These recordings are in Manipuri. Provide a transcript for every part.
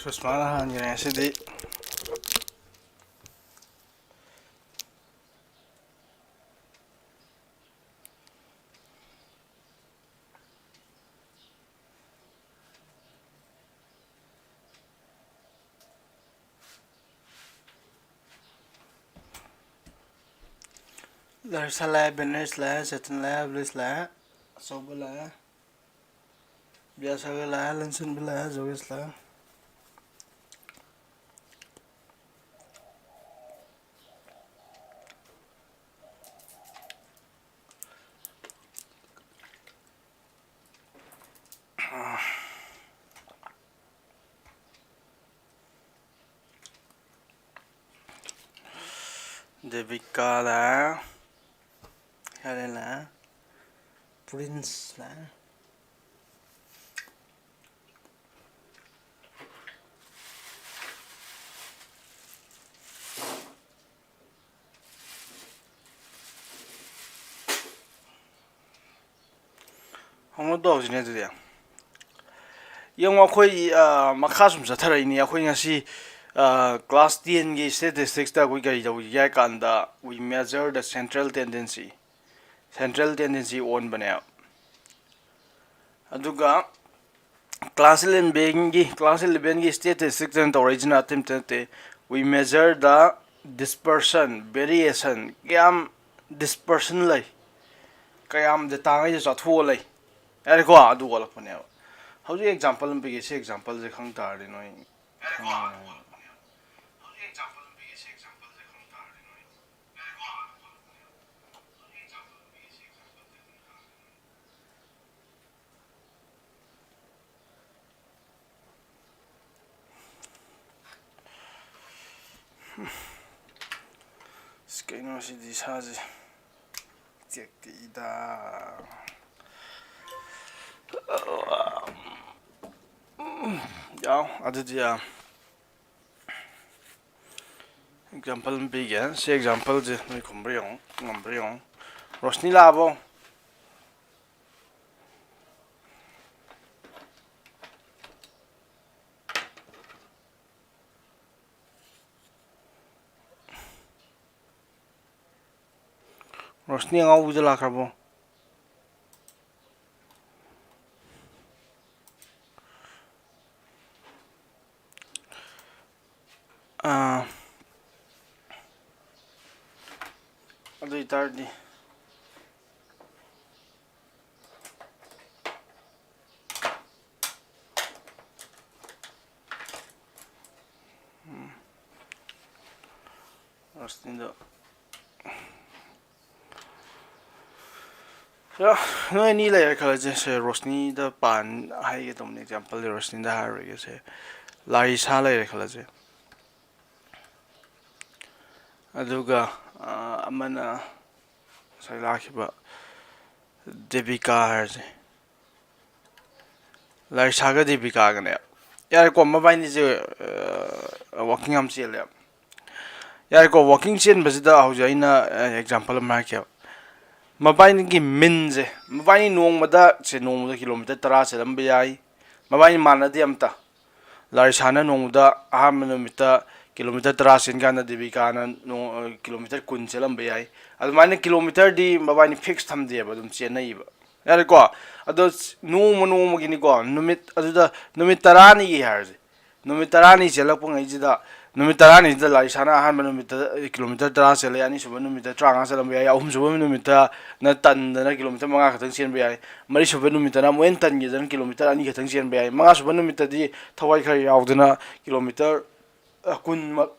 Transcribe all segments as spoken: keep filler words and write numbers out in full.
ꯁꯨꯁꯃꯥꯅ ꯍꯥꯟꯈ꯭ꯔꯦ ꯉꯁꯤꯗꯤ꯫ ꯂꯥꯔꯤꯁꯥ ꯂꯥꯛꯑꯦ, ꯕꯦꯅꯦꯁ ꯂꯥꯛꯑꯦ, ꯆꯦꯇꯟ ꯂꯥꯛꯑꯦ, ꯕ꯭ꯂꯤꯁ ꯂꯥꯛꯑꯦ, ꯑꯆꯧꯕ ꯂꯥꯛꯑꯦ, ꯕꯤꯗ꯭ꯌꯥꯁꯥꯒꯔ ꯂꯥꯛꯑꯦ, ꯂꯟꯁꯟꯕ ꯂꯥꯛꯑꯦ, ꯖꯣꯒꯦꯁ ꯂꯥꯛꯑꯦ꯫ ꯗꯦꯕꯤꯀꯥ ꯂꯥꯛꯑꯦ, ꯍꯦꯂꯦꯟ ꯂꯥꯛꯑꯦ, ꯄ꯭ꯔꯤꯟꯁ ꯂꯥꯛꯑꯦ꯫ ꯍꯧꯅ ꯇꯧꯁꯤꯅꯦ ꯑꯗꯨꯗꯤ꯫ ꯌꯦꯡꯉꯣ, ꯑꯩꯈꯣꯏ, ꯑ, ꯃꯈꯥ ꯁꯨꯝ ꯆꯠꯊꯔꯛꯏꯅꯤ꯫ ꯑꯩꯈꯣꯏ ꯉꯁꯤ, ꯑ, class ten ꯒꯤ statistics ꯇ ꯑꯩꯈꯣꯏ ꯀꯔꯤ ꯇꯧꯏꯒꯦ ꯍꯥꯏ ꯀꯥꯟꯗ, we measure the central tendency, central tendency ꯑꯣꯟꯕꯅꯦꯕ꯫ ꯑꯗꯨꯒ class eleven ꯒꯤ, class eleven ꯒꯤ statistics ꯇꯧꯔꯛꯏꯁꯤꯅ ꯑꯇꯩ ꯑꯝꯇ ꯅꯠꯇꯦ, we measure the dispersion, variation, ꯀꯌꯥꯝ dispersion ꯂꯩ, ꯀꯌꯥꯝ data ꯉꯩꯁꯦ ꯆꯥꯊꯣꯛꯑ ꯂꯩ꯫ ꯌꯥꯔꯦꯀꯣ, ꯑꯗꯨ ꯑꯣꯜꯂꯛꯄꯅꯦꯕ꯫ ꯍꯧꯖꯤꯛ example ꯑꯃ ꯄꯤꯒꯦ, ꯁꯤ example ꯁꯦ ꯈꯪ ꯇꯥꯔꯗꯤ ꯅꯣꯏ ꯈꯪꯉꯅꯤ꯫ ꯑꯁ, ꯀꯩꯅꯣ ꯁꯤꯗꯤ ꯏꯁꯥꯁꯦ ꯇꯦꯛꯇꯦꯛꯏꯗ꯫ ꯌꯥꯎ, ꯑꯗꯨꯗꯤ ꯌꯥꯝ example ꯑꯃ ꯄꯤꯒꯦ꯫ ꯁꯤ example ꯁꯦ ꯅꯣꯏ ꯈꯨꯝꯕ꯭ꯔꯥ ꯌꯦꯡꯉꯣ, ꯉꯝꯕ꯭ꯔꯥ ꯌꯦꯡꯉꯣ꯫ ꯔꯣꯁꯅꯤ ꯂꯥꯛꯑꯕꯣ? ꯔꯣꯁꯅꯤ ꯑꯉꯥꯎꯕꯤꯗꯣ ꯂꯥꯛꯈ꯭ꯔꯕꯣ? ꯑꯥ, ꯑꯗꯨ ꯑꯣꯏꯇꯥꯔꯗꯤ, ꯎꯝ, ꯔꯣꯁꯅꯤꯗꯣ, ꯁꯤꯗ ꯅꯣꯏ ꯑꯅꯤ ꯂꯩꯔꯦ ꯈꯜꯂꯁꯦ꯫ ꯁꯦ, ꯔꯣꯁꯅꯤꯗ ꯄꯥꯟ ꯍꯥꯏꯒꯦ ꯇꯧꯕꯅꯦ, ꯑꯦꯛꯖꯥꯝꯄꯜꯗ ꯔꯣꯁꯅꯤꯗ ꯍꯥꯏꯔꯔꯣꯏꯒꯦ꯫ ꯁꯦ, ꯂꯥꯔꯤꯁꯥ ꯂꯩꯔꯦ ꯈꯜꯂꯁꯦ꯫ ꯑꯗꯨꯒ, ꯑ, ꯑꯃꯅ ꯉꯁꯥꯏ ꯂꯥꯛꯈꯤꯕ ꯗꯦꯕꯤꯀꯥ ꯍꯥꯏꯔꯁꯦ꯫ ꯂꯥꯔꯤꯁꯥꯒ ꯗꯦꯕꯤꯀꯥꯒꯅꯦ꯫ ꯌꯥꯔꯦꯀꯣ, ꯃꯕꯥꯏꯅꯤꯁꯦ, ꯑ, ꯋꯥꯀꯤꯡ ꯌꯥꯝ ꯆꯦꯜꯂꯦ꯫ ꯌꯥꯔꯦꯀꯣ, ꯋꯥꯀꯤꯡ ꯆꯦꯟꯕꯁꯤꯗ ꯍꯧꯖꯤꯛ ꯑꯩꯅ, ꯑ, ꯑꯦꯛꯖꯥꯝꯄꯜ ꯑꯃ ꯍꯥꯏꯔꯛꯀꯦꯕ꯫ ꯃꯕꯥꯏꯅꯤꯒꯤ ꯃꯤꯟꯁꯦ, ꯃꯕꯥꯏꯅꯤ ꯅꯣꯡꯃꯗ, ꯁꯦ, ꯅꯣꯡꯃꯗ ꯀꯤꯂꯣꯃꯤꯇꯔ ꯇꯔꯥ ꯆꯦꯜꯂꯝꯕ ꯌꯥꯏ꯫ ꯃꯕꯥꯏꯅꯤ ꯃꯥꯟꯅꯗꯦ ꯑꯝꯇ꯫ ꯂꯥꯔꯤꯁꯥꯅ ꯅꯣꯡꯃꯗ ꯑꯍꯥꯟꯕ ꯅꯨꯃꯤꯠꯇ ꯀꯤꯂꯣꯃꯤꯇꯔ ꯇꯔꯥ ꯆꯦꯟ ꯀꯥꯟꯗ ꯗꯦꯕꯤꯀꯥꯅ ꯅꯣꯡ-, ꯀꯤꯂꯣꯃꯤꯇꯔ ꯀꯨꯟ ꯆꯦꯜꯂꯝꯕ ꯌꯥꯏ꯫ ꯑꯗꯨꯃꯥꯏꯅ ꯀꯤꯂꯣꯃꯤꯇꯔꯗꯤ ꯃꯕꯥꯏꯅꯤ ꯐꯤꯛꯁ ꯊꯝꯗꯦꯕ, ꯑꯗꯨꯝ ꯆꯦꯟꯅꯩꯕ꯫ ꯌꯥꯔꯦꯀꯣ? ꯑꯗꯣ ꯅꯣꯡꯃ ꯅꯣꯡꯃꯒꯤꯅꯤꯀꯣ, ꯅꯨꯃꯤꯠ ꯑꯗꯨꯗ ꯅꯨꯃꯤꯠ ꯇꯔꯥꯅꯤꯒꯤ ꯍꯥꯏꯔꯁꯦ꯫ ꯅꯨꯃꯤꯠ ꯇꯔꯥꯅꯤ ꯆꯦꯜꯂꯛꯄꯉꯩꯁꯤꯗ, ꯅꯨꯃꯤꯠ ꯇꯔꯥꯅꯤꯁꯤꯗ ꯂꯥꯔꯤꯁꯥꯅ ꯑꯍꯥꯟꯕ ꯅꯨꯃꯤꯠꯇ ꯀꯤꯂꯣꯃꯤꯇꯔ ꯇꯔꯥ ꯆꯦꯜꯂꯦ, ꯑꯅꯤꯁꯨꯕ ꯅꯨꯃꯤꯠꯇ ꯇꯔꯥꯃꯉꯥ ꯆꯦꯜꯂꯝꯕ ꯌꯥꯏ, ꯑꯍꯨꯝꯁꯨꯕ ꯅꯨꯃꯤꯠꯇꯅ ꯇꯟꯗꯅ ꯀꯤꯂꯣꯃꯤꯇꯔ ꯃꯉꯥ ꯈꯛꯇꯪ ꯆꯦꯟꯕ ꯌꯥꯏ, ꯃꯔꯤꯁꯨꯕ ꯅꯨꯃꯤꯠꯇꯅ ꯑꯃꯨꯛ ꯍꯦꯟꯅ ꯇꯟꯈꯤꯗꯅ ꯀꯤꯂꯣꯃꯤꯇꯔ ꯑꯅꯤ ꯈꯛꯇꯪ ꯆꯦꯟꯕ ꯌꯥꯏ, ꯃꯉꯥꯁꯨꯕ ꯅꯨꯃꯤꯠꯇꯗꯤ ꯊꯋꯥꯏ ꯈꯔ ꯌꯥꯎꯗꯅ ꯀꯤꯂꯣꯃꯤꯇꯔ, ꯑ, ꯀꯨꯟꯃꯛ,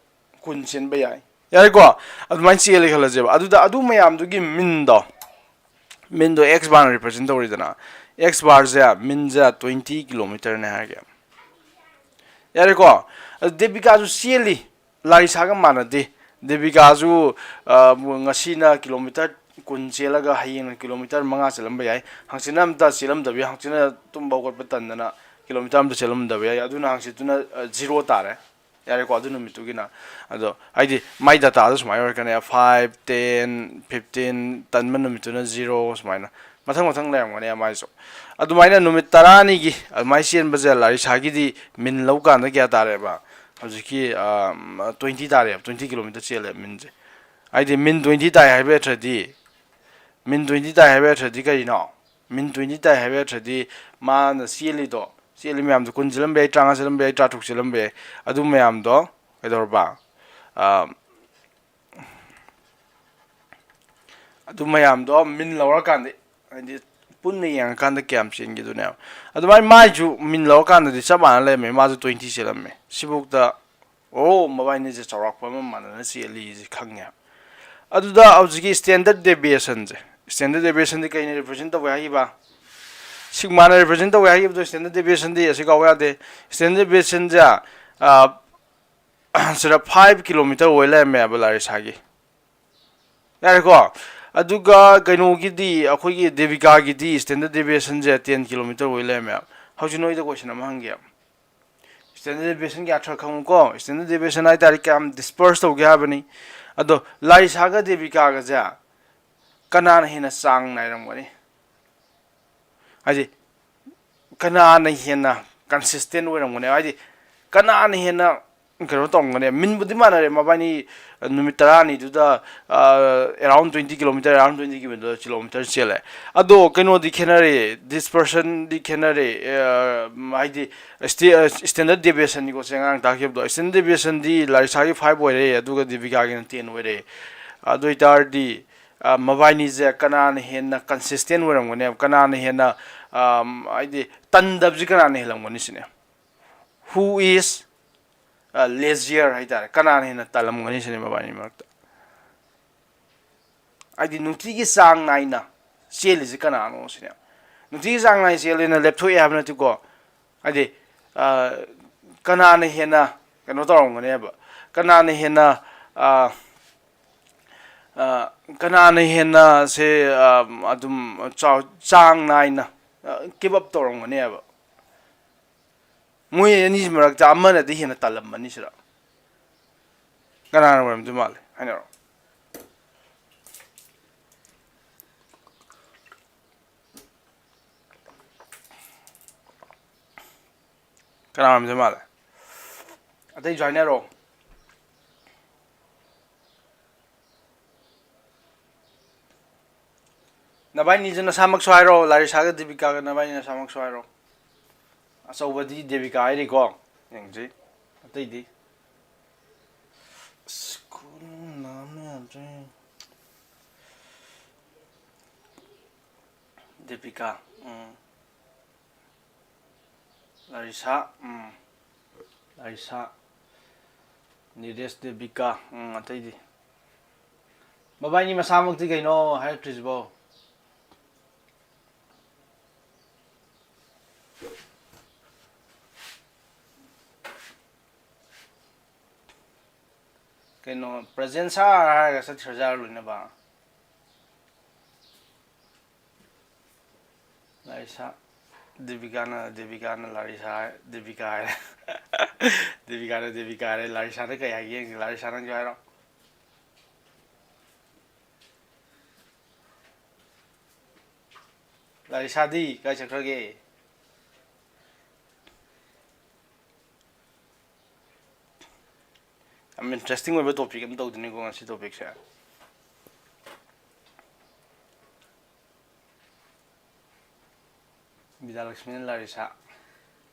ꯀꯨꯟ ꯆꯦꯟꯕ ꯌꯥꯏ꯫ ꯌꯥꯔꯦꯀꯣ? ꯑꯗꯨꯃꯥꯏꯅ ꯆꯦꯜꯂꯦ ꯈꯜꯂꯁꯦꯕ꯫ ꯑꯗꯨꯗ ꯑꯗꯨ ꯃꯌꯥꯝꯗꯨꯒꯤ ꯃꯤꯟꯗꯣ, ꯃꯤꯟꯗꯣ ꯑꯦꯛꯁ ꯕꯥꯔꯅ ꯔꯤꯄ꯭ꯔꯖꯦꯟ ꯇꯧꯔꯤꯗꯅ, ꯑꯦꯛꯁ ꯕꯥꯔꯁꯦ, ꯃꯤꯟꯁꯦ ꯇ꯭ꯋꯦꯟꯇꯤ ꯀꯤꯂꯣꯃꯤꯇꯔꯅꯦ ꯍꯥꯏꯔꯒꯦ꯫ ꯌꯥꯔꯦꯀꯣ? ꯑꯗꯨ ꯗꯦꯕꯤꯀꯥꯁꯨ ꯆꯦꯜꯂꯤ, ꯂꯥꯔꯤꯁꯥꯒ ꯃꯥꯟꯅꯗꯦ꯫ ꯗꯦꯕꯤꯀꯥꯁꯨ, ꯑ, ꯉꯁꯤꯅ ꯀꯤꯂꯣꯃꯤꯇꯔ ꯀꯨꯟ ꯆꯦꯜꯂꯒ ꯍꯌꯦꯡꯅ ꯀꯤꯂꯣꯃꯤꯇꯔ ꯃꯉꯥ ꯆꯦꯜꯂꯝꯕ ꯌꯥꯏ, ꯍꯪꯆꯤꯠꯅ ꯑꯝꯇ ꯆꯦꯜꯂꯝꯗꯕ ꯌꯥꯏ, ꯍꯪꯆꯤꯠꯅ ꯇꯨꯝꯕ ꯍꯧꯒꯠꯄ ꯇꯟꯗꯅ ꯀꯤꯂꯣꯃꯤꯇꯔ ꯑꯝꯇ ꯆꯦꯜꯂꯝꯗꯕ ꯌꯥꯏ, ꯑꯗꯨꯅ ꯍꯪꯆꯤꯠꯇꯨꯅ, ꯑ, ꯖꯤꯔꯣ ꯇꯥꯔꯦ꯫ ꯌꯥꯔꯦꯀꯣ, ꯑꯗꯨ ꯅꯨꯃꯤꯠꯇꯨꯒꯤꯅ꯫ ꯑꯗꯣ ꯍꯥꯏꯗꯤ ꯃꯥꯏ ꯗꯇꯥꯗꯣ ꯁꯨꯃꯥꯏꯅ ꯑꯣꯏꯔꯛꯀꯅꯤ, ꯐꯥꯏꯚ, ꯇꯦꯟ, ꯐꯤꯐꯇꯤꯟ, ꯇꯟꯕ ꯅꯨꯃꯤꯠꯇꯨꯅ ꯖꯤꯔꯣ, ꯁꯨꯃꯥꯏꯅ ꯃꯊꯪ ꯃꯊꯪ ꯂꯩꯔꯝꯒꯅꯤ ꯃꯥꯏꯁꯨ꯫ ꯑꯗꯨꯃꯥꯏꯅ ꯅꯨꯃꯤꯠ ꯇꯔꯥꯅꯤꯒꯤ ꯑꯗꯨꯃꯥꯏꯅ ꯆꯦꯟꯕꯁꯦ ꯂꯥꯔꯤꯁꯥꯒꯤꯗꯤ ꯃꯤꯟ ꯂꯧꯀꯥꯟꯗ ꯀꯌꯥ ꯇꯥꯔꯦꯕ? ꯍꯧꯖꯤꯛꯀꯤ, ꯑ, ꯇ꯭ꯋꯦꯟꯇꯤ ꯇꯥꯔꯦꯕ, ꯇ꯭ꯋꯦꯟꯇꯤ ꯀꯤꯂꯣꯃꯤꯇꯔ ꯆꯦꯜꯂꯦ ꯃꯤꯟꯁꯦ꯫ ꯍꯥꯏꯗꯤ ꯃꯤꯟ ꯇ꯭ꯋꯦꯟꯇꯤ ꯇꯥꯏ ꯍꯥꯏꯕ ꯅꯠꯇ꯭ꯔꯗꯤ ꯃꯤꯟ ꯇ꯭ꯋꯦꯟꯇꯤ ꯇꯥꯏ ꯍꯥꯏꯕ ꯑꯔꯊꯗꯤ ꯀꯔꯤꯅꯣ? ꯃꯤꯟ ꯇ꯭ꯋꯦꯟꯇꯤ ꯇꯥꯏ ꯍꯥꯏꯕ ꯑꯔꯊꯗꯤ ꯃꯥꯅ ꯆꯦꯜꯂꯤꯗꯣ, ꯆꯦꯜꯂꯤ ꯃꯌꯥꯝꯗꯣ, ꯀꯨꯟ ꯆꯦꯜꯂꯝꯕ ꯌꯥꯏ, ꯇꯔꯥꯃꯉꯥ ꯆꯦꯜꯂꯝꯕ ꯌꯥꯏ, ꯇꯔꯥꯇꯔꯨꯛ ꯆꯦꯜꯂꯝꯕ ꯌꯥꯏ, ꯑꯗꯨ ꯃꯌꯥꯝꯗꯣ ꯀꯩꯗꯧꯔꯕ? ꯑꯥ, ꯑꯗꯨ ꯃꯌꯥꯝꯗꯣ ꯃꯤꯟ ꯂꯧꯔꯀꯥꯟꯗ, ꯍꯥꯏꯗꯤ ꯄꯨꯟꯅ ꯌꯦꯡꯉꯀꯥꯟꯗ ꯀꯌꯥꯝ ꯆꯦꯟꯒꯦꯗꯨꯅꯦꯕ꯫ ꯑꯗꯨꯃꯥꯏꯅ ꯃꯥꯏꯁꯨ ꯃꯤꯟ ꯂꯧꯔꯀꯥꯟꯗꯗꯤ ꯆꯞ ꯃꯥꯟꯅ ꯂꯩꯔꯝꯃꯦ, ꯃꯥꯁꯨ ꯇ꯭ꯋꯦꯟꯇꯤ ꯆꯦꯜꯂꯝꯃꯦ꯫ ꯁꯤꯐꯧꯗ ꯑꯣ, ꯃꯕꯥꯏꯅꯤꯁꯦ ꯆꯥꯎꯔꯥꯛꯄ ꯑꯃ ꯃꯥꯟꯅꯅ ꯆꯦꯜꯂꯤꯁꯦ ꯈꯪꯉꯦ꯫ ꯑꯗꯨꯗ ꯍꯧꯖꯤꯛꯀꯤ standard deviationꯁꯦ, standard deviationꯗꯤ ꯀꯩꯅ represent ꯇꯧꯒꯦ ꯍꯥꯏꯈꯤꯕ? ꯁꯤꯒꯃꯥꯅ represent ꯇꯧꯒꯦ ꯍꯥꯏꯈꯤꯕꯗꯣ standard deviationꯗꯤ ꯑꯁꯤ ꯀꯥꯎ ꯌꯥꯗꯦ꯫ Standard deviationꯁꯦ, ꯑ, ꯁꯤꯗ five kilometer ꯑꯣꯏ ꯂꯩꯔꯝꯃꯦꯕ ꯂꯥꯔꯤꯁꯥꯒꯤ꯫ ꯌꯥꯔꯦꯀꯣ? ꯑꯗꯨꯒ ꯀꯩꯅꯣꯒꯤꯗꯤ, ꯑꯩꯈꯣꯏꯒꯤ ꯗꯦꯕꯤꯀꯥꯒꯤꯗꯤ standard deviationꯁꯦ ten kilometer ꯑꯣꯏ ꯂꯩꯔꯝꯃꯦꯕ꯫ ꯍꯧꯖꯤꯛ ꯅꯣꯏꯗ question ꯑꯃ ꯍꯪꯒꯦ꯫ Standard deviationꯒꯤ ꯑꯔꯊ ꯈꯪꯉꯨꯀꯣ꯫ Standard deviation ꯍꯥꯏ ꯇꯥꯔꯗꯤ ꯀꯌꯥꯝ disperse ꯇꯧꯒꯦ ꯍꯥꯏꯕꯅꯤ꯫ ꯑꯗꯣ ꯂꯥꯔꯤꯁꯥꯒ ꯗꯦꯕꯤꯀꯥꯒꯁꯦ ꯀꯅꯥꯅ ꯍꯦꯟꯅ ꯆꯥꯡ ꯅꯥꯏꯔꯝꯒꯅꯤ? ꯍꯥꯏꯗꯤ ꯀꯅꯥꯅ ꯍꯦꯟꯅ consistent ꯑꯣꯏꯔꯝꯒꯅꯤ? ꯍꯥꯏꯗꯤ ꯀꯅꯥꯅ ꯍꯦꯟꯅ ꯀꯩꯅꯣ ꯇꯧꯔꯝꯒꯅꯤ? ꯃꯤꯟꯕꯨꯗꯤ ꯃꯥꯟꯅꯔꯦ, ꯃꯕꯥꯅꯤ ꯅꯨꯃꯤꯠ ꯇꯔꯥꯅꯤꯗꯨꯗ, ꯑ, around twenty kilometer, around twenty kilometer ꯆꯦꯜꯂꯦ꯫ ꯑꯗꯣ ꯀꯩꯅꯣꯗꯤ ꯈꯦꯠꯅꯔꯦ, dispersionꯗꯤ ꯈꯦꯠꯅꯔꯦ꯫ ꯑ, ꯍꯥꯏꯗꯤ ꯁ꯭ꯇꯦ-, ꯑ, standard deviationꯅꯤꯀꯣ ꯁꯤ ꯑꯉꯥꯡ ꯇꯥꯛꯈꯤꯕꯗꯣ꯫ Standard deviationꯗꯤ ꯂꯥꯔꯤꯁꯥꯒꯤ five ꯑꯣꯏꯔꯦ, ꯑꯗꯨꯒ ꯗꯦꯕꯤꯀꯥꯒꯤꯅ ten ꯑꯣꯏꯔꯦ꯫ ꯑꯗꯨ ꯑꯣꯏꯇꯥꯔꯗꯤ, ꯑ, ꯃꯕꯥꯏꯅꯤꯁꯦ ꯀꯅꯥꯅ ꯍꯦꯟꯅ consistent ꯑꯣꯏꯔꯝꯒꯅꯦꯕ? ꯀꯅꯥꯅ ꯍꯦꯟꯅ, ꯑꯝ, ꯍꯥꯏꯗꯤ ꯇꯟꯗꯕꯁꯤ ꯀꯅꯥꯅ ꯍꯦꯜꯂꯝꯒꯅꯤ ꯁꯤꯅꯦ? Who is, ꯑ, lazier ꯍꯥꯏꯇꯥꯔꯦ? ꯀꯅꯥꯅ ꯍꯦꯟꯅ ꯇꯜꯂꯝꯒꯅꯤ ꯁꯤꯅꯦ ꯃꯕꯥꯏꯅꯤ ꯃꯔꯛꯇ? ꯍꯥꯏꯗꯤ ꯅꯨꯡꯇꯤꯒꯤ ꯆꯥꯡ ꯅꯥꯏꯅ ꯆꯦꯜꯂꯤꯁꯦ ꯀꯅꯥꯅꯣ ꯁꯤꯅꯦ꯫ ꯅꯨꯡꯇꯤꯒꯤ ꯆꯥꯡ ꯅꯥꯏꯅ ꯆꯦꯜꯂꯦꯅ ꯂꯦꯞꯊꯣꯛꯑꯦ ꯍꯥꯏꯕ ꯅꯠꯇꯦꯀꯣ꯫ ꯍꯥꯏꯗꯤ, ꯑ, ꯀꯅꯥꯅ ꯍꯦꯟꯅ ꯀꯩꯅꯣ ꯇꯧꯔꯝꯒꯅꯦꯕ? ꯀꯅꯥꯅ ꯍꯦꯟꯅ, ꯑ, ꯑ, ꯀꯅꯥꯅ ꯍꯦꯟꯅ ꯁꯦ, ꯑ, ꯑꯗꯨꯝ ꯆꯥꯎ-, ꯆꯥꯡ ꯅꯥꯏꯅ, ꯑ, keep up ꯇꯧꯔꯝꯒꯅꯦꯕ? ꯃꯣꯏ ꯑꯅꯤꯁꯤ ꯃꯔꯛꯇ ꯑꯃꯅꯗꯤ ꯍꯦꯟꯅ ꯇꯜꯂꯝꯃꯅꯤ ꯁꯤꯗ꯫ ꯀꯅꯥꯅ ꯑꯣꯏꯔꯝꯗꯣꯏ ꯃꯥꯜꯂꯦ? ꯍꯥꯏꯅꯔꯣ꯫ ꯀꯅꯥ ꯑꯣꯏꯔꯝꯗꯣꯏ ꯃꯥꯜꯂꯦ? ꯑꯇꯩꯁꯨ ꯍꯥꯏꯅꯔꯣ꯫ ꯅꯕꯥꯏꯅꯤꯁꯨ ꯅꯁꯥꯃꯛꯁꯨ ꯍꯥꯏꯔꯣ, ꯂꯥꯔꯤꯁꯥꯒ ꯗꯤꯕꯤꯀꯥꯒ ꯅꯕꯥꯏꯅꯤ ꯅꯁꯥꯃꯛꯁꯨ ꯍꯥꯏꯔꯣ꯫ ꯑꯆꯧꯕꯗꯤ ꯗꯦꯕꯤꯀꯥ ꯍꯥꯏꯔꯤꯀꯣ꯫ ꯌꯦꯡꯁꯤ꯫ ꯑꯇꯩꯗꯤ꯫ ꯑꯁ, ꯈꯨꯅꯨꯡ ꯅꯥꯝ ꯌꯥꯗ꯭ꯔꯦ꯫ ꯗꯦꯕꯤꯀꯥ꯫ ꯎꯝ꯫ ꯂꯥꯔꯤꯁꯥ꯫ ꯎꯝ꯫ ꯂꯥꯔꯤꯁꯥ꯫ ꯅꯤꯔꯦꯁ, ꯗꯦꯕꯤꯀꯥ꯫ ꯎꯝ, ꯑꯇꯩꯗꯤ꯫ ꯃꯕꯥꯏꯅꯤ ꯃꯁꯥꯃꯛꯇꯤ ꯀꯩꯅꯣ ꯍꯥꯏꯔꯛꯇ꯭ꯔꯤꯁꯤꯕꯣ? ꯀꯩꯅꯣ, ꯄ꯭ꯔꯖꯦꯟ ꯁꯥꯔ ꯍꯥꯏꯔꯒ ꯆꯠꯈ꯭ꯔꯖꯥꯠꯂꯣ ꯂꯣꯏꯅꯕ? ꯂꯥꯔꯤꯁꯥ, ꯗꯦꯕꯤꯀꯥꯅ, ꯗꯦꯕꯤꯀꯥꯅ ꯂꯥꯔꯤꯁꯥ ꯍꯥꯏ-, ꯗꯦꯕꯤꯀꯥ ꯍꯥꯏꯔꯦ꯫ ꯗꯦꯕꯤꯀꯥꯅ ꯗꯦꯕꯤꯀꯥ ꯍꯥꯏꯔꯦ꯫ ꯂꯥꯔꯤꯁꯥꯅ ꯀꯩ ꯍꯥꯏꯒꯦ ꯌꯦꯡꯁꯤ꯫ ꯂꯥꯔꯤꯁꯥ, ꯅꯪꯁꯨ ꯍꯥꯏꯔꯣ꯫ ꯂꯥꯔꯤꯁꯥꯗꯤ ꯀꯥꯏ ꯆꯠꯈ꯭ꯔꯒꯦ? ꯌꯥꯝ ꯏꯟꯇꯔꯦꯁꯇꯤꯡ ꯑꯣꯏꯕ ꯇꯣꯄꯤꯛ ꯑꯃ ꯇꯧꯗꯣꯏꯅꯤꯀꯣ ꯉꯁꯤ ꯇꯣꯄꯤꯛꯁꯦ꯫ ꯕꯤꯗ꯭ꯌꯥꯂꯛꯁꯃꯤꯅ ꯂꯥꯔꯤꯁꯥ꯫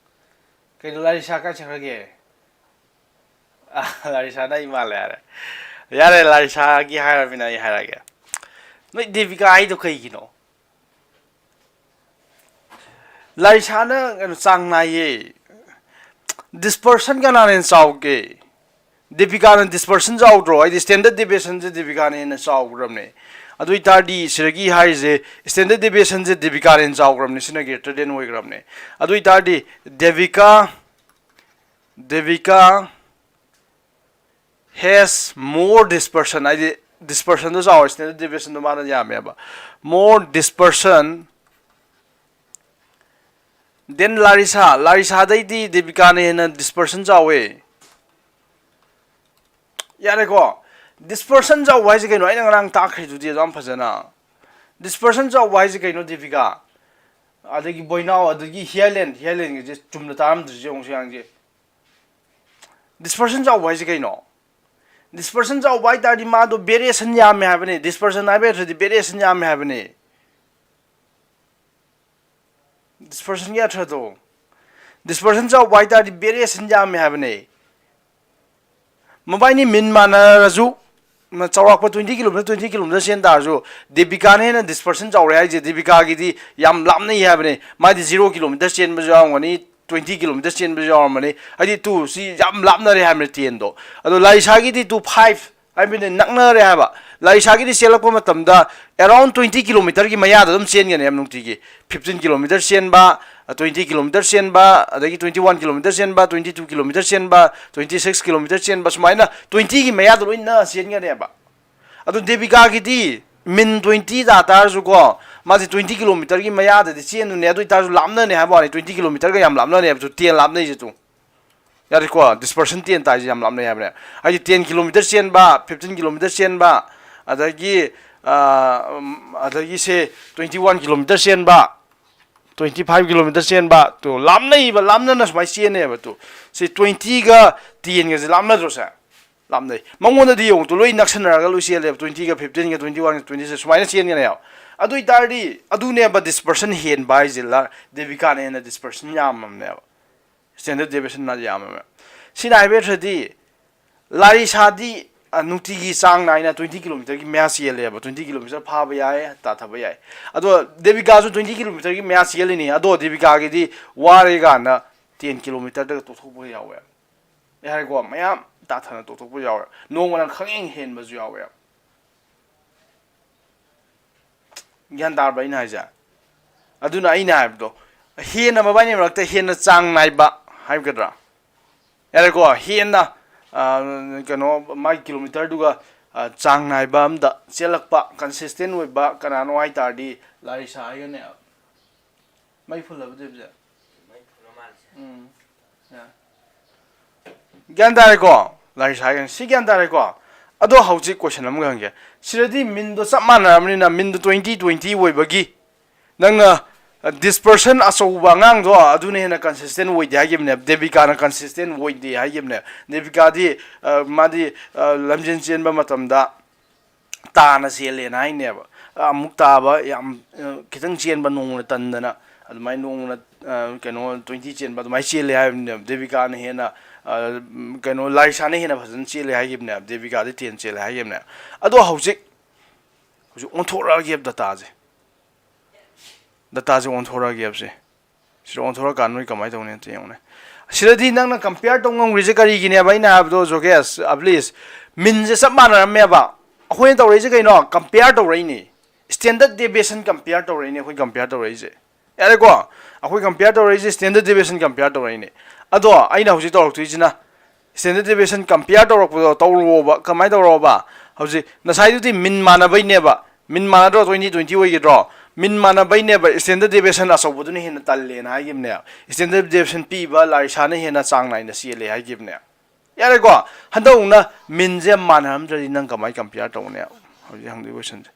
ꯀꯩꯅꯣ, ꯂꯥꯔꯤꯁꯥ ꯀꯥꯏ ꯆꯠꯈ꯭ꯔꯒꯦ? ꯑ, ꯂꯥꯔꯤꯁꯥꯅ ꯑꯩ ꯃꯥꯜꯂꯦ ꯍꯥꯏꯔꯦ꯫ ꯌꯥꯔꯦ, ꯂꯥꯔꯤꯁꯥꯒꯤ ꯍꯥꯏꯔꯕꯅꯤꯅ ꯑꯩ ꯍꯥꯏꯔꯒꯦ꯫ ꯅꯣꯏ ꯗꯦꯕꯤꯀꯥ ꯍꯥꯏꯗꯣ ꯀꯩꯒꯤꯅꯣ? ꯂꯥꯔꯤꯁꯥꯅ ꯀꯩꯅꯣ ꯆꯥꯡ ꯅꯥꯏꯌꯦ꯫ ꯗꯤꯁꯄꯔꯁꯟ ꯀꯅꯥꯅ ꯍꯦꯟꯅ ꯆꯥꯎꯒꯦ? ꯗꯦꯕꯤꯀꯥꯅ ꯗꯤꯁꯄꯔꯁꯟ ꯆꯥꯎꯗ꯭ꯔꯣ? ꯍꯥꯏꯗꯤ ꯁ꯭ꯇꯦꯟꯗꯔꯗ ꯗꯦꯕꯤꯌꯦꯁꯟꯁꯦ ꯗꯦꯕꯤꯀꯥꯅ ꯍꯦꯟꯅ ꯆꯥꯎꯈ꯭ꯔꯕꯅꯦ꯫ ꯑꯗꯨ ꯑꯣꯏ ꯇꯥꯔꯗꯤ ꯁꯤꯗꯒꯤ ꯍꯥꯏꯔꯤꯁꯦ ꯁ꯭ꯇꯦꯟꯗꯔꯗ ꯗꯦꯕꯤꯌꯦꯁꯟꯁꯦ ꯗꯦꯕꯤꯀꯥꯅ ꯍꯦꯟꯅ ꯆꯥꯎꯈ꯭ꯔꯕꯅꯦ, ꯁꯤꯅ greater than ꯑꯣꯏꯈ꯭ꯔꯕꯅꯦ꯫ ꯑꯗꯨ ꯑꯣꯏ ꯇꯥꯔꯗꯤ Debika, Debika has more dispersion, ꯍꯥꯏꯗꯤ ꯗꯤꯁꯄꯔꯁꯟꯗꯣ ꯆꯥꯎꯋꯦ, ꯁ꯭ꯇꯦꯟꯗꯔꯗ ꯗꯦꯕꯤꯌꯦꯁꯟꯗꯣ ꯃꯥꯅ ꯌꯥꯝꯃꯦꯕ, more dispersion than ꯂꯥꯔꯤꯁꯥ, ꯂꯥꯔꯤꯁꯥꯗꯩꯗꯤ ꯗꯦꯕꯤꯀꯥꯅ ꯍꯦꯟꯅ ꯗꯤꯁꯄꯔꯁꯟ ꯆꯥꯎꯋꯦ꯫ ꯌꯥꯔꯦꯀꯣ, ꯗꯤꯁꯄꯔꯁꯟ ꯆꯥꯎꯕ ꯍꯥꯏꯁꯦ ꯀꯩꯅꯣ? ꯑꯩꯅ ꯉꯔꯥꯡ ꯇꯥꯛꯈ꯭ꯔꯤꯗꯨꯗꯤ ꯑꯗꯨꯝ ꯐꯖꯅ꯫ ꯗꯤꯁꯄꯔꯁꯟ ꯆꯥꯎꯕ ꯍꯥꯏꯁꯦ ꯀꯩꯅꯣ, ꯗꯦꯕꯤꯀꯥ? ꯑꯗꯒꯤ ꯕꯣꯏꯅꯥꯎ, ꯑꯗꯒꯤ ꯍꯤꯌꯔꯂꯦꯟ, ꯍꯤꯌꯔꯂꯦꯟꯒꯤꯁꯦ ꯆꯨꯝꯅ ꯇꯥꯔꯝꯗ꯭ꯔꯤꯁꯦ ꯌꯦꯡꯉꯨꯁꯦ, ꯌꯥꯡꯁꯦ꯫ ꯗꯤꯁꯄꯔꯁꯟ ꯆꯥꯎꯕ ꯍꯥꯏꯁꯦ ꯀꯩꯅꯣ? ꯗꯤꯁꯄꯔꯁꯟ ꯆꯥꯎꯕ ꯍꯥꯏ ꯇꯥꯔꯗꯤ ꯃꯥꯗꯣ ꯚꯦꯔꯤꯌꯦꯁꯟ ꯌꯥꯝꯃꯦ ꯍꯥꯏꯕꯅꯦ꯫ ꯗꯤꯁꯄꯔꯁꯟ ꯍꯥꯏꯕ ꯌꯥꯗ꯭ꯔꯗꯤ ꯚꯦꯔꯤꯌꯦꯁꯟ ꯌꯥꯝꯃꯦ ꯍꯥꯏꯕꯅꯦ꯫ ꯗꯤꯁꯄꯔꯁꯟꯒꯤ ꯑꯔꯊꯗꯣ, ꯗꯤꯁꯄꯔꯁꯟ ꯆꯥꯎꯕ ꯍꯥꯏ ꯇꯥꯔꯗꯤ ꯚꯦꯔꯤꯌꯦꯁꯟ ꯌꯥꯝꯃꯦ ꯍꯥꯏꯕꯅꯦ꯫ ꯃꯕꯥꯏꯅꯤ ꯃꯤꯟ ꯃꯥꯟꯅꯔꯁꯨ, ꯃ-, ꯆꯥꯎꯔꯥꯛꯄ twenty kilometer, twenty kilometer ꯆꯦꯟ ꯇꯥꯔꯁꯨ, ꯗꯦꯕꯤꯀꯥꯅ ꯍꯦꯟꯅ ꯗꯤꯁꯄꯔꯁꯟ ꯆꯥꯎꯔꯦ ꯍꯥꯏꯁꯦ꯫ ꯗꯦꯕꯤꯀꯥꯒꯤꯗꯤ ꯌꯥꯝ ꯂꯥꯞꯅꯩ ꯍꯥꯏꯕꯅꯦ꯫ ꯃꯥꯗꯤ zero kilometer ꯆꯦꯟꯕꯁꯨ ꯌꯥꯎꯔꯝꯒꯅꯤ, twenty kilometer ꯆꯦꯟꯕꯁꯨ ꯌꯥꯎꯔꯝꯒꯅꯤ꯫ ꯍꯥꯏꯗꯤ, ꯇꯨ, ꯁꯤ ꯌꯥꯝ ꯂꯥꯞꯅꯔꯦ ꯍꯥꯏꯕꯅꯦ, ꯇꯦꯟꯗꯣ꯫ ꯑꯗꯣ ꯂꯥꯔꯤꯁꯥꯒꯤꯗꯤ ꯇꯨ, five ꯍꯥꯏꯕꯗꯤ ꯅꯛꯅꯔꯦ ꯍꯥꯏꯕ꯫ ꯂꯥꯔꯤꯁꯥꯒꯤꯗꯤ ꯆꯦꯜꯂꯛꯄ ꯃꯇꯝꯗ around twenty kilometerꯒꯤ ꯃꯌꯥꯗ ꯑꯗꯨꯝ ꯆꯦꯟꯒꯅꯦꯕ ꯅꯨꯡꯇꯤꯒꯤ꯫ Fifteen kilometer ꯆꯦꯟꯕ, twenty kilometer ꯆꯦꯟꯕ, ꯑꯗꯒꯤ twenty one kilometer ꯆꯦꯟꯕ, twenty two kilometer ꯆꯦꯟꯕ, twenty six kilometer ꯆꯦꯟꯕ, ꯁꯨꯃꯥꯏꯅ twentyꯒꯤ ꯃꯌꯥꯗ ꯂꯣꯏꯅ ꯆꯦꯟꯒꯅꯦꯕ꯫ ꯑꯗꯨ ꯗꯦꯕꯤꯀꯥꯒꯤꯗꯤ ꯃꯤꯟ twenty ꯇꯥ ꯇꯥꯔꯁꯨꯀꯣ, ꯃꯥꯁꯦ twenty kilometerꯒꯤ ꯃꯌꯥꯗꯗꯤ ꯆꯦꯟꯗꯣꯏꯅꯦ꯫ ꯑꯗꯨ ꯑꯣꯏꯇꯥꯔꯁꯨ ꯂꯥꯞꯅꯅꯦ ꯍꯥꯏꯕ ꯋꯥꯅꯤ, twenty kilometerꯒ ꯌꯥꯝ ꯂꯥꯞꯅꯅꯦꯕ꯫ ꯇꯨ, ꯇꯦꯟ ꯂꯥꯞꯅꯩꯁꯦ ꯇꯨ꯫ ꯌꯥꯔꯦꯀꯣ, ꯗꯤꯁꯄꯔꯁꯟ ꯇꯦꯟ ꯇꯥꯏꯁꯦ ꯌꯥꯝ ꯂꯥꯞꯅꯩ ꯍꯥꯏꯕꯅꯦ꯫ ꯍꯥꯏꯗꯤ, ten kilometer ꯆꯦꯟꯕ, fifteen kilometer ꯆꯦꯟꯕ, ꯑꯗꯒꯤ, ꯑ, ꯎꯝ, ꯑꯗꯒꯤ ꯁꯦ, twenty one kilometer ꯆꯦꯟꯕ, twenty five kilometer ꯆꯦꯟꯕ, ꯇꯨ, ꯂꯥꯞꯅꯩꯕ, ꯂꯥꯞꯅꯅ ꯁꯨꯃꯥꯏꯅ ꯆꯦꯟꯅꯩꯕ꯫ ꯇꯨ, ꯁꯤ twentyꯒ tenꯒꯁꯦ ꯂꯥꯞꯅꯗ꯭ꯔꯣ ꯁꯦ? ꯂꯥꯞꯅꯩ꯫ ꯃꯉꯣꯟꯗꯗꯤ ꯌꯦꯡꯉꯨ ꯇꯨ, ꯂꯣꯏ ꯅꯛꯁꯟꯅꯔꯒ ꯂꯣꯏ ꯆꯦꯜꯂꯦꯕ, twentyꯒ fifteenꯒ twenty oneꯒ twentyꯁꯦ ꯁꯨꯃꯥꯏꯅ ꯆꯦꯟꯒꯅꯦꯕ꯫ ꯑꯗꯨ ꯑꯣꯏꯇꯥꯔꯗꯤ, ꯑꯗꯨꯅꯦꯕ ꯗꯤꯁꯄꯔꯁꯟ ꯍꯦꯟꯕ ꯍꯥꯏꯁꯦ꯫ ꯂꯥ-, ꯗꯦꯕꯤꯀꯥꯅ ꯍꯦꯟꯅ ꯗꯤꯁꯄꯔꯁꯟ ꯌꯥꯝꯃꯝꯅꯦꯕ꯫ Standard deviation ꯃꯥꯁꯦ ꯌꯥꯝꯃꯦꯕ꯫ ꯁꯤꯅ ꯍꯥꯏꯕ ꯅꯠꯇ꯭ꯔꯗꯤ, ꯂꯥꯔꯤꯁꯥꯗꯤ, ꯑ, ꯅꯨꯡꯇꯤꯒꯤ ꯆꯥꯡ ꯅꯥꯏꯅ twenty kilometerꯒꯤ ꯃꯌꯥ ꯆꯦꯜꯂꯦꯕ꯫ Twenty kilometer ꯐꯥꯕ ꯌꯥꯏ, ꯇꯥꯊꯕ ꯌꯥꯏ꯫ ꯑꯗꯣ ꯗꯦꯕꯤꯀꯥꯁꯨ twenty kilometerꯒꯤ ꯃꯌꯥ ꯆꯦꯜꯂꯤꯅꯤ꯫ ꯑꯗꯣ ꯗꯦꯕꯤꯀꯥꯒꯤꯗꯤ ꯋꯥꯔꯦ ꯀꯥꯟꯗ ten kilometerꯗꯒ ꯇꯣꯛꯊꯣꯛꯄ ꯌꯥꯎꯋꯦ꯫ ꯑꯩ ꯍꯥꯏꯀꯣ, ꯃꯌꯥꯝ ꯇꯥꯊꯅ ꯇꯣꯛꯊꯣꯛꯄ ꯌꯥꯎꯋꯦ꯫ ꯅꯣꯡꯃꯅ ꯈꯪꯍꯦꯟ ꯍꯦꯟꯕꯁꯨ ꯌꯥꯎꯋꯦ꯫ ꯒ꯭ꯌꯥꯟ ꯇꯥꯔꯕ ꯑꯩꯅ ꯍꯥꯏꯁꯦ? ꯑꯗꯨꯅ ꯑꯩꯅ ꯍꯥꯏꯕꯗꯣ, ꯍꯦꯟꯅ ꯃꯕꯥꯏꯅꯤ ꯃꯔꯛꯇ ꯍꯦꯟꯅ ꯆꯥꯡ ꯅꯥꯏꯕ ꯍꯥꯏꯒꯗ꯭ꯔꯥ? ꯌꯥꯔꯦꯀꯣ, ꯍꯦꯟꯅ, ꯑ, ꯀꯩꯅꯣ, ꯃꯥꯒꯤ kilometerꯗꯨꯒ, ꯑ, ꯆꯥꯡ ꯅꯥꯏꯕ ꯑꯝꯗ ꯆꯦꯜꯂꯛꯄ, consistent ꯑꯣꯏꯕ ꯀꯅꯥꯅꯣ ꯍꯥꯏ ꯇꯥꯔꯗꯤ, ꯂꯥꯔꯤꯁꯥ ꯍꯥꯏꯒꯅꯦꯕ꯫ ꯃꯩ ꯐꯨꯜꯂꯕ ꯗꯦꯕꯁꯦ? ꯃꯩ ꯐꯨꯜꯂ ꯃꯥꯜꯂꯦ, ꯁꯦ꯫ ꯎꯝ꯫ ꯌꯥ꯫ ꯒ꯭ꯌꯥꯟ ꯇꯥꯔꯦꯀꯣ? ꯂꯥꯔꯤꯁꯥ ꯍꯥꯏꯒꯅꯤ꯫ ꯁꯤ ꯒ꯭ꯌꯥꯟ ꯇꯥꯔꯦꯀꯣ? ꯑꯗꯣ ꯍꯧꯖꯤꯛ question ꯑꯃꯒ ꯍꯪꯒꯦ꯫ ꯁꯤꯗꯗꯤ ꯃꯤꯟꯗꯣ ꯆꯞ ꯃꯥꯟꯅꯔꯕꯅꯤꯅ, ꯃꯤꯟꯗꯣ twenty twenty ꯑꯣꯏꯕꯒꯤ, ꯅꯪꯅ, ꯑ, dispersion ꯑꯆꯧꯕ ꯑꯉꯥꯡꯗꯣ ꯑꯗꯨꯅ ꯍꯦꯟꯅ consistent ꯑꯣꯏꯗꯦ ꯍꯥꯏꯈꯤꯕꯅꯦꯕ꯫ ꯗꯦꯕꯤꯀꯥꯅ consistent ꯑꯣꯏꯗꯦ ꯍꯥꯏꯈꯤꯕꯅꯦ꯫ ꯗꯦꯕꯤꯀꯥꯗꯤ, ꯑ, ꯃꯥꯗꯤ, ꯑ, ꯂꯝꯖꯦꯟ ꯆꯦꯟꯕ ꯃꯇꯝꯗ ꯇꯥꯅ ꯆꯦꯜꯂꯦꯅ ꯍꯥꯏꯅꯦꯕ꯫ ꯑꯃꯨꯛ ꯇꯥꯕ ꯌꯥꯝ, ꯑ, ꯈꯤꯇꯪ ꯆꯦꯟꯕ ꯅꯣꯡꯃꯅ ꯇꯟꯗꯅ, ꯑꯗꯨꯃꯥꯏꯅ ꯅꯣꯡꯃꯅ ꯑ, ꯀꯩꯅꯣ ꯇ꯭ꯋꯦꯟꯇꯤ ꯆꯦꯟꯕ ꯑꯗꯨꯃꯥꯏꯅ ꯆꯦꯜꯂꯦ ꯍꯥꯏꯕꯅꯦꯕ꯫ ꯗꯦꯕꯤꯀꯥꯅ ꯍꯦꯟꯅ ꯑ, ꯎꯝ, ꯀꯩꯅꯣ ꯂꯥꯔꯤꯁꯥꯅ ꯍꯦꯟꯅ ꯐꯖꯅ ꯆꯦꯜꯂꯦ ꯍꯥꯏꯈꯤꯕꯅꯦꯕ꯫ ꯗꯦꯕꯤꯀꯥꯗꯤ ꯇꯦꯟ ꯆꯦꯜꯂꯦ ꯍꯥꯏꯈꯤꯕꯅꯦ꯫ ꯑꯗꯣ ꯍꯧꯖꯤꯛ ꯍꯧꯖꯤꯛ ꯑꯣꯟꯊꯣꯔꯛꯑꯒꯦꯕ ꯗꯇꯥꯁꯦ꯫ ꯗꯇꯥꯁꯦ ꯑꯣꯟꯊꯣꯔꯛꯑꯒꯦꯕꯁꯦ꯫ ꯁꯤꯗ ꯑꯣꯟꯊꯣꯔꯛꯑꯀꯥꯟꯗ ꯅꯣꯏ ꯀꯃꯥꯏꯅ ꯇꯧꯅꯤ ꯑꯝꯇ ꯌꯦꯡꯉꯨꯅꯦ꯫ ꯁꯤꯗꯗꯤ ꯅꯪꯅ ꯀꯝꯄꯤꯌꯔ ꯇꯧ ꯉꯝꯈ꯭ꯔꯤꯁꯦ ꯀꯔꯤꯒꯤꯅꯦꯕ? ꯑꯩꯅ ꯍꯥꯏꯕꯗꯣ ꯖꯣꯒꯦꯁ, ꯑꯕꯂꯤꯁ, ꯃꯤꯟꯁꯦ ꯆꯞ ꯃꯥꯟꯅꯔꯝꯃꯦꯕ꯫ ꯑꯩꯈꯣꯏꯅ ꯇꯧꯔꯛꯏꯁꯦ ꯀꯩꯅꯣ? ꯀꯝꯄꯤꯌꯔ ꯇꯧꯔꯛꯏꯅꯦ꯫ ꯁ꯭ꯇꯦꯟꯗꯔꯠ ꯗꯦꯕꯤꯌꯦꯁꯟ ꯀꯝꯄꯤꯌꯔ ꯇꯧꯔꯛꯏꯅꯦ ꯑꯩꯈꯣꯏ ꯀꯝꯄꯤꯌꯔ ꯇꯧꯔꯛꯏꯁꯦ꯫ ꯌꯥꯔꯦꯀꯣ? ꯑꯩꯈꯣꯏ ꯀꯝꯄꯤꯌꯔ ꯇꯧꯔꯛꯏꯁꯦ ꯁ꯭ꯇꯦꯟꯗꯔꯠ ꯗꯦꯕꯤꯌꯦꯁꯟ ꯀꯝꯄꯤꯌꯔ ꯇꯧꯔꯛꯏꯅꯦ꯫ ꯑꯗꯣ ꯑꯩꯅ ꯍꯧꯖꯤꯛ ꯇꯧꯔꯛꯇꯣꯏꯁꯤꯅ ꯁ꯭ꯇꯦꯟꯗꯔꯠ ꯗꯦꯕꯤꯌꯦꯁꯟ ꯀꯝꯄꯤꯌꯔ ꯇꯧꯔꯛꯄꯗꯣ ꯇꯧꯔꯨꯑꯣꯕ꯫ ꯀꯃꯥꯏꯅ ꯇꯧꯔꯛꯑꯣꯕ? ꯍꯧꯖꯤꯛ ꯉꯁꯥꯏꯗꯨꯗꯤ ꯃꯤꯟ ꯃꯥꯟꯅꯕꯩꯅꯦꯕ꯫ ꯃꯤꯟ ꯃꯥꯟꯅꯗ꯭ꯔꯣ? ꯇ꯭ꯋꯦꯟꯇꯤ ꯇ꯭ꯋꯦꯟꯇꯤ ꯑꯣꯏꯒꯗ꯭ꯔꯣ? ꯃꯤꯟ ꯃꯥꯟꯅꯕꯩꯅꯦꯕ꯫ ꯁ꯭ꯇꯦꯟꯗꯔꯠ ꯗꯦꯕꯤꯌꯦꯁꯟ ꯑꯆꯧꯕꯗꯨꯅ ꯍꯦꯟꯅ ꯇꯜꯂꯦꯅ ꯍꯥꯏꯈꯤꯕꯅꯦ꯫ ꯁ꯭ꯇꯦꯟꯗꯔꯠ ꯗꯦꯕꯤꯌꯦꯁꯟ ꯄꯤꯛꯏꯕ ꯂꯥꯔꯤꯁꯥꯅ ꯍꯦꯟꯅ ꯆꯥꯡ ꯅꯥꯏꯅ ꯆꯦꯜꯂꯦ ꯍꯥꯏꯈꯤꯕꯅꯦ꯫ ꯌꯥꯔꯦꯀꯣ? ꯍꯟꯗꯛ ꯑꯃꯨꯛꯅ ꯃꯤꯟꯁꯦ ꯃꯥꯟꯅꯔꯝꯗ꯭ꯔꯗꯤ ꯅꯪ ꯀꯃꯥꯏꯅ ꯀꯝꯄꯤꯌꯔ ꯇꯧꯅꯤ? ꯍꯧꯖꯤꯛ ꯍꯪꯗꯣꯏ ꯀꯣꯏꯁꯟꯁꯦ꯫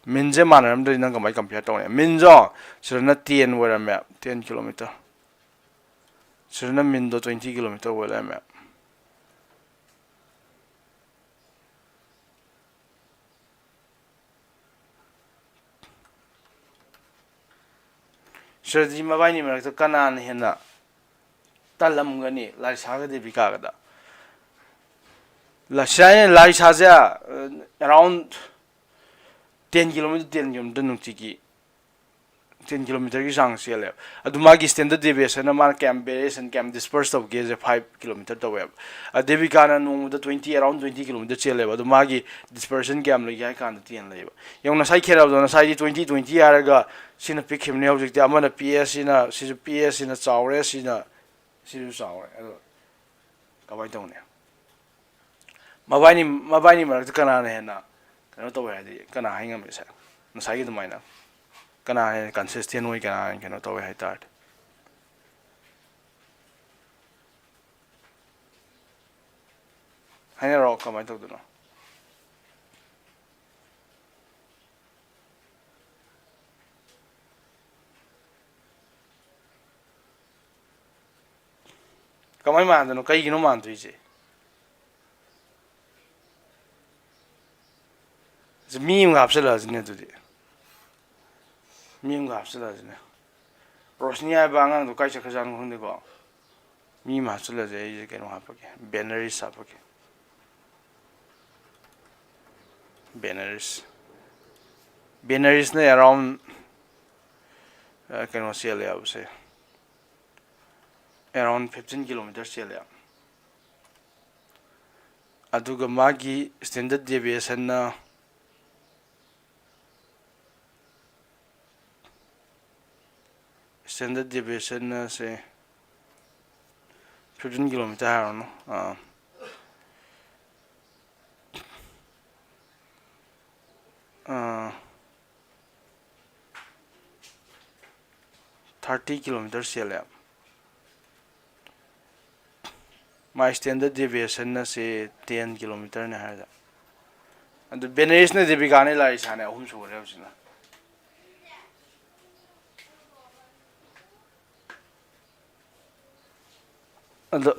ꯃꯤꯟꯁꯦ ꯃꯥꯟꯅꯔꯝꯗ꯭ꯔꯗꯤ ꯅꯪ ꯀꯃꯥꯏꯅ ꯀꯝꯄꯤꯌꯔ ꯇꯧꯅꯤ? ꯃꯤꯟꯁꯦ ꯁꯤꯗꯅ ꯇꯦꯟ ꯑꯣꯏꯔꯝꯃꯦ, ꯇꯦꯟ ꯀꯤꯂꯣꯃꯤꯇꯔ꯫ ꯁꯤꯗꯅ ꯃꯤꯟꯗꯣ ꯇ꯭ꯋꯦꯟꯇꯤ ꯀꯤꯂꯣꯃꯤꯇꯔ ꯑꯣꯏ ꯂꯩꯔꯝꯃꯦ꯫ ꯁꯤꯗꯗꯤ ꯃꯕꯥꯏꯅꯤ ꯃꯔꯛꯇ ꯀꯅꯥꯅ ꯍꯦꯟꯅ ꯇꯜꯂꯝꯒꯅꯤ, ꯂꯥꯔꯤꯁꯥꯒ ꯗꯦꯕꯤꯀꯥꯒꯗ? ꯂꯥ-, ꯁꯤꯗ ꯑꯩꯅ ꯂꯥꯔꯤꯁꯥꯁꯦ around ten kilometre, ten kilometre ꯅꯨꯡꯇꯤꯒꯤ ꯇꯦꯟ ꯀꯤꯂꯣꯃꯤꯇꯔꯒꯤ ꯆꯥꯡ ꯆꯦꯜꯂꯦꯕ꯫ ꯑꯗꯨ ꯃꯥꯒꯤ ꯁ꯭ꯇꯦꯟꯗꯔꯠ ꯗꯦꯕꯤꯌꯦꯁꯟꯅ ꯃꯥꯅ ꯀꯌꯥꯝ ꯚꯦꯔꯤꯌꯦꯁꯟ, ꯀꯌꯥꯝ ꯗꯤꯁꯄꯔꯁ ꯇꯧꯒꯦꯁꯦ ꯐꯥꯏꯚ ꯀꯤꯂꯣꯃꯤꯇꯔ ꯇꯧꯋꯦꯕ꯫ ꯑ, ꯗꯦꯕꯤꯀꯥꯅ ꯅꯣꯡꯃꯗ ꯇ꯭ꯋꯦꯟꯇꯤ, ꯑꯦꯔꯥꯎꯟ ꯇ꯭ꯋꯦꯟꯇꯤ ꯀꯤꯂꯣꯃꯤꯇꯔ ꯆꯦꯜꯂꯦꯕ꯫ ꯑꯗꯨ ꯃꯥꯒꯤ ꯗꯤꯁꯄꯔꯁꯟ ꯀꯌꯥꯝ ꯂꯩꯒꯦ ꯍꯥꯏ ꯀꯥꯟꯗ ꯇꯦꯟ ꯂꯩꯌꯦꯕ꯫ ꯌꯦꯡꯉꯨ, ꯉꯁꯥꯏ ꯈꯦꯠꯅꯕꯗꯣ, ꯉꯁꯥꯏꯗꯤ ꯇ꯭ꯋꯦꯟꯇꯤ ꯇ꯭ꯋꯦꯟꯇꯤ ꯍꯥꯏꯔꯒ ꯁꯤꯅ ꯄꯤꯛꯈꯤꯕꯅꯦ꯫ ꯍꯧꯖꯤꯛꯇꯤ ꯑꯃꯅ ꯄꯤꯛꯑꯦ, ꯁꯤꯅ, ꯁꯤꯁꯨ ꯄꯤꯛꯑꯦ, ꯁꯤꯅ ꯆꯥꯎꯔꯦ, ꯁꯤꯅ, ꯁꯤꯁꯨ ꯆꯥꯎꯔꯦ꯫ ꯑꯗꯣ ꯀꯃꯥꯏꯅ ꯇꯧꯅꯤ? ꯃꯕꯥꯏꯅꯤ, ꯃꯕꯥꯏꯅꯤ ꯃꯔꯛꯇ ꯀꯅꯥꯅ ꯍꯦꯟꯅ ꯀꯩꯅꯣ ꯇꯧꯋꯦ ꯍꯥꯏꯗꯤ ꯀꯅꯥ ꯍꯥꯏ ꯉꯝꯃꯤ ꯁꯦ? ꯉꯁꯥꯏꯒꯤ ꯑꯗꯨꯃꯥꯏꯅ ꯀꯅꯥ ꯍꯦꯟꯅ ꯀꯟꯁꯤꯁꯇꯦꯟ ꯑꯣꯏ, ꯀꯅꯥ ꯍꯦꯟꯅ ꯀꯩꯅꯣ ꯇꯧꯋꯦ ꯍꯥꯏ ꯇꯥꯔꯗꯤ? ꯍꯥꯏꯅꯔꯛꯑꯣ, ꯀꯃꯥꯏꯅ ꯇꯧꯗꯣꯏꯅꯣ? ꯀꯃꯥꯏ ꯃꯥꯟꯗꯣꯏꯅꯣ? ꯀꯩꯒꯤꯅꯣ ꯃꯥꯟꯗꯣꯏꯁꯦ? ꯁꯤ ꯃꯤ ꯑꯃꯒ ꯍꯥꯞꯆꯤꯜꯂꯛꯑꯁꯤꯅꯦ ꯑꯗꯨꯗꯤ꯫ ꯃꯤ ꯑꯃꯒ ꯍꯥꯞꯆꯤꯜꯂꯛꯑꯁꯤꯅꯦ꯫ ꯔꯣꯁꯅꯤ ꯍꯥꯏꯕ ꯑꯉꯥꯡꯗꯣ ꯀꯥꯏ ꯆꯠꯈ꯭ꯔꯖꯥꯠꯅꯣ ꯈꯪꯗꯦꯀꯣ꯫ ꯃꯤ ꯑꯃ ꯍꯥꯞꯆꯤꯜꯂꯁꯦ, ꯑꯩꯁꯦ ꯀꯩꯅꯣ ꯍꯥꯞꯄꯒꯦ, ꯕꯦꯅꯔꯤꯁ ꯍꯥꯞꯄꯒꯦ꯫ ꯕꯦꯅꯔꯤꯁ, ꯕꯦꯅꯔꯤꯁꯅ ꯑꯦꯔꯥꯎꯟ ꯀꯩꯅꯣ ꯆꯦꯜꯂꯦ ꯍꯥꯏꯕꯁꯦ, ꯑꯦꯔꯥꯎꯟ ꯐꯤꯐꯇꯤꯟ ꯀꯤꯂꯣꯃꯤꯇꯔ ꯆꯦꯜꯂꯦ꯫ ꯑꯗꯨꯒ ꯃꯥꯒꯤ ꯁ꯭ꯇꯦꯟꯗꯔꯠ ꯗꯦꯕꯤꯌꯦꯁꯟꯅ ꯁ꯭ꯇꯦꯟꯗꯔꯠ ꯗꯦꯕꯤꯌꯦꯁꯟꯅ ꯁꯦ ꯐꯤꯐꯇꯤꯟ ꯀꯤꯂꯣꯃꯤꯇꯔ ꯍꯥꯏꯔꯣꯅꯣ꯫ ꯑꯥ, ꯑꯥ, ꯊꯥꯔꯇꯤ ꯀꯤꯂꯣꯃꯤꯇꯔ ꯆꯦꯜꯂꯦ꯫ ꯃꯥꯏ ꯁ꯭ꯇꯦꯟꯗꯔꯠ ꯗꯦꯕꯤꯌꯦꯁꯟꯅ ꯁꯦ ꯇꯦꯟ ꯀꯤꯂꯣꯃꯤꯇꯔꯅꯦ ꯍꯥꯏꯔꯗ꯫ ꯑꯗꯨ ꯕꯦꯅꯔꯤꯁꯅꯦ ꯗꯦꯕꯤꯀꯥꯅꯦ ꯂꯥꯔꯤꯁꯥꯅꯦ ꯑꯍꯨꯝ ꯁꯨꯈ꯭ꯔꯦ ꯍꯧꯖꯤꯛꯅ꯫ ꯑꯗꯣ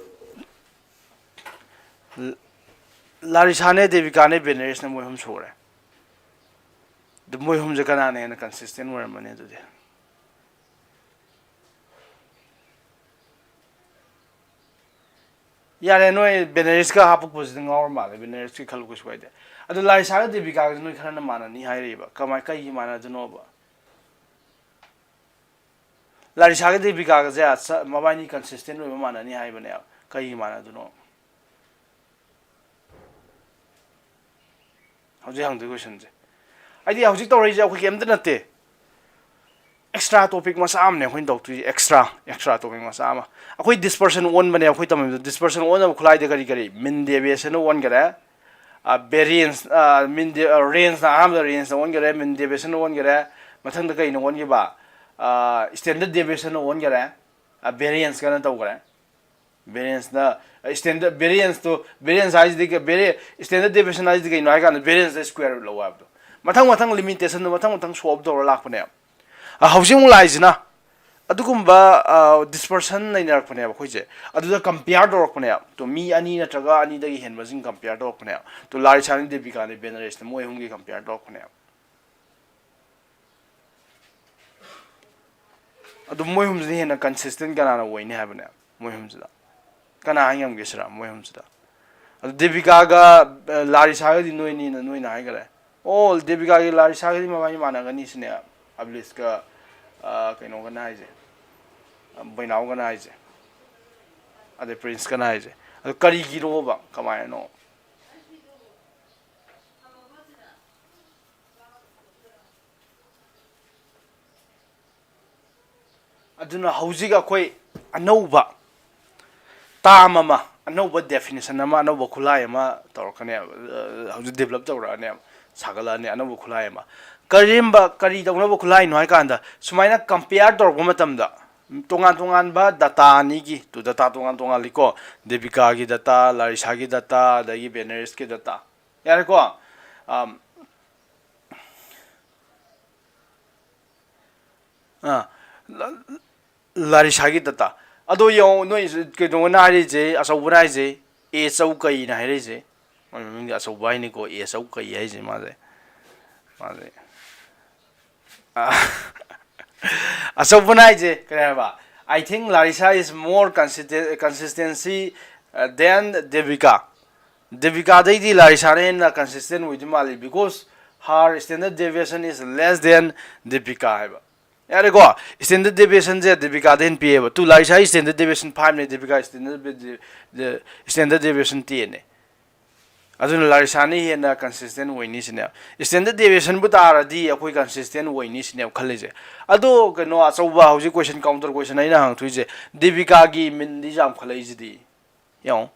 ꯂꯥꯔꯤꯁꯥꯅꯦ, ꯗꯦꯕꯤꯀꯥꯅꯦ, ꯕꯦꯅꯔꯤꯁꯅꯦ, ꯃꯣꯏ ꯑꯍꯨꯝ ꯁꯨꯔꯦ꯫ ꯑꯗꯨ ꯃꯣꯏ ꯑꯍꯨꯝꯁꯦ ꯀꯅꯥꯅ ꯍꯦꯟꯅ ꯀꯟꯁꯤꯁꯇꯦꯟ ꯑꯣꯏꯔꯝꯃꯅꯤ ꯑꯗꯨꯗꯤ? ꯌꯥꯔꯦ, ꯅꯣꯏ ꯕꯦꯅꯔꯤꯁꯀ ꯍꯥꯞꯄꯛꯄꯁꯤꯗ ꯉꯥꯎꯔ ꯃꯥꯜꯂꯦ꯫ ꯕꯦꯅꯔꯤꯁꯀꯤ ꯈꯜꯂꯨ ꯀꯩꯁꯨ ꯀꯥꯏꯗꯦ꯫ ꯑꯗꯣ ꯂꯥꯔꯤꯁꯥꯒ ꯗꯦꯕꯤꯀꯥꯒꯁꯦ ꯅꯣꯏ ꯈꯔꯅ ꯃꯥꯟꯅꯅꯤ ꯍꯥꯏꯔꯤꯕ꯫ ꯀꯃꯥꯏ, ꯀꯩꯒꯤ ꯃꯥꯟꯅꯗꯣꯏꯅꯣꯕ? ꯂꯥꯔꯤꯁꯥꯒ ꯗꯦꯕꯤꯀꯥꯒꯁꯦ ꯆ-, ꯃꯕꯥꯏꯅꯤ ꯀꯟꯁꯤꯁꯇꯦꯟ ꯑꯣꯏꯕ ꯃꯥꯟꯅꯅꯤ ꯍꯥꯏꯕꯅꯦꯕ꯫ ꯀꯩꯒꯤ ꯃꯥꯟꯅꯗꯣꯏꯅꯣ? ꯍꯧꯖꯤꯛ ꯍꯪꯗꯣꯏ ꯀꯣꯏꯁꯟꯁꯦ꯫ ꯑꯩꯗꯤ ꯍꯧꯖꯤꯛ ꯇꯧꯔꯛꯏꯁꯦ ꯑꯩꯈꯣꯏ ꯀꯩꯝꯇ ꯅꯠꯇꯦ꯫ ꯑꯦꯛꯁꯇ꯭ꯔꯥ ꯇꯣꯄꯤꯛ ꯃꯆꯥ ꯑꯃꯅꯦ ꯑꯩꯈꯣꯏꯅ ꯇꯧꯗꯣꯏꯁꯦ, ꯑꯦꯛꯁꯇ꯭ꯔꯥ, ꯑꯦꯛꯁꯇ꯭ꯔꯥ ꯇꯣꯄꯤꯛ ꯃꯆꯥ ꯑꯃ꯫ ꯑꯩꯈꯣꯏ ꯗꯤꯁꯄꯔꯁꯟ ꯑꯣꯟꯕꯅꯦ ꯑꯩꯈꯣꯏ ꯇꯝꯃꯤꯕꯗꯣ꯫ ꯗꯤꯁꯄꯔꯁꯟ ꯑꯣꯟꯅꯕ ꯈꯨꯠꯂꯥꯏꯗ ꯀꯔꯤ ꯀꯔꯤ? ꯃꯤꯟ ꯗꯦꯕꯤꯌꯦꯁꯟꯅ ꯑꯣꯟꯈꯔꯦ꯫ ꯕꯦꯔꯤꯌꯦꯟꯁ, ꯃꯤꯟ ꯗꯦ-, ꯔꯦꯟꯖꯅ ꯑꯍꯥꯟꯕꯗ ꯔꯦꯟꯖꯅ ꯑꯣꯟꯈꯔꯦ, ꯃꯤꯟ ꯗꯦꯕꯤꯌꯦꯁꯟꯅ ꯑꯣꯟꯈꯔꯦ꯫ ꯃꯊꯪꯗ ꯀꯩꯅꯣ ꯑꯣꯟꯈꯤꯕ? ꯁ꯭ꯇꯦꯟꯗꯔꯠ ꯗꯦꯕꯤꯌꯦꯁꯟꯅ ꯑꯣꯟꯈꯔꯦ꯫ ꯕꯦꯔꯤꯌꯦꯟꯁ ꯀꯅ ꯇꯧꯈꯔꯦ꯫ ꯕꯦꯔꯤꯌꯦꯟꯁꯅ, ꯁ꯭ꯇꯦꯟꯗꯔꯠ ꯕꯦꯔꯤꯌꯦꯟꯁꯇꯣ, ꯕꯦꯔꯤꯌꯦꯟꯁ ꯍꯥꯏꯁꯤꯗꯤ ꯀ-, ꯕꯦꯔꯤ-, ꯁ꯭ꯇꯦꯟꯗꯔꯠ ꯗꯦꯕꯤꯌꯦꯁꯟ ꯍꯥꯏꯁꯤꯗꯤ ꯀꯩꯅꯣ ꯍꯥꯏ ꯀꯥꯟꯗ ꯕꯦꯔꯤꯌꯦꯟꯁꯇ ꯁ꯭ꯀ꯭ꯋꯦꯔ ꯔꯨꯠ ꯂꯧ ꯍꯥꯏꯕꯗꯣ꯫ ꯃꯊꯪ ꯃꯊꯪ ꯂꯤꯃꯤꯇꯦꯁꯟꯗꯣ ꯃꯊꯪ ꯃꯊꯪ ꯁꯣꯜꯞ ꯇꯧꯔ ꯂꯥꯛꯄꯅꯦꯕ꯫ ꯑ, ꯍꯧꯖꯤꯛ ꯑꯃꯨꯛ ꯂꯥꯛꯏꯁꯤꯅ ꯑꯗꯨꯒꯨꯝꯕ, ꯑ, ꯗꯤꯁꯄꯔꯁꯟ ꯅꯩꯅꯔꯛꯄꯅꯦꯕ ꯑꯩꯈꯣꯏꯁꯦ꯫ ꯑꯗꯨꯗ ꯀꯝꯄꯤꯌꯔ ꯇꯧꯔꯛꯄꯅꯦꯕ꯫ ꯇꯣ, ꯃꯤ ꯑꯅꯤ ꯅꯠꯇ꯭ꯔꯒ ꯑꯅꯤꯗꯒꯤ ꯍꯦꯟꯕꯁꯤꯡ ꯀꯝꯄꯤꯌꯔ ꯇꯧꯔꯛꯄꯅꯦꯕ꯫ ꯇꯣ, ꯂꯥꯔꯤꯁꯥꯅꯤ ꯗꯦꯕꯤꯀꯥꯅꯤ ꯕꯦꯅꯔꯤꯁꯅ ꯃꯣꯏ ꯑꯍꯨꯝꯒꯤ ꯀꯝꯄꯤꯌꯔ ꯇꯧꯔꯛꯄꯅꯦꯕ꯫ ꯑꯗꯨ ꯃꯣꯏ ꯑꯍꯨꯝꯁꯤꯅ ꯍꯦꯟꯅ ꯀꯟꯁꯤꯁꯇꯦꯟ ꯀꯅꯥꯅ ꯑꯣꯏꯅꯤ ꯍꯥꯏꯕꯅꯦ? ꯃꯣꯏ ꯑꯍꯨꯝꯁꯤꯗ ꯀꯅꯥ ꯍꯥꯏ ꯉꯝꯒꯦ ꯁꯤꯔ? ꯃꯣꯏ ꯑꯍꯨꯝꯁꯤꯗ ꯑꯗꯨ ꯗꯦꯕꯤꯀꯥꯒ, ꯑ, ꯂꯥꯔꯤꯁꯥꯒꯗꯤ ꯅꯣꯏꯅꯤꯅ ꯅꯣꯏꯅ ꯍꯥꯏꯈꯔꯦ꯫ ꯑꯣ, ꯗꯦꯕꯤꯀꯥꯒꯤ ꯂꯥꯔꯤꯁꯥꯒꯗꯤ ꯃꯕꯥꯅꯤ ꯃꯥꯟꯅꯒꯅꯤ ꯁꯤꯅꯦ ꯑꯕꯂꯤꯁꯀ, ꯑ, ꯀꯩꯅꯣꯒꯅ ꯍꯥꯏꯁꯦ, ꯑ, ꯕꯩꯅꯥꯎꯒꯅ ꯍꯥꯏꯁꯦ, ꯑꯗꯩ ꯄ꯭ꯔꯤꯟꯁꯀꯅ ꯍꯥꯏꯁꯦ꯫ ꯑꯗꯨ ꯀꯔꯤꯒꯤꯅꯣꯕ? ꯀꯃꯥꯏꯅꯅꯣ? ꯑꯗꯨꯅ ꯍꯧꯖꯤꯛ ꯑꯩꯈꯣꯏ ꯑꯅꯧꯕ ꯇꯥꯝ ꯑꯃ, ꯑꯅꯧꯕ ꯗꯦꯐꯤꯅꯤꯁꯟ ꯑꯃ, ꯑꯅꯧꯕ ꯈꯨꯠꯂꯥꯏ ꯑꯃ ꯇꯧꯔꯛꯀꯅꯦꯕ, ꯑ, ꯍꯧꯖꯤꯛ ꯗꯤꯕꯂꯞ ꯇꯧꯔꯛꯑꯅꯦꯕ, ꯁꯥꯒꯠꯂꯛꯑꯅꯤ ꯑꯅꯧꯕ ꯈꯨꯠꯂꯥꯏ ꯑꯃ꯫ ꯀꯔꯤꯝꯕ, ꯀꯔꯤ ꯇꯧꯅꯕ ꯈꯨꯠꯂꯥꯏꯅꯣ ꯍꯥꯏ ꯀꯥꯟꯗ, ꯁꯨꯃꯥꯏꯅ ꯀꯝꯄꯤꯌꯔ ꯇꯧꯔꯛꯄ ꯃꯇꯝꯗ, ꯇꯣꯉꯥꯟ ꯇꯣꯉꯥꯟꯕ ꯗꯇꯥ ꯑꯅꯤꯒꯤ, ꯇꯨ, ꯗꯇꯥ ꯇꯣꯉꯥꯟ ꯇꯣꯉꯥꯜꯂꯤꯀꯣ, ꯗꯦꯕꯤꯀꯥꯒꯤ ꯗꯇꯥ, ꯂꯥꯔꯤꯁꯥꯒꯤ ꯗꯇꯥ, ꯑꯗꯒꯤ ꯕꯦꯅꯔꯤꯁꯀꯤ ꯗꯇꯥ, ꯌꯥꯔꯦꯀꯣ? ꯑꯝ, ꯑꯥ, ꯂ-, ꯂꯥꯔꯤꯁꯥꯒꯤ ꯗꯇꯥ꯫ ꯑꯗꯣ ꯌꯦꯡꯉꯣ, ꯅꯣꯏ ꯀꯩꯅꯣꯅ ꯍꯥꯏꯔꯤꯁꯦ, ꯑꯆꯧꯕꯅ ꯍꯥꯏꯁꯦ, ꯑꯦ ꯆꯧ ꯀꯩꯅ ꯍꯥꯏꯔꯛꯏꯁꯦ? ꯃꯣꯏ ꯃꯃꯤꯡꯗꯤ ꯑꯆꯧꯕ ꯍꯥꯏꯅꯤꯀꯣ, ꯑꯦ ꯆꯧ ꯀꯩ ꯍꯥꯏꯁꯦ ꯃꯥꯁꯦ꯫ ꯃꯥꯁꯦ꯫ ꯑꯥ, ꯑꯆꯧꯕꯅ ꯍꯥꯏꯁꯦ ꯀꯔꯤ ꯍꯥꯏꯕ? "I think Larissa is more consiste-, consistency, uh, than Devika." ꯗꯦꯕꯤꯀꯥꯗꯩꯗꯤ ꯂꯥꯔꯤꯁꯥꯅ ꯍꯦꯟꯅ ꯀꯟꯁꯤꯁꯇꯦꯟ ꯑꯣꯏꯗꯣꯏ ꯃꯥꯜꯂꯤ, because her standard deviation is less than Debika ꯍꯥꯏꯕ꯫ ꯌꯥꯔꯦꯀꯣ, ꯁ꯭ꯇꯦꯟꯗꯔꯗ ꯗꯦꯕꯤꯌꯦꯁꯟꯁꯦ ꯗꯦꯕꯤꯀꯥꯗ ꯍꯦꯟꯅ ꯄꯤꯛꯑꯦꯕ꯫ ꯇꯨ, ꯂꯥꯔꯤꯁꯥꯒꯤ ꯁ꯭ꯇꯦꯟꯗꯔꯗ ꯗꯦꯕꯤꯌꯦꯁꯟ ꯐꯥꯏꯚꯅꯦ, ꯗꯦꯕꯤꯀꯥ ꯁ꯭ꯇꯦꯟꯗꯔꯗ ꯗꯦ-, ꯗꯦ-, ꯁ꯭ꯇꯦꯟꯗꯔꯗ ꯗꯦꯕꯤꯌꯦꯁꯟ ꯇꯦꯟꯅꯦ꯫ ꯑꯗꯨꯅ ꯂꯥꯔꯤꯁꯥꯅ ꯍꯦꯟꯅ ꯀꯟꯁꯤꯁꯇꯦꯟ ꯑꯣꯏꯅꯤ ꯁꯤꯅꯦꯕ꯫ ꯁ꯭ꯇꯦꯟꯗꯔꯗ ꯗꯦꯕꯤꯌꯦꯁꯟꯕꯨ ꯇꯥꯔꯗꯤ ꯑꯩꯈꯣꯏ ꯀꯟꯁꯤꯁꯇꯦꯟ ꯑꯣꯏꯅꯤ ꯁꯤꯅꯦꯕ ꯈꯜꯂꯤꯁꯦ꯫ ꯑꯗꯣ ꯀꯩꯅꯣ, ꯑꯆꯧꯕ ꯍꯧꯖꯤꯛ ꯀꯣꯏꯁꯟ, ꯀꯥꯎꯟꯇꯔ ꯀꯣꯏꯁꯟ ꯑꯩꯅ ꯍꯪꯉꯛꯇꯣꯏꯁꯦ, ꯗꯦꯕꯤꯀꯥꯒꯤ ꯃꯤꯟꯗꯤ ꯌꯥꯝꯈꯠꯂꯛꯏꯁꯤꯗꯤ? ꯌꯦꯡꯉꯣ,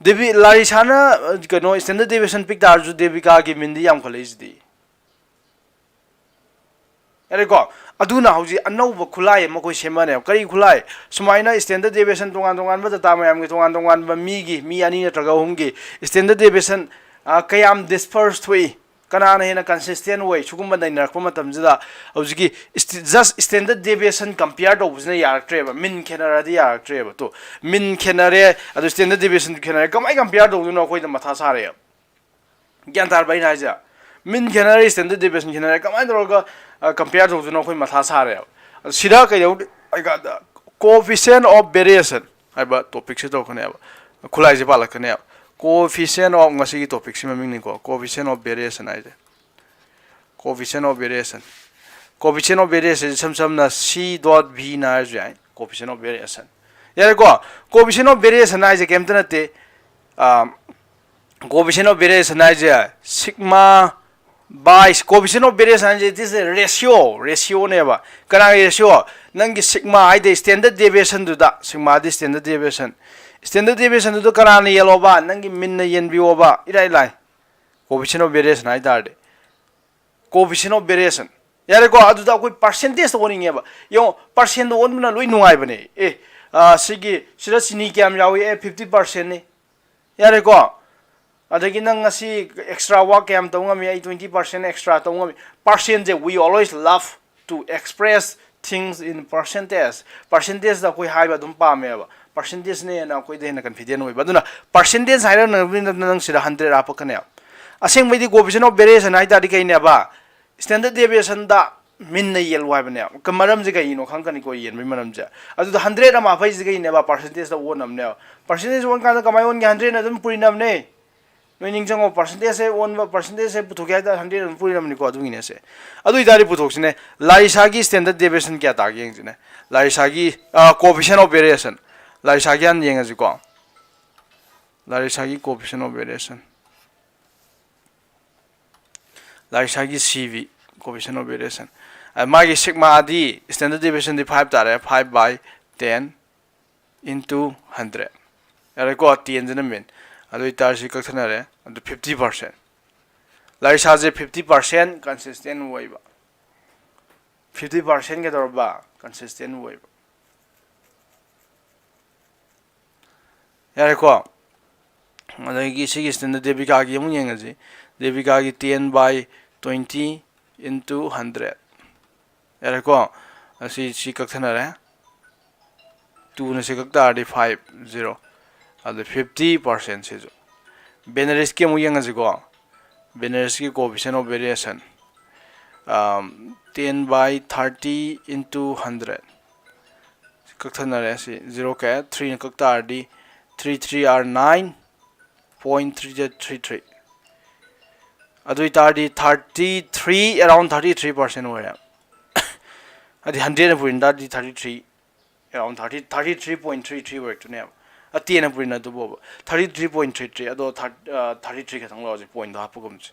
ꯗꯦꯕꯤ-, ꯂꯥꯔꯤꯁꯥꯅ, ꯑ, ꯀꯩꯅꯣ, ꯁ꯭ꯇꯦꯟꯗꯔꯗ ꯗꯦꯕꯤꯌꯦꯁꯟ ꯄꯤꯛ ꯇꯥꯔꯁꯨ ꯗꯦꯕꯤꯀꯥꯒꯤ ꯃꯤꯟꯗꯤ ꯌꯥꯝꯈꯠꯂꯛꯏꯁꯤꯗꯤ꯫ ꯌꯥꯔꯦꯀꯣ? ꯑꯗꯨꯅ ꯍꯧꯖꯤꯛ ꯑꯅꯧꯕ ꯈꯨꯠꯂꯥꯏ ꯑꯃ ꯑꯩꯈꯣꯏ ꯁꯦꯝꯃꯅꯦꯕ꯫ ꯀꯔꯤ ꯈꯨꯠꯂꯥꯏ? ꯁꯨꯃꯥꯏꯅ ꯁ꯭ꯇꯦꯟꯗꯔꯗ ꯗꯦꯕꯤꯌꯦꯁꯟ ꯇꯣꯉꯥꯟ ꯇꯣꯉꯥꯟꯕ, ꯗꯇꯥ ꯃꯌꯥꯝꯒꯤ ꯇꯣꯉꯥꯟ ꯇꯣꯉꯥꯟꯕ ꯃꯤꯒꯤ, ꯃꯤ ꯑꯅꯤ ꯅꯠꯇ꯭ꯔꯒ ꯑꯍꯨꯝꯒꯤ ꯁ꯭ꯇꯦꯟꯗꯔꯗ ꯗꯦꯕꯤꯌꯦꯁꯟ, ꯑ, ꯀꯌꯥꯝ ꯗꯤꯁꯄꯔꯁ ꯊꯣꯛꯏ, ꯀꯅꯥꯅ ꯍꯦꯟꯅ ꯀꯟꯁꯤꯁꯇꯦꯟ ꯑꯣꯏ, ꯁꯤꯒꯨꯝꯕ ꯅꯩꯅꯔꯛꯄ ꯃꯇꯝꯁꯤꯗ ꯍꯧꯖꯤꯛꯀꯤ stay-, just standard deviation compare ꯇꯧꯕꯁꯤꯅ ꯌꯥꯔꯛꯇ꯭ꯔꯦꯕ, ꯃꯤꯟ ꯈꯦꯠꯅꯔꯗꯤ ꯌꯥꯔꯛꯇ꯭ꯔꯦꯕ꯫ ꯇꯣ, ꯃꯤꯟ ꯈꯦꯠꯅꯔꯦ, ꯑꯗꯨ ꯁ꯭ꯇꯦꯟꯗꯔꯗ ꯗꯦꯕꯤꯌꯦꯁꯟꯁꯨ ꯈꯦꯠꯅꯔꯦ, ꯀꯃꯥꯏꯅ ꯀꯝꯄꯤꯌꯔ ꯇꯧꯗꯣꯏꯅꯣ? ꯑꯩꯈꯣꯏꯗ ꯃꯊꯥ ꯁꯥꯔꯦꯕ꯫ ꯒ꯭ꯌꯥꯟ ꯇꯥꯔꯕ ꯑꯩꯅ ꯍꯥꯏꯁꯦ? ꯃꯤꯟ ꯈꯦꯠꯅꯔꯦ, ꯁ꯭ꯇꯦꯟꯗꯔꯗ ꯗꯦꯕꯤꯌꯦꯁꯟ ꯈꯦꯠꯅꯔꯦ, ꯀꯃꯥꯏꯅ ꯇꯧꯔꯒ, ꯑ, ꯀꯝꯄꯤꯌꯔ ꯇꯧꯗꯣꯏꯅꯣ? ꯑꯩꯈꯣꯏ ꯃꯊꯥ ꯁꯥꯔꯦꯕ꯫ ꯁꯤꯗ ꯀꯩꯗꯧ ꯑꯩ ꯀꯥꯟꯗ coefficient of variation ꯍꯥꯏꯕ ꯇꯣꯄꯤꯛꯁꯦ ꯇꯧꯔꯛꯀꯅꯦꯕ꯫ ꯈꯨꯠꯂꯥꯏꯁꯦ ꯄꯥꯜꯂꯛꯀꯅꯦꯕ꯫ Coefficient of, ꯉꯁꯤꯒꯤ ꯇꯣꯄꯤꯛꯁꯤ ꯃꯃꯤꯡꯅꯤꯀꯣ, coefficient of variation ꯍꯥꯏꯁꯦ꯫ Coefficient of variation, coefficient of variation ꯏꯁꯝ ꯁꯝꯅ C dot V ꯅ ꯍꯥꯏꯔꯁꯨ ꯌꯥꯏ, coefficient of variation꯫ ꯌꯥꯔꯦꯀꯣ? Coefficient of variation ꯍꯥꯏꯁꯦ ꯀꯩꯝꯇ ꯅꯠꯇꯦ꯫ Coefficient of variation ꯍꯥꯏꯁꯦ sigma by, coefficient of variation ꯍꯥꯏꯁꯦ it is a ratio, ratio ꯅꯦꯕ꯫ ꯀꯅꯥꯒꯤ ratio? ꯅꯪꯒꯤ sigma ꯍꯥꯏꯗꯤ standard deviation ꯗꯨꯗ, sigma ꯗꯤ standard deviation, standard deviation ꯗꯨꯗ ꯀꯅꯥꯅ ꯌꯦꯜꯂꯣꯕ? ꯅꯪꯒꯤ mean ꯅ ꯌꯦꯟꯕꯤꯌꯣꯕ꯫ ꯏꯔꯥꯏ ꯂꯥꯏ, coefficient of variation ꯍꯥꯏ ꯇꯥꯔꯗꯤ꯫ Coefficient of variation꯫ ꯌꯥꯔꯦꯀꯣ? ꯑꯗꯨꯗ ꯑꯩꯈꯣꯏ percentage ꯇ ꯑꯣꯟꯅꯤꯡꯉꯦꯕ꯫ ꯌꯦꯡꯉꯣ, percent ꯇ ꯑꯣꯟꯕꯅ ꯂꯣꯏ ꯅꯨꯡꯉꯥꯏꯕꯅꯦ꯫ ꯑꯦ, ꯑ, ꯁꯤꯒꯤ, ꯁꯤꯗ ꯆꯤꯅꯤ ꯀꯌꯥꯝ ꯌꯥꯎꯏ? ꯑꯦ, fifty percent ꯅꯤ꯫ ꯌꯥꯔꯦꯀꯣ? ꯑꯗꯒꯤ ꯅꯪ ꯉꯁꯤ extra work ꯀꯌꯥꯝ ꯇꯧ ꯉꯝꯃꯤ? ꯑꯩ twenty percent extra ꯇꯧ ꯉꯝꯃꯤ꯫ Percent say, we always love to express things in percentage. Percentage ꯇ ꯑꯩꯈꯣꯏ ꯍꯥꯏꯕ ꯑꯗꯨꯝ ꯄꯥꯝꯃꯦꯕ꯫ Percentage ꯅ ꯍꯦꯟꯅ ꯑꯩꯈꯣꯏꯗ ꯍꯦꯟꯅ confident ꯑꯣꯏꯕ꯫ ꯑꯗꯨꯅ percentage ꯍꯥꯏꯔꯛꯅꯕꯅꯤꯅ ꯅꯪ ꯁꯤꯗ hundred ꯍꯥꯞꯄꯛꯀꯅꯦꯕ꯫ ꯑꯁꯦꯡꯕꯩꯗꯤ coefficient of variation ꯍꯥꯏ ꯇꯥꯔꯗꯤ ꯀꯩꯅꯦꯕ? Standard deviation ꯗ mean ꯅ ꯌꯦꯜꯂꯨ ꯍꯥꯏꯕꯅꯦꯕ꯫ ꯀ-, ꯃꯔꯝꯁꯦ ꯀꯩꯒꯤꯅꯣ ꯈꯪꯉꯛꯀꯅꯤꯀꯣ, ꯌꯦꯟꯕꯒꯤ ꯃꯔꯝꯁꯦ꯫ ꯑꯗꯨꯗ hundred ꯑꯃ ꯍꯥꯞꯄꯛꯏꯁꯦ ꯀꯩꯅꯦꯕ? Percentage ꯇ ꯑꯣꯟꯅꯕꯅꯦꯕ꯫ Percentage ꯑꯣꯟ ꯀꯥꯟꯗ ꯀꯃꯥꯏꯅ ꯑꯣꯟꯒꯦ? Hundred ꯅ ꯑꯗꯨꯝ ꯄꯨꯔꯤꯅꯕꯅꯦ꯫ ꯅꯣꯏ ꯅꯤꯡꯁꯤꯡꯉꯣ, percentage ꯁꯦ ꯑꯣꯟꯕ, percentage ꯁꯦ ꯄꯨꯊꯣꯛꯀꯦ ꯍꯥꯏ ꯇꯥꯔꯗꯤ hundred ꯑꯗꯨꯝ ꯄꯨꯔꯤꯅꯕꯅꯤꯀꯣ, ꯑꯗꯨꯒꯤꯅꯦ ꯁꯦ꯫ ꯑꯗꯨ ꯑꯣꯏꯇꯥꯔꯗꯤ ꯄꯨꯊꯣꯛꯁꯤꯅꯦ, ꯂꯥꯔꯤꯁꯥꯒꯤ standard deviation ꯀꯌꯥ ꯇꯥꯒꯦ ꯌꯦꯡꯁꯤꯅꯦ꯫ ꯂꯥꯔꯤꯁꯥꯒꯤ, ꯑ, coefficient of variation꯫ ꯂꯥꯔꯤꯁꯥꯒꯤ ꯍꯥꯟꯅ ꯌꯦꯡꯉꯁꯤꯀꯣ꯫ ꯂꯥꯔꯤꯁꯥꯒꯤ coefficient of variation꯫ ꯂꯥꯔꯤꯁꯥꯒꯤ C V, coefficient of variation꯫ ꯑ, ꯃꯥꯒꯤ sigma ꯗꯤ, standard deviation ꯗꯤ five ꯇꯥꯔꯦ, five by ten into hundred꯫ ꯌꯥꯔꯦꯀꯣ, ten ꯁꯤꯅ mean꯫ ꯑꯗꯨ ꯑꯣꯏꯇꯥꯔꯗꯤ ꯁꯤ ꯀꯛꯊꯠꯅꯔꯦ, ꯑꯗꯨ fifty percent꯫ ꯂꯥꯔꯤꯁꯥꯁꯦ fifty percent consistent ꯑꯣꯏꯕ꯫ Fifty percent ꯀꯩꯗꯧꯔꯕ? Consistent ꯑꯣꯏꯕ꯫ ꯌꯥꯔꯦꯀꯣ? ꯑꯗꯒꯤ ꯁꯤꯒꯤ ꯁꯤꯗꯅ ꯗꯦꯕꯤꯀꯥꯒꯤ ꯑꯃꯨꯛ ꯌꯦꯡꯉꯁꯤ꯫ ꯗꯦꯕꯤꯀꯥꯒꯤ ten by twenty into hundred꯫ ꯌꯥꯔꯦꯀꯣ? ꯑꯁꯤ, ꯁꯤ ꯀꯛꯊꯅꯔꯦ꯫ Two ꯅ ꯁꯤ ꯀꯛ ꯇꯥꯔꯗꯤ five, zero꯫ ꯑꯗꯨ fifty percent ꯁꯤꯁꯨ꯫ ꯕꯦꯅꯔꯤꯁꯀꯤ ꯑꯃꯨꯛ ꯌꯦꯡꯉꯁꯤꯀꯣ꯫ ꯕꯦꯅꯔꯤꯁꯀꯤ coefficient of variation꯫ ꯑꯝ, ten by thirty into hundred꯫ ꯀꯛꯊꯠꯅꯔꯦ ꯁꯤ꯫ Zero ꯀꯛꯑꯦ, three ꯅ ꯀꯛ ꯇꯥꯔꯗꯤ three three are nine point three three three꯫ ꯑꯗꯨ ꯑꯣꯏꯇꯥꯔꯗꯤ thirty three, around thirty three percent ꯑꯣꯏꯔꯦ꯫ ꯍꯥꯏꯗꯤ hundred ꯅ ꯄꯨꯔꯤꯅ ꯇꯥꯔꯗꯤ thirty three, around thirty, thirty three point three three ꯑꯣꯏꯔꯛꯇꯣꯏꯅꯦꯕ꯫ ꯑ, ten ꯅ ꯄꯨꯔꯤꯅ ꯑꯗꯨꯕꯣꯕ꯫ Thirty three point three three, ꯑꯗꯣ thirty, ꯑ, thirty three ꯈꯛꯇꯪ ꯂꯧꯔꯁꯤ, point ꯗꯣ ꯍꯥꯞꯄꯒꯨꯝꯁꯦ꯫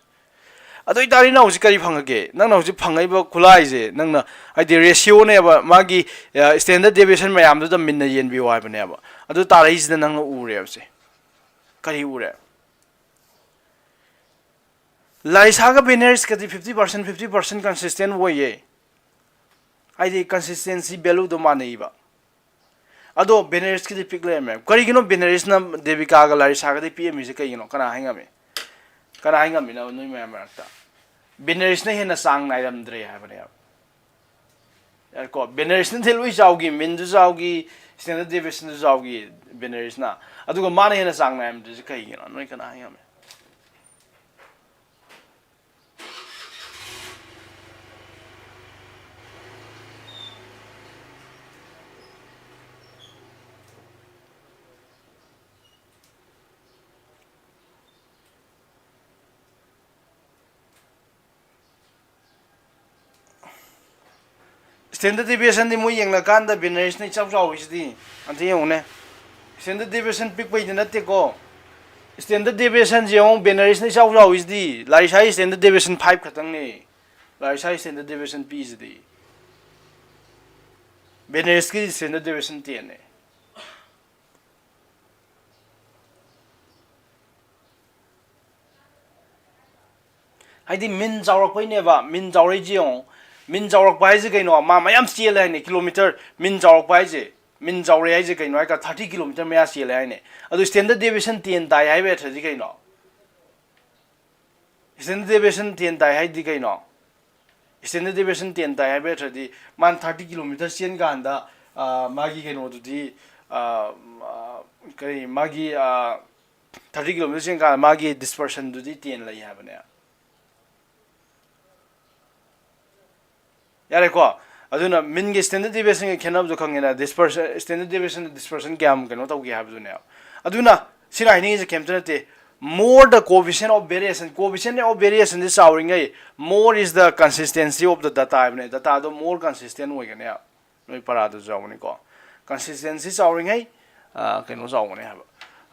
ꯑꯗꯨ ꯑꯣꯏꯇꯥꯔꯗꯤ ꯅꯪ ꯍꯧꯖꯤꯛ ꯀꯔꯤ ꯐꯪꯉꯒꯦ? ꯅꯪꯅ ꯍꯧꯖꯤꯛ ꯐꯪꯉꯛꯏꯕ ꯈꯨꯠꯂꯥꯏꯁꯦ, ꯅꯪꯅ, ꯍꯥꯏꯗꯤ, ratio ꯅꯦꯕ, ꯃꯥꯒꯤ, ꯑ, standard deviation ꯃꯌꯥꯝꯗꯨꯗ ꯃꯤꯟꯅ ꯌꯦꯟꯕꯤꯌꯨ ꯍꯥꯏꯕꯅꯦꯕ꯫ ꯑꯗꯨ ꯇꯥꯔꯛꯏꯁꯤꯗ ꯅꯪꯅ ꯎꯔꯦꯕꯁꯦ꯫ ꯀꯔꯤ ꯎꯔꯦ? ꯂꯥꯔꯤꯁꯥꯒ ꯚꯦꯅꯦꯔꯤꯁꯀꯗꯤ fifty percent, fifty percent consistent ꯑꯣꯏꯌꯦ꯫ ꯍꯥꯏꯗꯤ consistency value ꯗꯣ ꯃꯥꯟꯅꯩꯕ꯫ ꯑꯗꯣ ꯚꯦꯅꯦꯔꯤꯁꯀꯤꯗꯤ ꯄꯤꯛ ꯂꯩꯔꯝꯃꯦ꯫ ꯀꯔꯤꯒꯤꯅꯣ ꯚꯦꯅꯦꯔꯤꯁꯅ ꯗꯦꯕꯤꯀꯥꯒ ꯂꯥꯔꯤꯁꯥꯒꯗꯤ ꯄꯤꯛꯑꯝꯃꯤꯁꯦ ꯀꯩꯒꯤꯅꯣ? ꯀꯅꯥ ꯍꯥꯏ ꯉꯝꯃꯤ? ꯀꯅꯥ ꯍꯥꯏ ꯉꯝꯃꯤꯅꯣ ꯅꯣꯏ ꯃꯌꯥꯝ ꯃꯔꯛꯇ? ꯚꯦꯅꯦꯔꯤꯁꯅ ꯍꯦꯟꯅ ꯆꯥꯡ ꯅꯥꯏꯔꯝꯗ꯭ꯔꯦ ꯍꯥꯏꯕꯅꯦꯕ꯫ ꯌꯥꯔꯦꯀꯣ, ꯚꯦꯅꯦꯔꯤꯁꯅꯗꯤ ꯂꯣꯏ ꯆꯥꯎꯈꯤ, ꯃꯤꯟꯁꯨ ꯆꯥꯎꯈꯤ, standard deviation ꯁꯨ ꯆꯥꯎꯈꯤ ꯚꯦꯅꯦꯔꯤꯁꯅ꯫ ꯑꯗꯨꯒ ꯃꯥꯅ ꯍꯦꯟꯅ ꯆꯥꯡ ꯅꯥꯏꯔꯝꯗ꯭ꯔꯤꯁꯦ ꯀꯩꯒꯤꯅꯣ? ꯅꯣꯏ ꯀꯅꯥ ꯍꯥꯏ ꯉꯝꯃꯤ? Standard deviation ꯗꯤ ꯃꯣꯏ ꯌꯦꯡꯅꯀꯥꯟꯗ ꯚꯦꯅꯦꯔꯤꯁꯅ ꯏꯆꯥꯎ ꯆꯥꯎꯔꯤꯁꯤꯗꯤ꯫ ꯑꯝꯇ ꯌꯦꯡꯉꯨꯅꯦ꯫ Standard deviation ꯄꯤꯛꯄꯩꯗꯤ ꯅꯠꯇꯦꯀꯣ꯫ Standard deviation ꯁꯦ ꯌꯦꯡꯉꯨ, ꯚꯦꯅꯦꯔꯤꯁꯅ ꯏꯆꯥꯎ ꯆꯥꯎꯔꯤꯁꯤꯗꯤ꯫ ꯂꯥꯔꯤꯁꯥꯒꯤ standard deviation five ꯈꯛꯇꯪꯅꯦ꯫ ꯂꯥꯔꯤꯁꯥꯒꯤ standard deviation ꯄꯤꯁꯤꯗꯤ꯫ ꯚꯦꯅꯦꯔꯤꯁꯀꯤ standard deviation ten ꯅꯦ꯫ ꯍꯥꯏꯗꯤ ꯃꯤꯟ ꯆꯥꯎꯔꯛꯄꯩꯅꯦꯕ꯫ ꯃꯤꯟ ꯆꯥꯎꯔꯛꯏꯁꯤ ꯌꯦꯡꯉꯣ꯫ ꯃꯤꯟ ꯆꯥꯎꯔꯛꯄ ꯍꯥꯏꯁꯦ ꯀꯩꯅꯣ? ꯃꯥ ꯃꯌꯥꯝ ꯆꯦꯜꯂꯦ ꯍꯥꯏꯅꯦ꯫ Kilometre, ꯃꯤꯟ ꯆꯥꯎꯔꯛꯄ ꯍꯥꯏꯁꯦ, ꯃꯤꯟ ꯆꯥꯎꯔꯦ ꯍꯥꯏꯁꯦ ꯀꯩꯅꯣ ꯍꯥꯏ ꯀꯥꯟꯗ thirty kilometre ꯃꯌꯥ ꯆꯦꯜꯂꯦ ꯍꯥꯏꯅꯦ꯫ ꯑꯗꯨ standard deviation ten ꯇꯥꯏ ꯍꯥꯏꯕ ꯑꯔꯊꯗꯤ ꯀꯩꯅꯣ? Standard deviation ten ꯇꯥꯏ ꯍꯥꯏꯗꯤ ꯀꯩꯅꯣ? Standard deviation ten ꯇꯥꯏ ꯍꯥꯏꯕ ꯑꯔꯊꯗꯤ ꯃꯥꯅ thirty kilometre ꯆꯦꯟ ꯀꯥꯟꯗ, ꯑ, ꯃꯥꯒꯤ ꯀꯩꯅꯣꯗꯨꯗꯤ, ꯑ, ꯑ, ꯀꯔꯤ, ꯃꯥꯒꯤ, ꯑ, thirty kilometre ꯆꯦꯟ ꯀꯥꯟꯗ ꯃꯥꯒꯤ dispersion ꯗꯨꯗꯤ ten ꯂꯩ ꯍꯥꯏꯕꯅꯦ꯫ ꯌꯥꯔꯦꯀꯣ? ꯑꯗꯨꯅ meanꯒꯤ standard deviationꯒꯤ ꯈꯦꯠꯅꯕꯗꯣ ꯈꯪꯉꯦꯅ, dispersion, standard deviation dispersion ꯀꯌꯥꯝ ꯀꯩꯅꯣ ꯇꯧꯒꯦ ꯍꯥꯏꯕꯗꯨꯅꯦꯕ꯫ ꯑꯗꯨꯅ ꯁꯤꯅ ꯍꯥꯏꯅꯤꯡꯉꯤꯁꯦ ꯀꯩꯝꯇ ꯅꯠꯇꯦ, more the coefficient of variation, coefficient of variationꯁꯦ ꯆꯥꯎꯔꯤꯉꯩ, more is the consistency of the data ꯍꯥꯏꯕꯅꯦ꯫ Dataꯗꯣ more consistent ꯑꯣꯏꯒꯅꯦꯕ꯫ ꯅꯣꯏ ꯄꯔꯥꯗꯨꯁꯨ ꯌꯥꯎꯕꯅꯤꯀꯣ꯫ Consistency ꯆꯥꯎꯔꯤꯉꯩ, ꯑ, ꯀꯩꯅꯣ ꯆꯥꯎꯒꯅꯤ ꯍꯥꯏꯕ꯫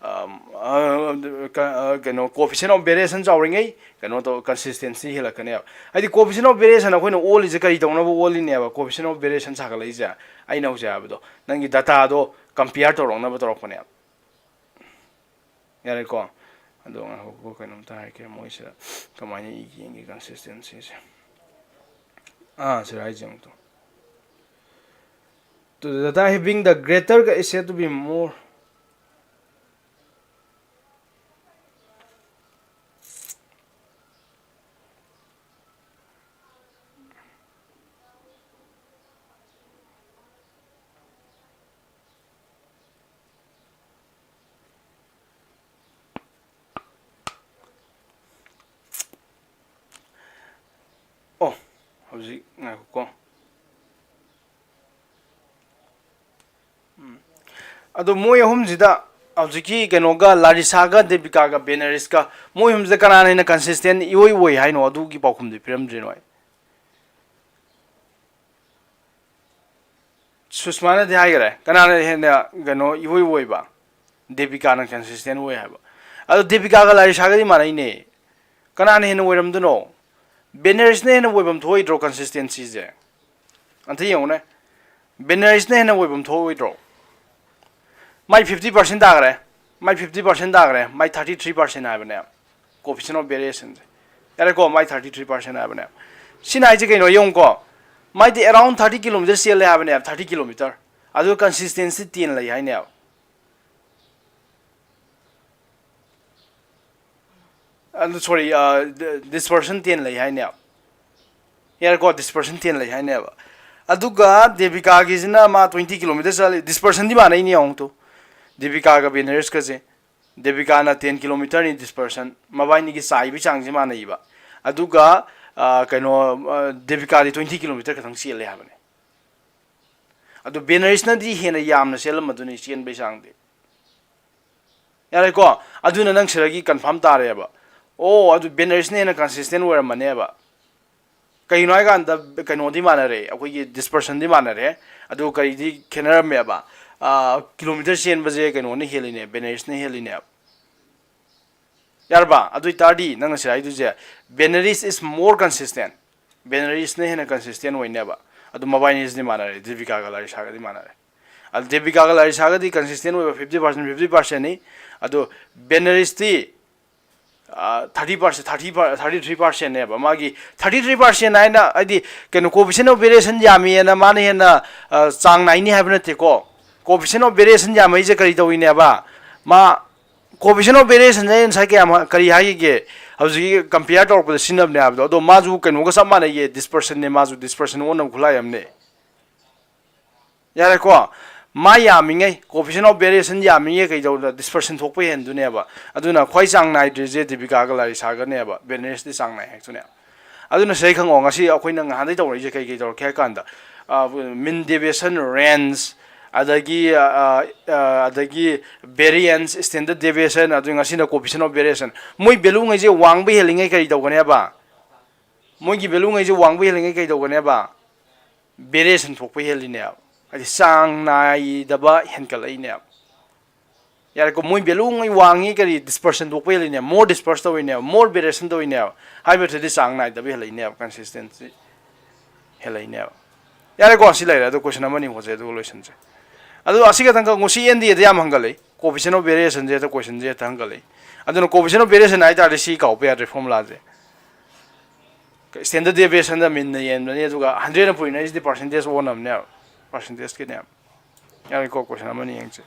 ꯑꯝ, ꯑ, ꯀ-, ꯑ, ꯀꯩꯅꯣ, coefficient of variation ꯆꯥꯎꯔꯤꯉꯩ, ꯀꯩꯅꯣ ꯇꯧ, consistency ꯍꯦꯜꯂꯛꯀꯅꯦꯕ꯫ ꯍꯥꯏꯗꯤ coefficient of variation ꯑꯩꯈꯣꯏꯅ ꯑꯣꯜꯂꯤꯁꯦ ꯀꯔꯤ ꯇꯧꯅꯕ ꯑꯣꯜꯂꯤꯅꯦꯕ? Coefficient of variation ꯁꯥꯒꯠꯂꯛꯏꯁꯦ, ꯑꯩꯅ ꯍꯧꯖꯤꯛ ꯍꯥꯏꯕꯗꯣ, ꯅꯪꯒꯤ dataꯗꯣ compare ꯇꯧꯔꯛꯅꯕ ꯇꯧꯔꯛꯄꯅꯦꯕ꯫ ꯌꯥꯔꯦꯀꯣ? ꯑꯗꯣ ꯉꯥꯏꯈꯣꯀꯣ, ꯀꯩꯅꯣꯝꯇ ꯍꯥꯏꯒꯦ, ꯃꯣꯏꯁꯤꯗ ꯀꯃꯥꯏꯅ ꯏꯒꯦ ꯌꯦꯡꯒꯦ consistencyꯁꯦ꯫ ꯑꯥ, ꯁꯤꯗ ꯍꯥꯏꯁꯦ ꯑꯃꯨꯛꯇ꯫ To the data having the greater is said to be more. ꯑꯣ, ꯍꯧꯖꯤꯛ ꯉꯥꯏꯈꯣꯀꯣ꯫ ꯎꯝ꯫ ꯑꯗꯣ ꯃꯣꯏ ꯑꯍꯨꯝꯁꯤꯗ ꯍꯧꯖꯤꯛꯀꯤ ꯀꯩꯅꯣꯒ, ꯂꯥꯔꯤꯁꯥꯒ, ꯗꯦꯕꯤꯀꯥꯒ, ꯕꯦꯅꯔꯤꯁꯀ, ꯃꯣꯏ ꯑꯍꯨꯝꯁꯤꯗ ꯀꯅꯥꯅ ꯍꯦꯟꯅ consistent ꯏꯑꯣꯏ ꯑꯣꯏ ꯍꯥꯏꯅꯣ? ꯑꯗꯨꯒꯤ ꯄꯥꯎꯈꯨꯝꯗꯤ ꯄꯤꯔꯝꯗ꯭ꯔꯤꯅꯣ ꯑꯩ꯫ ꯁꯨꯁꯃꯥꯅꯗꯤ ꯍꯥꯏꯈꯔꯦ, ꯀꯅꯥꯅ ꯍꯦꯟꯅ ꯀꯩꯅꯣ ꯏꯑꯣꯏ ꯑꯣꯏꯕ? ꯗꯦꯕꯤꯀꯥꯅ consistent ꯑꯣꯏ ꯍꯥꯏꯕ꯫ ꯑꯗꯣ ꯗꯦꯕꯤꯀꯥꯒ ꯂꯥꯔꯤꯁꯥꯒꯗꯤ ꯃꯥꯟꯅꯩꯅꯦ꯫ ꯀꯅꯥꯅ ꯍꯦꯟꯅ ꯑꯣꯏꯔꯝꯗꯣꯏꯅꯣ? ꯕꯦꯅꯔꯤꯁꯅ ꯍꯦꯟꯅ ꯑꯣꯏꯐꯝ ꯊꯣꯛꯑꯣꯏꯗ꯭ꯔꯣ consistencyꯁꯦ? ꯑꯝꯇ ꯌꯦꯡꯉꯨꯅꯦ, ꯕꯦꯅꯔꯤꯁꯅ ꯍꯦꯟꯅ ꯑꯣꯏꯐꯝ ꯊꯣꯛꯑꯣꯏꯗ꯭ꯔꯣ? ꯃꯥꯏ fifty percent ꯇꯥꯈ꯭ꯔꯦ, ꯃꯥꯏ fifty percent ꯇꯥꯈ꯭ꯔꯦ, ꯃꯥꯏ thirty three percent ꯍꯥꯏꯕꯅꯦ coefficient of variationꯁꯦ꯫ ꯌꯥꯔꯦꯀꯣ, ꯃꯥꯏ thirty three percent ꯍꯥꯏꯕꯅꯦ꯫ ꯁꯤꯅ ꯍꯥꯏꯁꯦ ꯀꯩꯅꯣ ꯌꯦꯡꯉꯨꯀꯣ, ꯃꯥꯏꯗꯤ around thirty kilometer ꯆꯦꯜꯂꯦ ꯍꯥꯏꯕꯅꯦ, thirty kilometer꯫ ꯑꯗꯨ consistency ten ꯂꯩ ꯍꯥꯏꯅꯦꯕ꯫ ꯑꯗꯨ, sorry, ꯑ, ꯗ-, dispersion ten ꯂꯩ ꯍꯥꯏꯅꯦꯕ꯫ ꯌꯥꯔꯦꯀꯣ, dispersion ten ꯂꯩ ꯍꯥꯏꯅꯦꯕ꯫ ꯑꯗꯨꯒ ꯗꯦꯕꯤꯀꯥꯒꯤꯁꯤꯅ ꯃꯥ twenty kilometer ꯆꯠꯂꯤ, dispersionꯗꯤ ꯃꯥꯟꯅꯩꯅꯦ ꯌꯦꯡꯉꯨ ꯇꯨ꯫ ꯗꯦꯕꯤꯀꯥꯒ ꯕꯦꯅꯔꯤꯁꯀꯁꯦ, ꯗꯦꯕꯤꯀꯥꯅ ten kilometerꯅꯤ dispersion, ꯃꯕꯥꯏꯅꯤꯒꯤ ꯆꯥꯏꯕꯒꯤ ꯆꯥꯡꯁꯦ ꯃꯥꯟꯅꯩꯕ꯫ ꯑꯗꯨꯒ, ꯑ, ꯀꯩꯅꯣ, ꯑ, ꯗꯦꯕꯤꯀꯥꯗꯤ twenty kilometer ꯈꯛꯇꯪ ꯆꯦꯜꯂꯦ ꯍꯥꯏꯕꯅꯦ꯫ ꯑꯗꯨ ꯕꯦꯅꯔꯤꯁꯅꯗꯤ ꯍꯦꯟꯅ ꯌꯥꯝꯅ ꯆꯦꯜꯂꯝꯃꯗꯣꯏꯅꯤ ꯆꯦꯟꯕꯩ ꯆꯥꯡꯗꯤ꯫ ꯌꯥꯔꯦꯀꯣ? ꯑꯗꯨꯅ ꯅꯪ ꯁꯤꯗꯒꯤ confirm ꯇꯥꯔꯦꯕ꯫ ꯑꯣ, ꯑꯗꯨ ꯕꯦꯅꯔꯤꯁꯅ ꯍꯦꯟꯅ consistent ꯑꯣꯏꯔꯝꯃꯅꯦꯕ꯫ ꯀꯩꯒꯤꯅꯣ ꯍꯥꯏꯀꯥꯟꯗ ꯀꯩꯅꯣꯗꯤ ꯃꯥꯟꯅꯔꯦ, ꯑꯩꯈꯣꯏꯒꯤ dispersionꯗꯤ ꯃꯥꯟꯅꯔꯦ, ꯑꯗꯨ ꯀꯔꯤꯗꯤ ꯈꯦꯠꯅꯔꯝꯃꯦꯕ? ꯑꯥ, kilometer ꯆꯦꯟꯕꯁꯦ ꯀꯩꯅꯣꯅ ꯍꯦꯜꯂꯤꯅꯦ, ꯕꯦꯅꯔꯤꯁꯅ ꯍꯦꯜꯂꯤꯅꯦꯕ꯫ ꯌꯥꯔꯕ? ꯑꯗꯨ ꯑꯣꯏꯇꯥꯔꯗꯤ ꯅꯪꯅ ꯁꯤꯗ ꯍꯥꯏꯗꯣꯏꯁꯦ, Benares is more consistent, ꯕꯦꯅꯔꯤꯁꯅ ꯍꯦꯟꯅ consistent ꯑꯣꯏꯅꯦꯕ꯫ ꯑꯗꯨ ꯃꯕꯥꯏꯅꯤꯁꯤꯗꯤ ꯃꯥꯟꯅꯔꯦ, ꯗꯦꯕꯤꯀꯥꯒ ꯂꯥꯔꯤꯁꯥꯒꯗꯤ ꯃꯥꯟꯅꯔꯦ꯫ ꯑꯗꯨ ꯗꯦꯕꯤꯀꯥꯒ ꯂꯥꯔꯤꯁꯥꯒꯗꯤ consistent ꯑꯣꯏꯕ fifty percent, fifty percentꯅꯤ꯫ ꯑꯗꯨ ꯕꯦꯅꯔꯤꯁꯇꯤ, ꯑ, thirty percent, thirty per-, thirty three percentꯅꯦꯕ꯫ ꯃꯥꯒꯤ thirty three percent ꯍꯥꯏꯅ, ꯍꯥꯏꯗꯤ, ꯀꯩꯅꯣ, coefficient of variation ꯌꯥꯝꯃꯤꯅ ꯃꯥꯅ ꯍꯦꯟꯅ, ꯑ, ꯆꯥꯡ ꯅꯥꯏꯅꯤ ꯍꯥꯏꯕ ꯅꯠꯇꯦꯀꯣ꯫ Coefficient of variation ꯌꯥꯝꯃꯛꯏꯁꯦ ꯀꯔꯤ ꯇꯧꯋꯤꯅꯦꯕ? ꯃꯥ coefficient of variationꯁꯦ ꯑꯩ ꯉꯁꯥꯏ ꯀꯌꯥꯝ, ꯀꯔꯤ ꯍꯥꯏꯈꯤꯒꯦ? ꯍꯧꯖꯤꯛꯀꯤ compare ꯇꯧꯔꯛꯄꯗ ꯁꯤꯖꯤꯟꯅꯕꯅꯦ ꯍꯥꯏꯕꯗꯣ꯫ ꯑꯗꯣ ꯃꯥꯁꯨ ꯀꯩꯅꯣꯒ ꯆꯞ ꯃꯥꯟꯅꯩꯌꯦ, dispersionꯅꯦ, ꯃꯥꯁꯨ dispersion ꯑꯣꯟꯅꯕ ꯈꯨꯠꯂꯥꯏ ꯑꯃꯅꯦ꯫ ꯌꯥꯔꯦꯀꯣ? ꯃꯥ ꯌꯥꯝꯃꯤꯉꯩ, coefficient of variation ꯌꯥꯝꯃꯤꯉꯩ ꯀꯩꯗꯧꯕꯗ dispersion ꯊꯣꯛꯄ ꯍꯦꯟꯗꯨꯅꯦꯕ꯫ ꯑꯗꯨꯅ ꯈ꯭ꯋꯥꯏ ꯆꯥꯡ ꯅꯥꯏꯗ꯭ꯔꯤꯁꯦ ꯗꯦꯕꯤꯀꯥꯒ ꯂꯥꯔꯤꯁꯥꯒꯅꯦꯕ, ꯕꯦꯅꯔꯤꯁꯇꯤ ꯆꯥꯡ ꯅꯥꯏ ꯍꯥꯏꯗꯨꯅꯦ꯫ ꯑꯗꯨꯅ ꯁꯤꯗꯩ ꯈꯪꯉꯣ, ꯉꯁꯤ ꯑꯩꯈꯣꯏꯅ ꯉꯍꯥꯟꯗꯩ ꯇꯧꯔꯛꯏꯁꯦ ꯀꯩ ꯀꯩ ꯇꯧꯔꯛꯀꯦ ꯍꯥꯏ ꯀꯥꯟꯗ, ꯑ, mean deviation, range, ꯑꯗꯒꯤ, ꯑ, ꯑ, ꯑ, ꯑꯗꯒꯤ variance, standard deviation, ꯑꯗꯨ ꯉꯁꯤꯅ coefficient of variation꯫ ꯃꯣꯏ value ꯉꯩꯁꯦ ꯋꯥꯡꯕ ꯍꯦꯜꯂꯤꯉꯩ ꯀꯔꯤ ꯇꯧꯒꯅꯦꯕ? ꯃꯣꯏꯒꯤ value ꯉꯩꯁꯦ ꯋꯥꯡꯕ ꯍꯦꯜꯂꯤꯉꯩ ꯀꯩ ꯇꯧꯒꯅꯦꯕ? Variation ꯊꯣꯛꯄ ꯍꯦꯜꯂꯤꯅꯦꯕ꯫ ꯍꯥꯏꯗꯤ ꯆꯥꯡ ꯅꯥꯏꯗꯕ ꯍꯦꯟꯀꯠꯂꯛꯏꯅꯦꯕ꯫ ꯌꯥꯔꯦꯀꯣ, ꯃꯣꯏ value ꯉꯩ ꯋꯥꯡꯉꯤ, ꯀꯔꯤ dispersion ꯊꯣꯛꯄ ꯍꯦꯜꯂꯤꯅꯦꯕ, more disperse ꯇꯧꯔꯤꯅꯦꯕ, more variation ꯇꯧꯔꯤꯅꯦꯕ꯫ ꯍꯥꯏꯕꯗꯨꯗꯤ ꯆꯥꯡ ꯅꯥꯏꯗꯕ ꯍꯦꯜꯂꯛꯏꯅꯦꯕ, consistency ꯍꯦꯜꯂꯛꯏꯅꯦꯕ꯫ ꯌꯥꯔꯦꯀꯣ, ꯁꯤ ꯂꯩꯔꯦ꯫ ꯑꯗꯣ question ꯑꯃꯅꯤ ꯍꯣꯠꯁꯦ, ꯑꯗꯨꯒ ꯂꯣꯏꯁꯟꯁꯦ꯫ ꯑꯗꯨ ꯑꯁꯤ ꯈꯛꯇꯪ ꯈꯪꯉꯨ, ꯁꯤ ꯑꯦꯟ ꯗꯤ ꯑꯦꯗ ꯌꯥꯝ ꯍꯪꯒꯠꯂꯛꯏ, coefficient of variationꯁꯦ ꯍꯦꯛꯇ questionꯁꯦ ꯍꯦꯛꯇ ꯍꯪꯒꯠꯂꯛꯏ꯫ ꯑꯗꯨꯅ coefficient of variation ꯍꯥꯏ ꯇꯥꯔꯗꯤ ꯁꯤ ꯀꯥꯎꯕ ꯌꯥꯗ꯭ꯔꯦ formulaꯁꯦ꯫ Standard deviationꯗ meanꯅ ꯌꯦꯟꯕꯅꯤ, ꯑꯗꯨꯒ hundredꯅ ꯄꯨꯔꯤꯅ ꯑꯩꯁꯤꯗꯤ percentage ꯑꯣꯟꯅꯕꯅꯦꯕ, percentageꯀꯤꯅꯦꯕ꯫ ꯌꯥꯔꯦꯀꯣ, question ꯑꯃꯅꯤ ꯌꯦꯡꯁꯦ꯫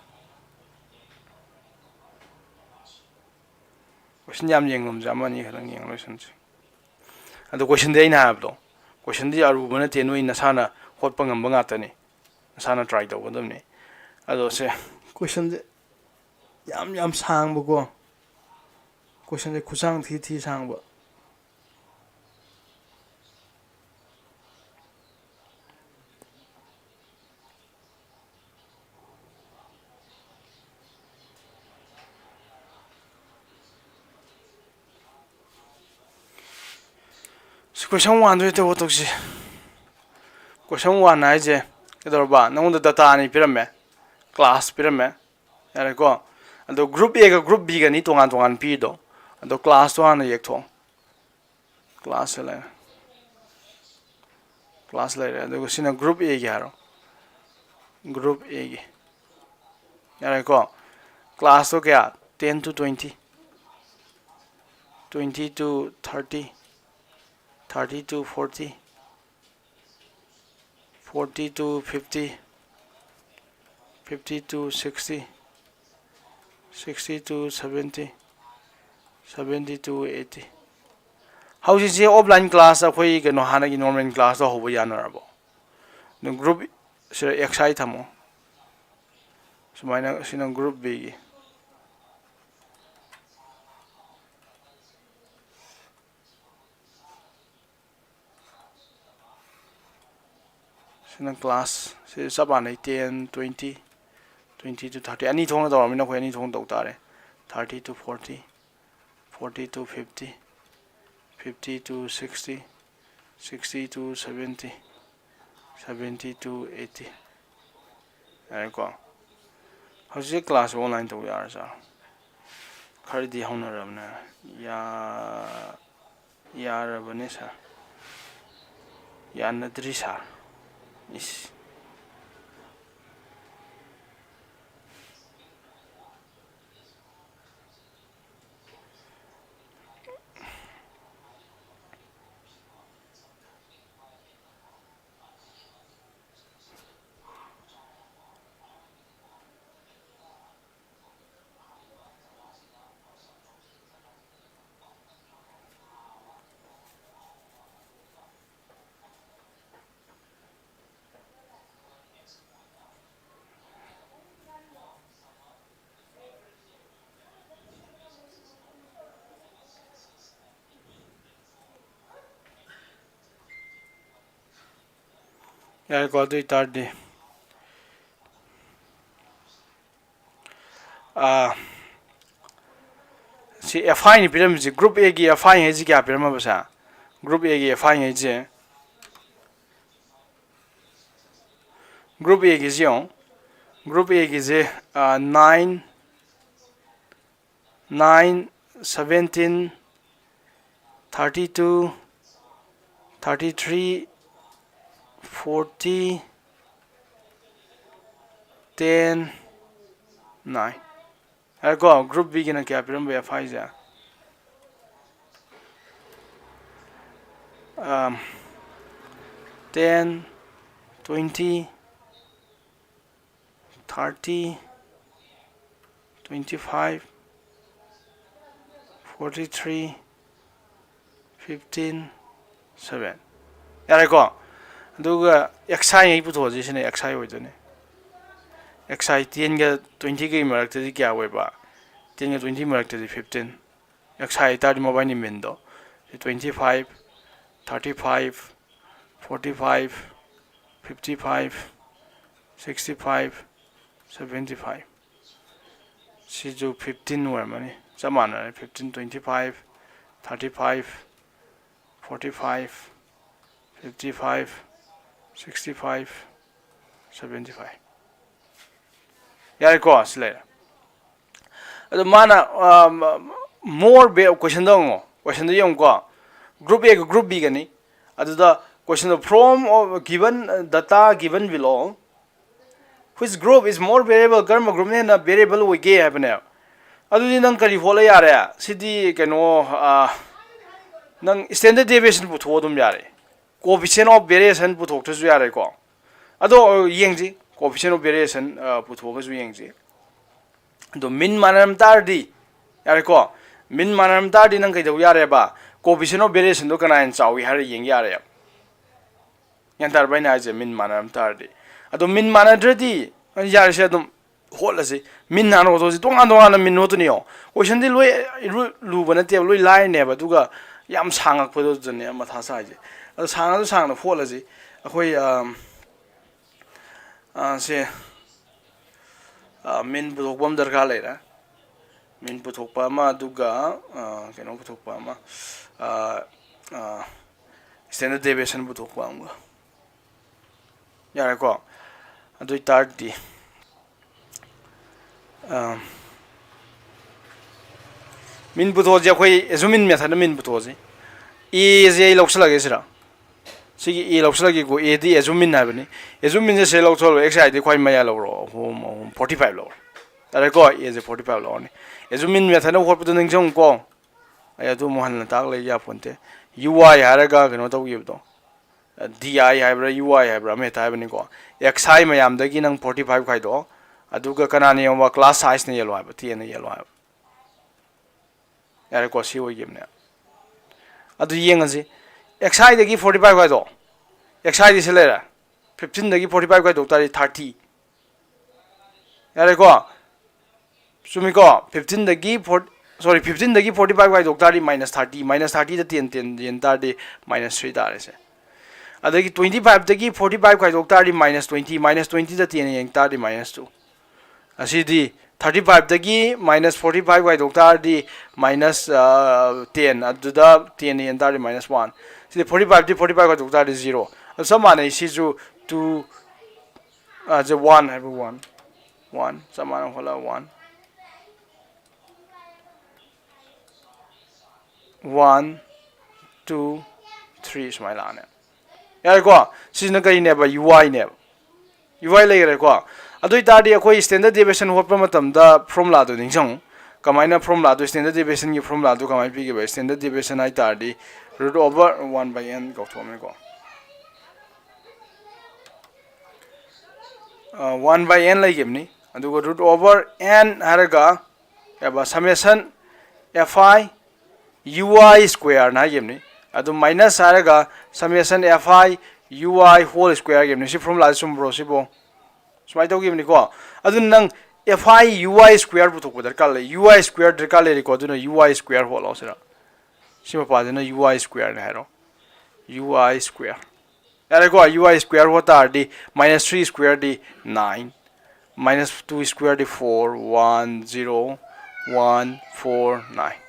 Question ꯌꯥꯝ ꯌꯦꯡꯉꯝꯁꯦ, ꯑꯃ ꯑꯅꯤ ꯈꯛꯇꯪ ꯌꯦꯡꯉ ꯂꯣꯏꯁꯟꯁꯦ꯫ ꯑꯗꯣ questionꯗꯤ ꯑꯩꯅ ꯍꯥꯏꯕꯗꯣ, questionꯗꯤ ꯑꯔꯨꯕ ꯅꯠꯇꯦ, ꯅꯣꯏ ꯅꯁꯥꯅ ꯍꯣꯠꯄ ꯉꯝꯕ ꯉꯥꯛꯇꯅꯤ, ꯅꯁꯥꯅ try ꯇꯧꯒꯗꯕꯅꯤ꯫ ꯑꯗꯣ ꯁꯦ, questionꯁꯦ ꯌꯥꯝ ꯌꯥꯝ ꯁꯥꯡꯕꯀꯣ, questionꯁꯦ ꯈꯨꯠꯁꯥꯡ ꯊꯤ ꯊꯤ ꯁꯥꯡꯕ꯫ Question one ꯗꯣ ꯇꯧꯕ ꯇꯧꯁꯤ꯫ Question one ꯍꯥꯏꯁꯦ ꯀꯩꯗꯧꯔꯕ? ꯅꯉꯣꯟꯗ data ꯑꯅꯤ ꯄꯤꯔꯝꯃꯦ, class ꯄꯤꯔꯝꯃꯦ, ꯌꯥꯔꯦꯀꯣ? ꯑꯗꯣ group A ꯒ group B ꯒꯅꯤ ꯇꯣꯉꯥꯟ ꯇꯣꯉꯥꯟ ꯄꯤꯔꯤꯗꯣ꯫ ꯑꯗꯣ class ꯇꯣ ꯍꯥꯟꯅ ꯌꯦꯛꯊꯣꯛꯑꯣ꯫ Class ꯁꯦ ꯂꯩꯔꯦ, class ꯂꯩꯔꯦ꯫ ꯑꯗꯨꯒ ꯁꯤꯅ group A ꯒꯤ ꯍꯥꯏꯔꯣ, group A ꯒꯤ, ꯌꯥꯔꯦꯀꯣ? Class ꯇꯣ ꯀꯌꯥ? Ten to twenty, twenty to thirty, thirty to forty, forty to fifty, fifty to sixty, sixty to seventy, seventy to eighty꯫ ꯍꯧꯖꯤꯛꯁꯦ offline class, ꯑꯩꯈꯣꯏ ꯀꯩꯅꯣ, ꯍꯥꯟꯅꯒꯤ normal class ꯇꯣ ꯍꯧꯕ ꯌꯥꯅꯔꯕꯣ? ꯑꯗꯨꯝ group ꯁꯤꯗ X I ꯊꯝꯃꯣ꯫ ꯁꯨꯃꯥꯏꯅ, ꯁꯤꯅ group B ꯒꯤ꯫ ꯁꯤꯅ class ꯁꯤ ꯆꯞ ꯃꯥꯟꯅꯩ, ten, twenty, twenty to thirty꯫ ꯑꯅꯤ ꯊꯣꯛꯅ ꯇꯧꯔꯕꯅꯤꯅ ꯑꯩꯈꯣꯏ ꯑꯅꯤ ꯊꯣꯛꯅ ꯇꯧ ꯇꯥꯔꯦ꯫ Thirty to forty, forty to fifty, fifty to sixty, sixty to seventy, seventy to eighty꯫ ꯌꯥꯔꯦꯀꯣ? ꯍꯧꯖꯤꯛ class online ꯇꯧꯕ ꯌꯥꯔꯖꯥꯠꯂꯣ? ꯈꯔꯗꯤ ꯍꯧꯅꯔꯕꯅꯦ꯫ ꯌꯥ-, ꯌꯥꯔꯕꯅꯦ sir꯫ ꯌꯥꯅꯗ꯭ꯔꯤ sir꯫ ꯏꯁ꯫ ꯌꯥꯔꯦꯀꯣ? ꯑꯗꯨ ꯑꯣꯏꯇꯥꯔꯗꯤ, ꯑꯥ, ꯁꯤ F I ꯅꯤ ꯄꯤꯔꯝꯃꯤꯁꯦ, group A ꯒꯤ F I ꯍꯥꯏꯁꯤ ꯀꯌꯥ ꯄꯤꯔꯝꯃꯕꯁꯦ? Group A ꯒꯤ F I ꯉꯩꯁꯦ, Group A ꯒꯤꯁꯦ ꯌꯦꯡꯉꯣ, Group A ꯒꯤꯁꯦ, ꯑ, nine, nine, seventeen, thirty two, thirty three, forty, ten, nine. ꯍꯥꯏꯔꯦꯀꯣ, Group B ꯒꯤꯅ ꯀꯌꯥ ꯄꯤꯔꯝꯕ F I say? Um, ten, twenty, thirty, twenty five, forty three, fifteen, seven. ꯌꯥꯔꯦꯀꯣ? ꯑꯗꯨꯒ X I ꯉꯩ ꯄꯨꯊꯣꯛꯑꯁꯤ, ꯁꯤꯅ X I ꯑꯣꯏꯗꯣꯏꯅꯤ꯫ X I ten ꯒ twenty ꯒꯤ ꯃꯔꯛꯇꯗꯤ ꯀꯌꯥ ꯑꯣꯏꯕ? Ten ꯒ twenty ꯃꯔꯛꯇꯗꯤ fifteen꯫ X I ꯍꯥꯏꯇꯥꯔꯗꯤ ꯃꯕꯥꯏꯅꯤ mean ꯗꯣ, twenty five, thirty five, forty five, fifty five, sixty five, seventy five꯫ ꯁꯤꯁꯨ fifteen ꯑꯣꯏꯔꯝꯃꯅꯤ꯫ ꯆꯞ ꯃꯥꯟꯅꯔꯦ꯫ Fifteen, twenty five, thirty five, forty five, fifty five, sixty five, seventy five꯫ ꯌꯥꯔꯦꯀꯣ? ꯁꯤ ꯂꯩꯔꯦ꯫ ꯑꯗꯣ ꯃꯥꯅ, ꯑ, more be-, question ꯗꯣ ꯌꯦꯡꯉꯣ꯫ Question ꯗꯣ ꯌꯦꯡꯉꯨꯀꯣ꯫ Group A ꯒ Group B ꯒꯅꯤ꯫ ꯑꯗꯨꯗ question ꯗꯣ, from of given data given below, which group is more variable? ꯀꯔꯝꯕ group ꯅ ꯍꯦꯟꯅ variable ꯑꯣꯏꯒꯦ ꯍꯥꯏꯕꯅꯦꯕ꯫ ꯑꯗꯨꯗꯤ ꯅꯪ ꯀꯔꯤ ꯍꯣꯠꯂ ꯌꯥꯔꯦ? ꯁꯤꯗꯤ ꯀꯩꯅꯣ, ꯑ, ꯅꯪ standard deviation ꯄꯨꯊꯣꯛꯑ ꯑꯗꯨꯝ ꯌꯥꯔꯦ꯫ Coefficient of variation ꯄꯨꯊꯣꯛꯇ꯭ꯔꯁꯨ ꯌꯥꯔꯦꯀꯣ꯫ ꯑꯗꯣ ꯌꯦꯡꯁꯤ, coefficient of variation, ꯑ, ꯄꯨꯊꯣꯛꯑꯒꯁꯨ ꯌꯦꯡꯁꯤ꯫ ꯑꯗꯣ mean ꯃꯥꯟꯅꯔꯝ ꯇꯥꯔꯗꯤ, ꯌꯥꯔꯦꯀꯣ? Mean ꯃꯥꯟꯅꯔꯝ ꯇꯥꯔꯗꯤ ꯅꯪ ꯀꯩꯗꯧ ꯌꯥꯔꯦꯕ? Coefficient of variation ꯗꯣ ꯀꯅꯥ ꯍꯦꯟꯅ ꯆꯥꯎꯏ ꯍꯥꯏꯔ ꯌꯦꯡ ꯌꯥꯔꯦꯕ꯫ ꯒ꯭ꯌꯥꯟ ꯇꯥꯔꯕ ꯑꯩꯅ ꯍꯥꯏꯁꯦ? Mean ꯃꯥꯟꯅꯔꯝ ꯇꯥꯔꯗꯤ꯫ ꯑꯗꯣ mean ꯃꯥꯟꯅꯗ꯭ꯔꯗꯤ, ꯌꯥꯔꯦꯁꯦ ꯑꯗꯨꯝ ꯍꯣꯠꯂꯁꯤ꯫ Mean ꯍꯥꯟꯅ ꯍꯣꯠꯇꯣꯛꯑꯁꯤ꯫ ꯇꯣꯉꯥꯟ ꯇꯣꯉꯥꯟꯅ mean ꯍꯣꯠꯇꯣꯏꯅꯤ ꯌꯦꯡꯉꯣ꯫ Question ꯗꯤ ꯂꯣꯏ ꯏꯔꯨ-, ꯂꯨꯕ ꯅꯠꯇꯦꯕ, ꯂꯣꯏ ꯂꯥꯏꯔꯤꯅꯦꯕ꯫ ꯑꯗꯨꯒ ꯌꯥꯝ ꯁꯥꯡꯉꯛꯄꯗꯨꯗꯅꯦ ꯃꯊꯥ ꯁꯥꯏꯁꯦ꯫ ꯑꯗꯣ ꯁꯥꯡꯉꯁꯨ ꯁꯥꯡꯅ ꯍꯣꯠꯂꯁꯤ꯫ ꯑꯩꯈꯣꯏ, ꯑꯝ, ꯑ, ꯁꯦ, ꯑ, mean ꯄꯨꯊꯣꯛꯄ ꯑꯃ ꯗꯔꯀꯥꯔ ꯂꯩꯔꯦ꯫ Mean ꯄꯨꯊꯣꯛꯄ ꯑꯃ, ꯑꯗꯨꯒ, ꯑ, ꯀꯩꯅꯣ ꯄꯨꯊꯣꯛꯄ ꯑꯃ, ꯑ, ꯑ, standard deviation ꯄꯨꯊꯣꯛꯄ ꯑꯃꯒ꯫ ꯌꯥꯔꯦꯀꯣ? ꯑꯗꯨ ꯑꯣꯏꯇꯥꯔꯗꯤ ꯃꯤꯟ ꯄꯨꯊꯣꯛꯑꯁꯤ, ꯑꯩꯈꯣꯏ ꯑꯦꯖꯨꯃꯤꯟ ꯃꯦꯊꯠꯅ ꯃꯤꯟ ꯄꯨꯊꯣꯛꯑꯁꯤ꯫ ꯑꯦꯁꯦ ꯑꯩ ꯂꯧꯁꯤꯜꯂꯒꯦ ꯁꯤꯔ, ꯁꯤꯒꯤ ꯑꯦ ꯂꯧꯁꯤꯜꯂꯒꯦꯀꯣ꯫ ꯑꯦꯗꯤ ꯑꯦꯖꯨꯃꯤꯟ ꯍꯥꯏꯕꯅꯤ꯫ ꯑꯦꯖꯨꯃꯤꯟꯁꯦ ꯁꯤ ꯂꯧꯊꯣꯛꯍꯜꯂꯣ꯫ ꯑꯦꯛꯁ ꯑꯥꯏꯗꯤ ꯈ꯭ꯋꯥꯏ ꯃꯌꯥ ꯂꯧꯔꯣ, ꯑꯍꯨꯝ ꯑꯍꯨꯝ forty five ꯂꯧꯔꯣ꯫ ꯌꯥꯔꯦꯀꯣ? ꯑꯦꯁꯦ forty five ꯂꯧꯔꯅꯤ꯫ ꯑꯦꯖꯨꯃꯤꯟ ꯃꯦꯊꯠꯅ ꯍꯣꯠꯄꯗꯣ ꯅꯤꯡꯁꯤꯡꯉꯨꯀꯣ꯫ ꯑꯩ ꯑꯗꯨ ꯑꯃꯨꯛ ꯍꯟꯅ ꯇꯥꯛꯂ ꯌꯥꯄꯣꯟꯇꯦ꯫ ꯌꯨ ꯑꯥꯏ ꯍꯥꯏꯔꯒ ꯀꯩꯅꯣ ꯇꯧꯈꯤꯕꯗꯣ, ꯗꯤ ꯑꯥꯏ ꯍꯥꯏꯕ꯭ꯔꯥ, ꯌꯨ ꯑꯥꯏ ꯍꯥꯏꯕ꯭ꯔꯥ, ꯑꯃ ꯍꯦꯛꯇ ꯍꯥꯏꯕꯅꯤꯀꯣ꯫ ꯑꯦꯛꯁ ꯑꯥꯏ ꯃꯌꯥꯝꯗꯒꯤ ꯅꯪ forty five ꯈꯥꯏꯗꯣꯛꯑꯣ꯫ ꯑꯗꯨꯒ ꯀꯅꯥꯅ ꯌꯦꯡꯉꯣ? ꯀ꯭ꯂꯥꯁ ꯁꯥꯏꯖꯅ ꯌꯦꯜꯂꯣ ꯍꯥꯏꯕ, ꯇꯦꯟꯅ ꯌꯦꯜꯂꯣ ꯍꯥꯏꯕ꯫ ꯌꯥꯔꯦꯀꯣ? ꯁꯤ ꯑꯣꯏꯈꯤꯕꯅꯦ꯫ ꯑꯗꯨ ꯌꯦꯡꯉꯁꯤ꯫ ꯑꯦꯛꯁ ꯑꯥꯏꯗꯒꯤ forty five ꯈꯥꯏꯗꯣꯛꯑꯣ꯫ ꯑꯦꯛꯁ ꯑꯥꯏꯗꯤ ꯁꯤ ꯂꯩꯔꯦ꯫ Fifteenꯗꯒꯤ forty five ꯈꯥꯏꯗꯣꯛ ꯇꯥꯔꯗꯤ thirty꯫ ꯌꯥꯔꯦꯀꯣ? ꯆꯨꯝꯃꯤꯀꯣ? Fifteenꯗꯒꯤ forty, sorry, fifteenꯗꯒꯤ forty five ꯈꯥꯏꯗꯣꯛ ꯇꯥꯔꯗꯤ minus thirty, minus thirtyꯗ ten, ten ꯌꯦꯟ ꯇꯥꯔꯗꯤ minus three ꯇꯥꯔꯦꯁꯦ꯫ ꯑꯗꯒꯤ twenty fiveꯇꯒꯤ forty five ꯈꯥꯏꯗꯣꯛ ꯇꯥꯔꯗꯤ minus twenty, minus twentyꯗ ten ꯌꯦꯡ ꯇꯥꯔꯗꯤ minus two꯫ ꯑꯁꯤꯗꯤ thirty fiveꯇꯒꯤ minus forty five ꯈꯥꯏꯗꯣꯛ ꯇꯥꯔꯗꯤ minus ten, ꯑꯗꯨꯗ ten ꯌꯦꯟ ꯇꯥꯔꯗꯤ minus one꯫ ꯁꯤꯗꯤ forty fiveꯇꯒꯤ forty five ꯈꯥꯏꯗꯣꯛ ꯇꯥꯔꯗꯤ zero꯫ ꯑꯗꯨ ꯆꯞ ꯃꯥꯟꯅꯩ, ꯁꯤꯁꯨ two, ꯑ, ꯁꯤ one ꯍꯥꯏꯕ, one, one, ꯆꯞ ꯃꯥꯟꯅ ꯍꯣꯠꯂꯒ one, one, two, three ꯁꯨꯃꯥꯏꯅ ꯂꯥꯛꯑꯅꯤ꯫ ꯌꯥꯔꯦꯀꯣ? ꯁꯤꯁꯤꯅ ꯀꯔꯤꯅꯦꯕ? ꯌꯨ ꯑꯥꯏꯅꯦꯕ꯫ U I ꯂꯩꯈ꯭ꯔꯦꯀꯣ? ꯑꯗꯨ ꯑꯣꯏꯇꯥꯔꯗꯤ ꯑꯩꯈꯣꯏ standard deviation ꯍꯣꯠꯄ ꯃꯇꯝꯗ formulaꯗꯣ ꯅꯤꯡꯁꯤꯡꯉꯨ꯫ ꯀꯃꯥꯏꯅ formulaꯗꯣ, standard deviationꯒꯤ formulaꯗꯣ ꯀꯃꯥꯏꯅ ꯄꯤꯈꯤꯕ? Standard deviation ꯍꯥꯏ ꯇꯥꯔꯗꯤ root over one by n ꯀꯧꯊꯣꯛꯑꯝꯃꯦꯀꯣ꯫ ꯑ, one by n ꯂꯩꯈꯤꯕꯅꯤ꯫ ꯑꯗꯨꯒ root over n ꯍꯥꯏꯔꯒ ꯀꯩ ꯍꯥꯏꯕ, summation F I U I squareꯅ ꯍꯥꯏꯈꯤꯕꯅꯤ꯫ ꯑꯗꯨ minus ꯍꯥꯏꯔꯒ summation F I U I whole square ꯍꯥꯏꯈꯤꯕꯅꯤ꯫ ꯁꯤ formulaꯁꯤ ꯆꯨꯝꯕ꯭ꯔꯣ ꯁꯤꯕꯣ? ꯁꯨꯃꯥꯏꯅ ꯇꯧꯈꯤꯕꯅꯤꯀꯣ꯫ ꯑꯗꯨꯅ ꯅꯪ F I U I square ꯄꯨꯊꯣꯛꯄ ꯗꯔꯀꯥꯔ ꯂꯩ꯫ U I square ꯗꯔꯀꯥꯔ ꯂꯩꯔꯤꯀꯣ꯫ ꯑꯗꯨꯅ U I square ꯍꯣꯠꯂꯣ ꯁꯤꯗ꯫ ꯁꯤ ꯃꯄꯥꯁꯤꯅ U I squareꯅꯦ ꯍꯥꯏꯔꯣ꯫ U I square꯫ ꯌꯥꯔꯦꯀꯣ? U I square ꯍꯣꯠ ꯇꯥꯔꯗꯤ minus three squareꯗꯤ nine, minus two squareꯗꯤ four, one, zero, one, four, nine꯫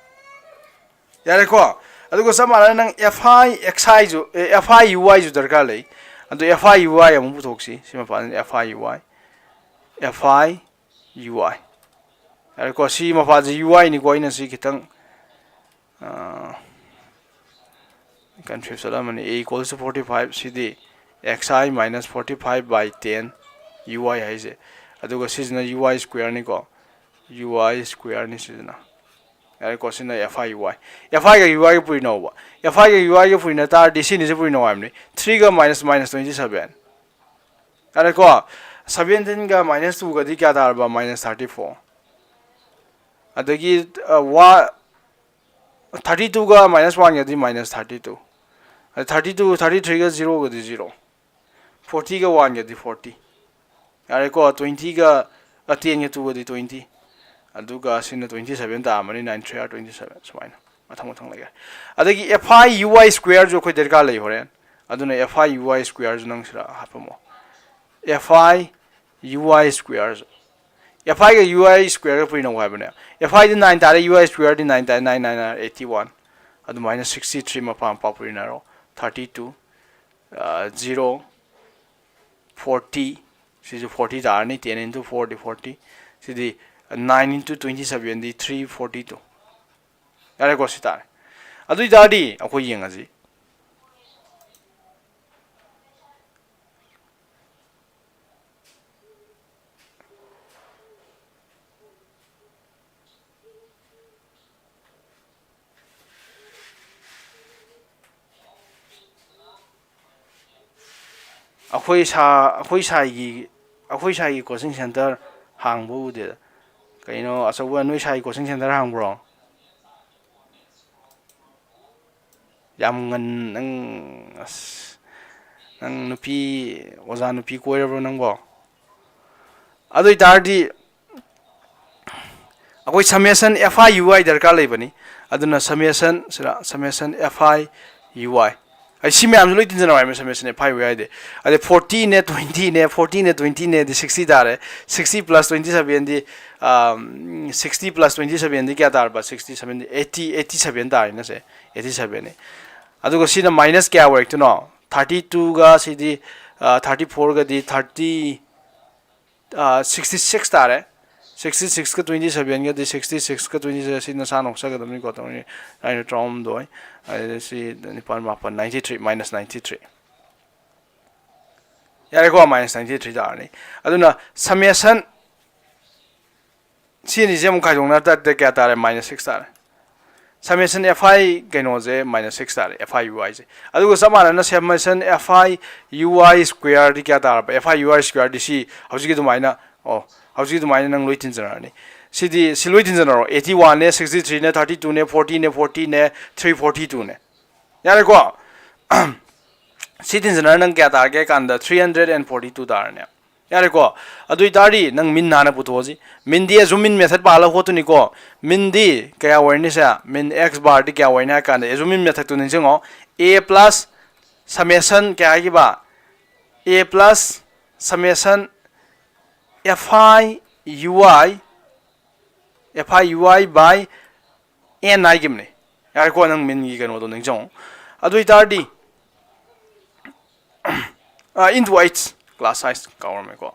ꯌꯥꯔꯦꯀꯣ? ꯑꯗꯨꯒ ꯆꯞ ꯃꯥꯟꯅꯅ ꯅꯪ F I X I ꯁꯨ, ꯑꯦ, F I U I ꯁꯨ ꯗꯔꯀꯥꯔ ꯂꯩ꯫ ꯑꯗꯨ F I U I ꯑꯃꯨꯛ ꯄꯨꯊꯣꯛꯁꯤ꯫ ꯁꯤ ꯃꯄꯥꯁꯤꯅ F I U I, F I U I꯫ ꯌꯥꯔꯦꯀꯣ, ꯁꯤ ꯃꯄꯥꯁꯤ U I ꯅꯤꯀꯣ꯫ ꯑꯩꯅ ꯁꯤ ꯈꯤꯇꯪ, ꯑꯥ, confuse ꯆꯠꯂꯝꯃꯅꯤ꯫ A equals to forty five, CD X I minus forty five by ten U I ꯍꯥꯏꯁꯦ꯫ ꯑꯗꯨꯒ ꯁꯤꯁꯤꯅ U I square ꯅꯤꯀꯣ, U I square ꯅꯤ ꯁꯤꯁꯤꯅ꯫ ꯌꯥꯔꯦꯀꯣ, ꯁꯤꯅ F I U I꯫ F I ꯒ U I ꯒ ꯄꯨꯔꯤꯅꯧꯕ꯫ F I ꯒ U I ꯒ ꯄꯨꯔꯤꯅ ꯇꯥꯔꯗꯤ ꯁꯤꯅꯤꯁꯦ ꯄꯨꯔꯤꯅꯧ ꯍꯥꯏꯕꯅꯤ꯫ Three ꯒ minus, minus twenty seven꯫ ꯌꯥꯔꯦꯀꯣ, seventeen ꯒ minus two ꯒꯗꯤ ꯀꯌꯥ ꯇꯥꯔꯕ? Minus thirty four꯫ ꯑꯗꯒꯤ, ꯑ, ꯋꯥ-, thirty two ꯒ minus one ꯒꯗꯤ minus thirty two꯫ ꯑꯗ thirty two, thirty three ꯒ zero ꯒꯗꯤ zero꯫ Forty ꯒ one ꯒꯗꯤ forty꯫ ꯌꯥꯔꯦꯀꯣ, twenty ꯒ, ꯑ, ten ꯒ two ꯒꯗꯤ twenty꯫ ꯑꯗꯨꯒ ꯁꯤꯅ twenty seven ꯇꯥꯔꯝꯃꯅꯤ, nine three are twenty seven, ꯁꯨꯃꯥꯏꯅ ꯃꯊꯪ ꯃꯊꯪ ꯂꯩꯈ꯭ꯔꯦ꯫ ꯑꯗꯒꯤ F I U I square ꯁꯨ ꯑꯩꯈꯣꯏ ꯗꯔꯀꯥꯔ ꯂꯩ ꯍꯣꯔꯦꯟ꯫ ꯑꯗꯨꯅ F I U I square ꯁꯨ ꯅꯪ ꯁꯤꯗ ꯍꯥꯞꯄꯝꯃꯣ꯫ F I U I square ꯁꯨ꯫ F I ꯒ U I square ꯒ ꯄꯨꯔꯤꯅꯧ ꯍꯥꯏꯕꯅꯦ꯫ F I ꯗꯤ nine ꯇꯥꯔꯦ, U I square D nine ꯇꯥꯔꯦ, nine nine are eighty one꯫ ꯑꯗꯨꯃꯥꯏꯅ sixty three ꯃꯄꯥ ꯃꯄꯥ ꯄꯨꯔꯤꯅꯔꯣ꯫ Thirty two, ꯑ, zero, forty, ꯁꯤꯁꯨ forty ꯇꯥꯔꯅꯤ, ten into four ꯗꯤ forty, ꯁꯤꯗꯤ nine into twenty seven ꯗꯤ three forty two꯫ ꯌꯥꯔꯦꯀꯣ, ꯁꯤ ꯇꯥꯔꯦ꯫ ꯑꯗꯨ ꯑꯣꯏ ꯇꯥꯔꯗꯤ ꯑꯩꯈꯣꯏ ꯌꯦꯡꯉꯁꯤ꯫ ꯑꯩꯈꯣꯏ ꯁꯥ-, ꯑꯩꯈꯣꯏ ꯁꯥꯏꯒꯤ, ꯑꯩꯈꯣꯏ ꯁꯥꯏꯒꯤ coaching center ꯍꯥꯡꯕ ꯎꯗꯦꯗ꯫ ꯀꯩꯅꯣ, ꯑꯆꯧꯕ ꯅꯣꯏ ꯁꯥꯏ coaching center ꯍꯥꯡꯕ꯭ꯔꯣ? ꯌꯥꯝ ꯉꯟ-, ꯅꯪ, ꯑꯁ, ꯅꯪ ꯅꯨꯄꯤ, ꯑꯣꯖꯥ ꯅꯨꯄꯤ ꯀꯣꯏꯔꯕ꯭ꯔꯣ ꯅꯪꯕꯣ? ꯑꯗꯨ ꯑꯣꯏꯇꯥꯔꯗꯤ ꯑꯩꯈꯣꯏ summation F I U I ꯗꯔꯀꯥꯔ ꯂꯩꯕꯅꯤ꯫ ꯑꯗꯨꯅ summation ꯁꯤꯗ, summation F I U I, ꯑꯩ ꯁꯤ ꯃꯌꯥꯝꯁꯨ ꯂꯣꯏ ꯇꯤꯟꯖꯅꯕ ꯍꯥꯏ ꯃꯁꯝ ꯃꯦꯁꯟ F I U I D. ꯑꯗꯩ ꯐꯣꯔꯇꯤꯅꯦ, ꯇ꯭ꯋꯦꯟꯇꯤꯅꯦ, ꯐꯣꯔꯇꯤꯅꯦ, ꯇ꯭ꯋꯦꯟꯇꯤꯅꯦ, ꯑꯗꯩ ꯁꯤꯛꯁꯇꯤ ꯇꯥꯔꯦ꯫ ꯁꯤꯛꯁꯇꯤ ꯄ꯭ꯂꯁ ꯇ꯭ꯋꯦꯟꯇꯤ ꯁꯕꯦꯟꯗꯤ, ꯁꯤꯛꯁꯇꯤ ꯄ꯭ꯂꯁ ꯇ꯭ꯋꯦꯟꯇꯤ ꯁꯕꯦꯟꯗꯤ ꯀꯌꯥ ꯇꯥꯔꯕ? Sixty seventy eighty, eighty seven ꯇꯥꯔꯦꯅꯦ ꯁꯦ꯫ ꯑꯩꯠꯇꯤ ꯁꯕꯦꯟꯅꯤ꯫ ꯑꯗꯨꯒ ꯁꯤꯅ ꯃꯥꯏꯅꯁ ꯀꯌꯥ ꯑꯣꯏꯔꯛꯇꯣꯏꯅꯣ? ꯊꯥꯔꯇꯤ ꯇꯨꯒ ꯁꯤꯗꯤ, ꯊꯥꯔꯇꯤ ꯐꯣꯔꯒꯗꯤ ꯊꯥꯔꯇꯤ, ꯁꯤꯛꯁꯇꯤ ꯁꯤꯛꯁ ꯇꯥꯔꯦ꯫ ꯁꯤꯛꯁꯇꯤ ꯁꯤꯛꯁꯀ ꯇ꯭ꯋꯦꯟꯇꯤ ꯁꯕꯦꯟꯒꯗꯤ, ꯁꯤꯛꯁꯇꯤ ꯁꯤꯛꯁꯀ ꯇ꯭ꯋꯦꯟꯇꯤ ꯁꯕꯦꯟ ꯁꯤ ꯅꯁꯥ ꯅꯣꯛꯆꯒꯗꯕꯅꯤꯀꯣ꯫ ꯇꯧꯔꯤ ꯑꯩꯅ ꯇꯔꯥꯍꯨꯝꯗꯣꯏ, ꯑꯗꯩ ꯁꯤ ꯅꯤꯄꯥꯜ, ꯃꯥꯄꯜ, ninety three, minus ninety three. ꯌꯥꯔꯦꯀꯣ, ꯃꯥꯏꯅꯁ ꯅꯥꯏꯟꯇꯤ ꯊ꯭ꯔꯤ ꯇꯥꯔꯅꯤ꯫ ꯑꯗꯨꯅ ꯁꯃꯦꯁꯟ ꯁꯤ ꯑꯅꯤꯁꯦ ꯑꯃꯨꯛ ꯈꯥꯏꯗꯣꯛꯅ ꯇꯥꯔꯗꯤ ꯀꯌꯥ ꯇꯥꯔꯦ? ꯃꯥꯏꯅꯁ ꯁꯤꯛꯁ ꯇꯥꯔꯦ꯫ ꯁꯃꯦꯁꯟ ꯑꯦꯐ ꯑꯥꯏ ꯀꯩꯅꯣꯁꯦ ꯃꯥꯏꯅꯁ ꯁꯤꯛꯁ ꯇꯥꯔꯦ, ꯑꯦꯐ ꯑꯥꯏ ꯌꯨ ꯑꯥꯏꯁꯦ꯫ ꯑꯗꯨꯒ ꯆꯞ ꯃꯥꯟꯅꯅ ꯁꯃꯦꯁꯟ ꯑꯦꯐ ꯑꯥꯏ ꯌꯨ ꯑꯥꯏ ꯁ꯭ꯀ꯭ꯋꯦꯔꯗꯤ ꯀꯌꯥ ꯇꯥꯔꯕ? ꯑꯦꯐ ꯑꯥꯏ ꯌꯨ ꯑꯥꯏ ꯁ꯭ꯀ꯭ꯋꯦꯔꯗꯤ ꯁꯤ ꯍꯧꯖꯤꯛꯀꯤ ꯑꯗꯨꯃꯥꯏꯅ, ꯑꯣ, ꯍꯧꯖꯤꯛꯀꯤ ꯑꯗꯨꯃꯥꯏꯅ ꯅꯪ ꯂꯣꯏ ꯇꯤꯟꯖꯔꯛꯑꯅꯤ꯫ ꯁꯤꯗꯤ ꯁꯤ ꯂꯣꯏ ꯇꯤꯟꯖꯅꯔꯣ꯫ ꯑꯩꯠꯇꯤ ꯋꯥꯟꯅꯦ, ꯁꯤꯛꯁꯇꯤ ꯊ꯭ꯔꯤꯅꯦ, ꯊꯥꯔꯇꯤ ꯇꯨꯅꯦ, ꯐꯣꯔꯇꯤꯅꯦ, ꯐꯣꯔꯇꯤꯅꯦ, ꯊ꯭ꯔꯤ ꯐꯣꯔꯇꯤ ꯇꯨꯅꯦ꯫ ꯌꯥꯔꯦꯀꯣ? ꯁꯤ ꯇꯤꯟꯖꯅꯔ ꯅꯪ ꯀꯌꯥ ꯇꯥꯔꯒꯦ ꯍꯥꯏ ꯀꯥꯟꯗ three hundred and forty two ꯇꯥꯔꯅꯦ꯫ ꯌꯥꯔꯦꯀꯣ? ꯑꯗꯨ ꯑꯣꯏꯇꯥꯔꯗꯤ ꯅꯪ ꯃꯤꯟ ꯍꯥꯟꯅ ꯄꯨꯊꯣꯛꯑꯁꯤ꯫ ꯃꯤꯟꯗꯤ ꯑꯦꯖꯨꯝ ꯃꯤꯟ ꯃꯦꯊꯠ ꯄꯥꯜꯂꯒ ꯍꯣꯠꯇꯣꯏꯅꯤꯀꯣ꯫ ꯃꯤꯟꯗꯤ ꯀꯌꯥ ꯑꯣꯏꯔꯅꯤ ꯁꯦ? ꯃꯤꯟ ꯑꯦꯛꯁ ꯕꯥꯔꯗꯤ ꯀꯌꯥ ꯑꯣꯏꯔꯅꯤ ꯍꯥꯏ ꯀꯥꯟꯗ ꯑꯦꯖꯨꯝ ꯃꯤꯟ ꯃꯦꯊꯠꯇꯨ ꯅꯤꯡꯁꯤꯡꯉꯣ꯫ ꯑꯦ ꯄ꯭ꯂꯁ ꯁꯃꯦꯁꯟ ꯀꯌꯥ ꯍꯥꯏꯈꯤꯕ? A plus summation F I U I, F I U I by N ꯍꯥꯏꯈꯤꯕꯅꯦ꯫ ꯌꯥꯔꯦꯀꯣ, ꯅꯪ ꯃꯤꯟꯒꯤ ꯀꯩꯅꯣꯗꯣ ꯅꯤꯡꯁꯤꯡꯉꯣ꯫ ꯑꯗꯨ ꯑꯣꯏꯇꯥꯔꯗꯤ, ꯏꯟꯇꯨ ꯑꯩꯠꯁ ꯀ꯭ꯂꯥꯁ ꯁꯥꯏꯖ ꯀꯥꯎꯔꯝꯃꯦꯀꯣ꯫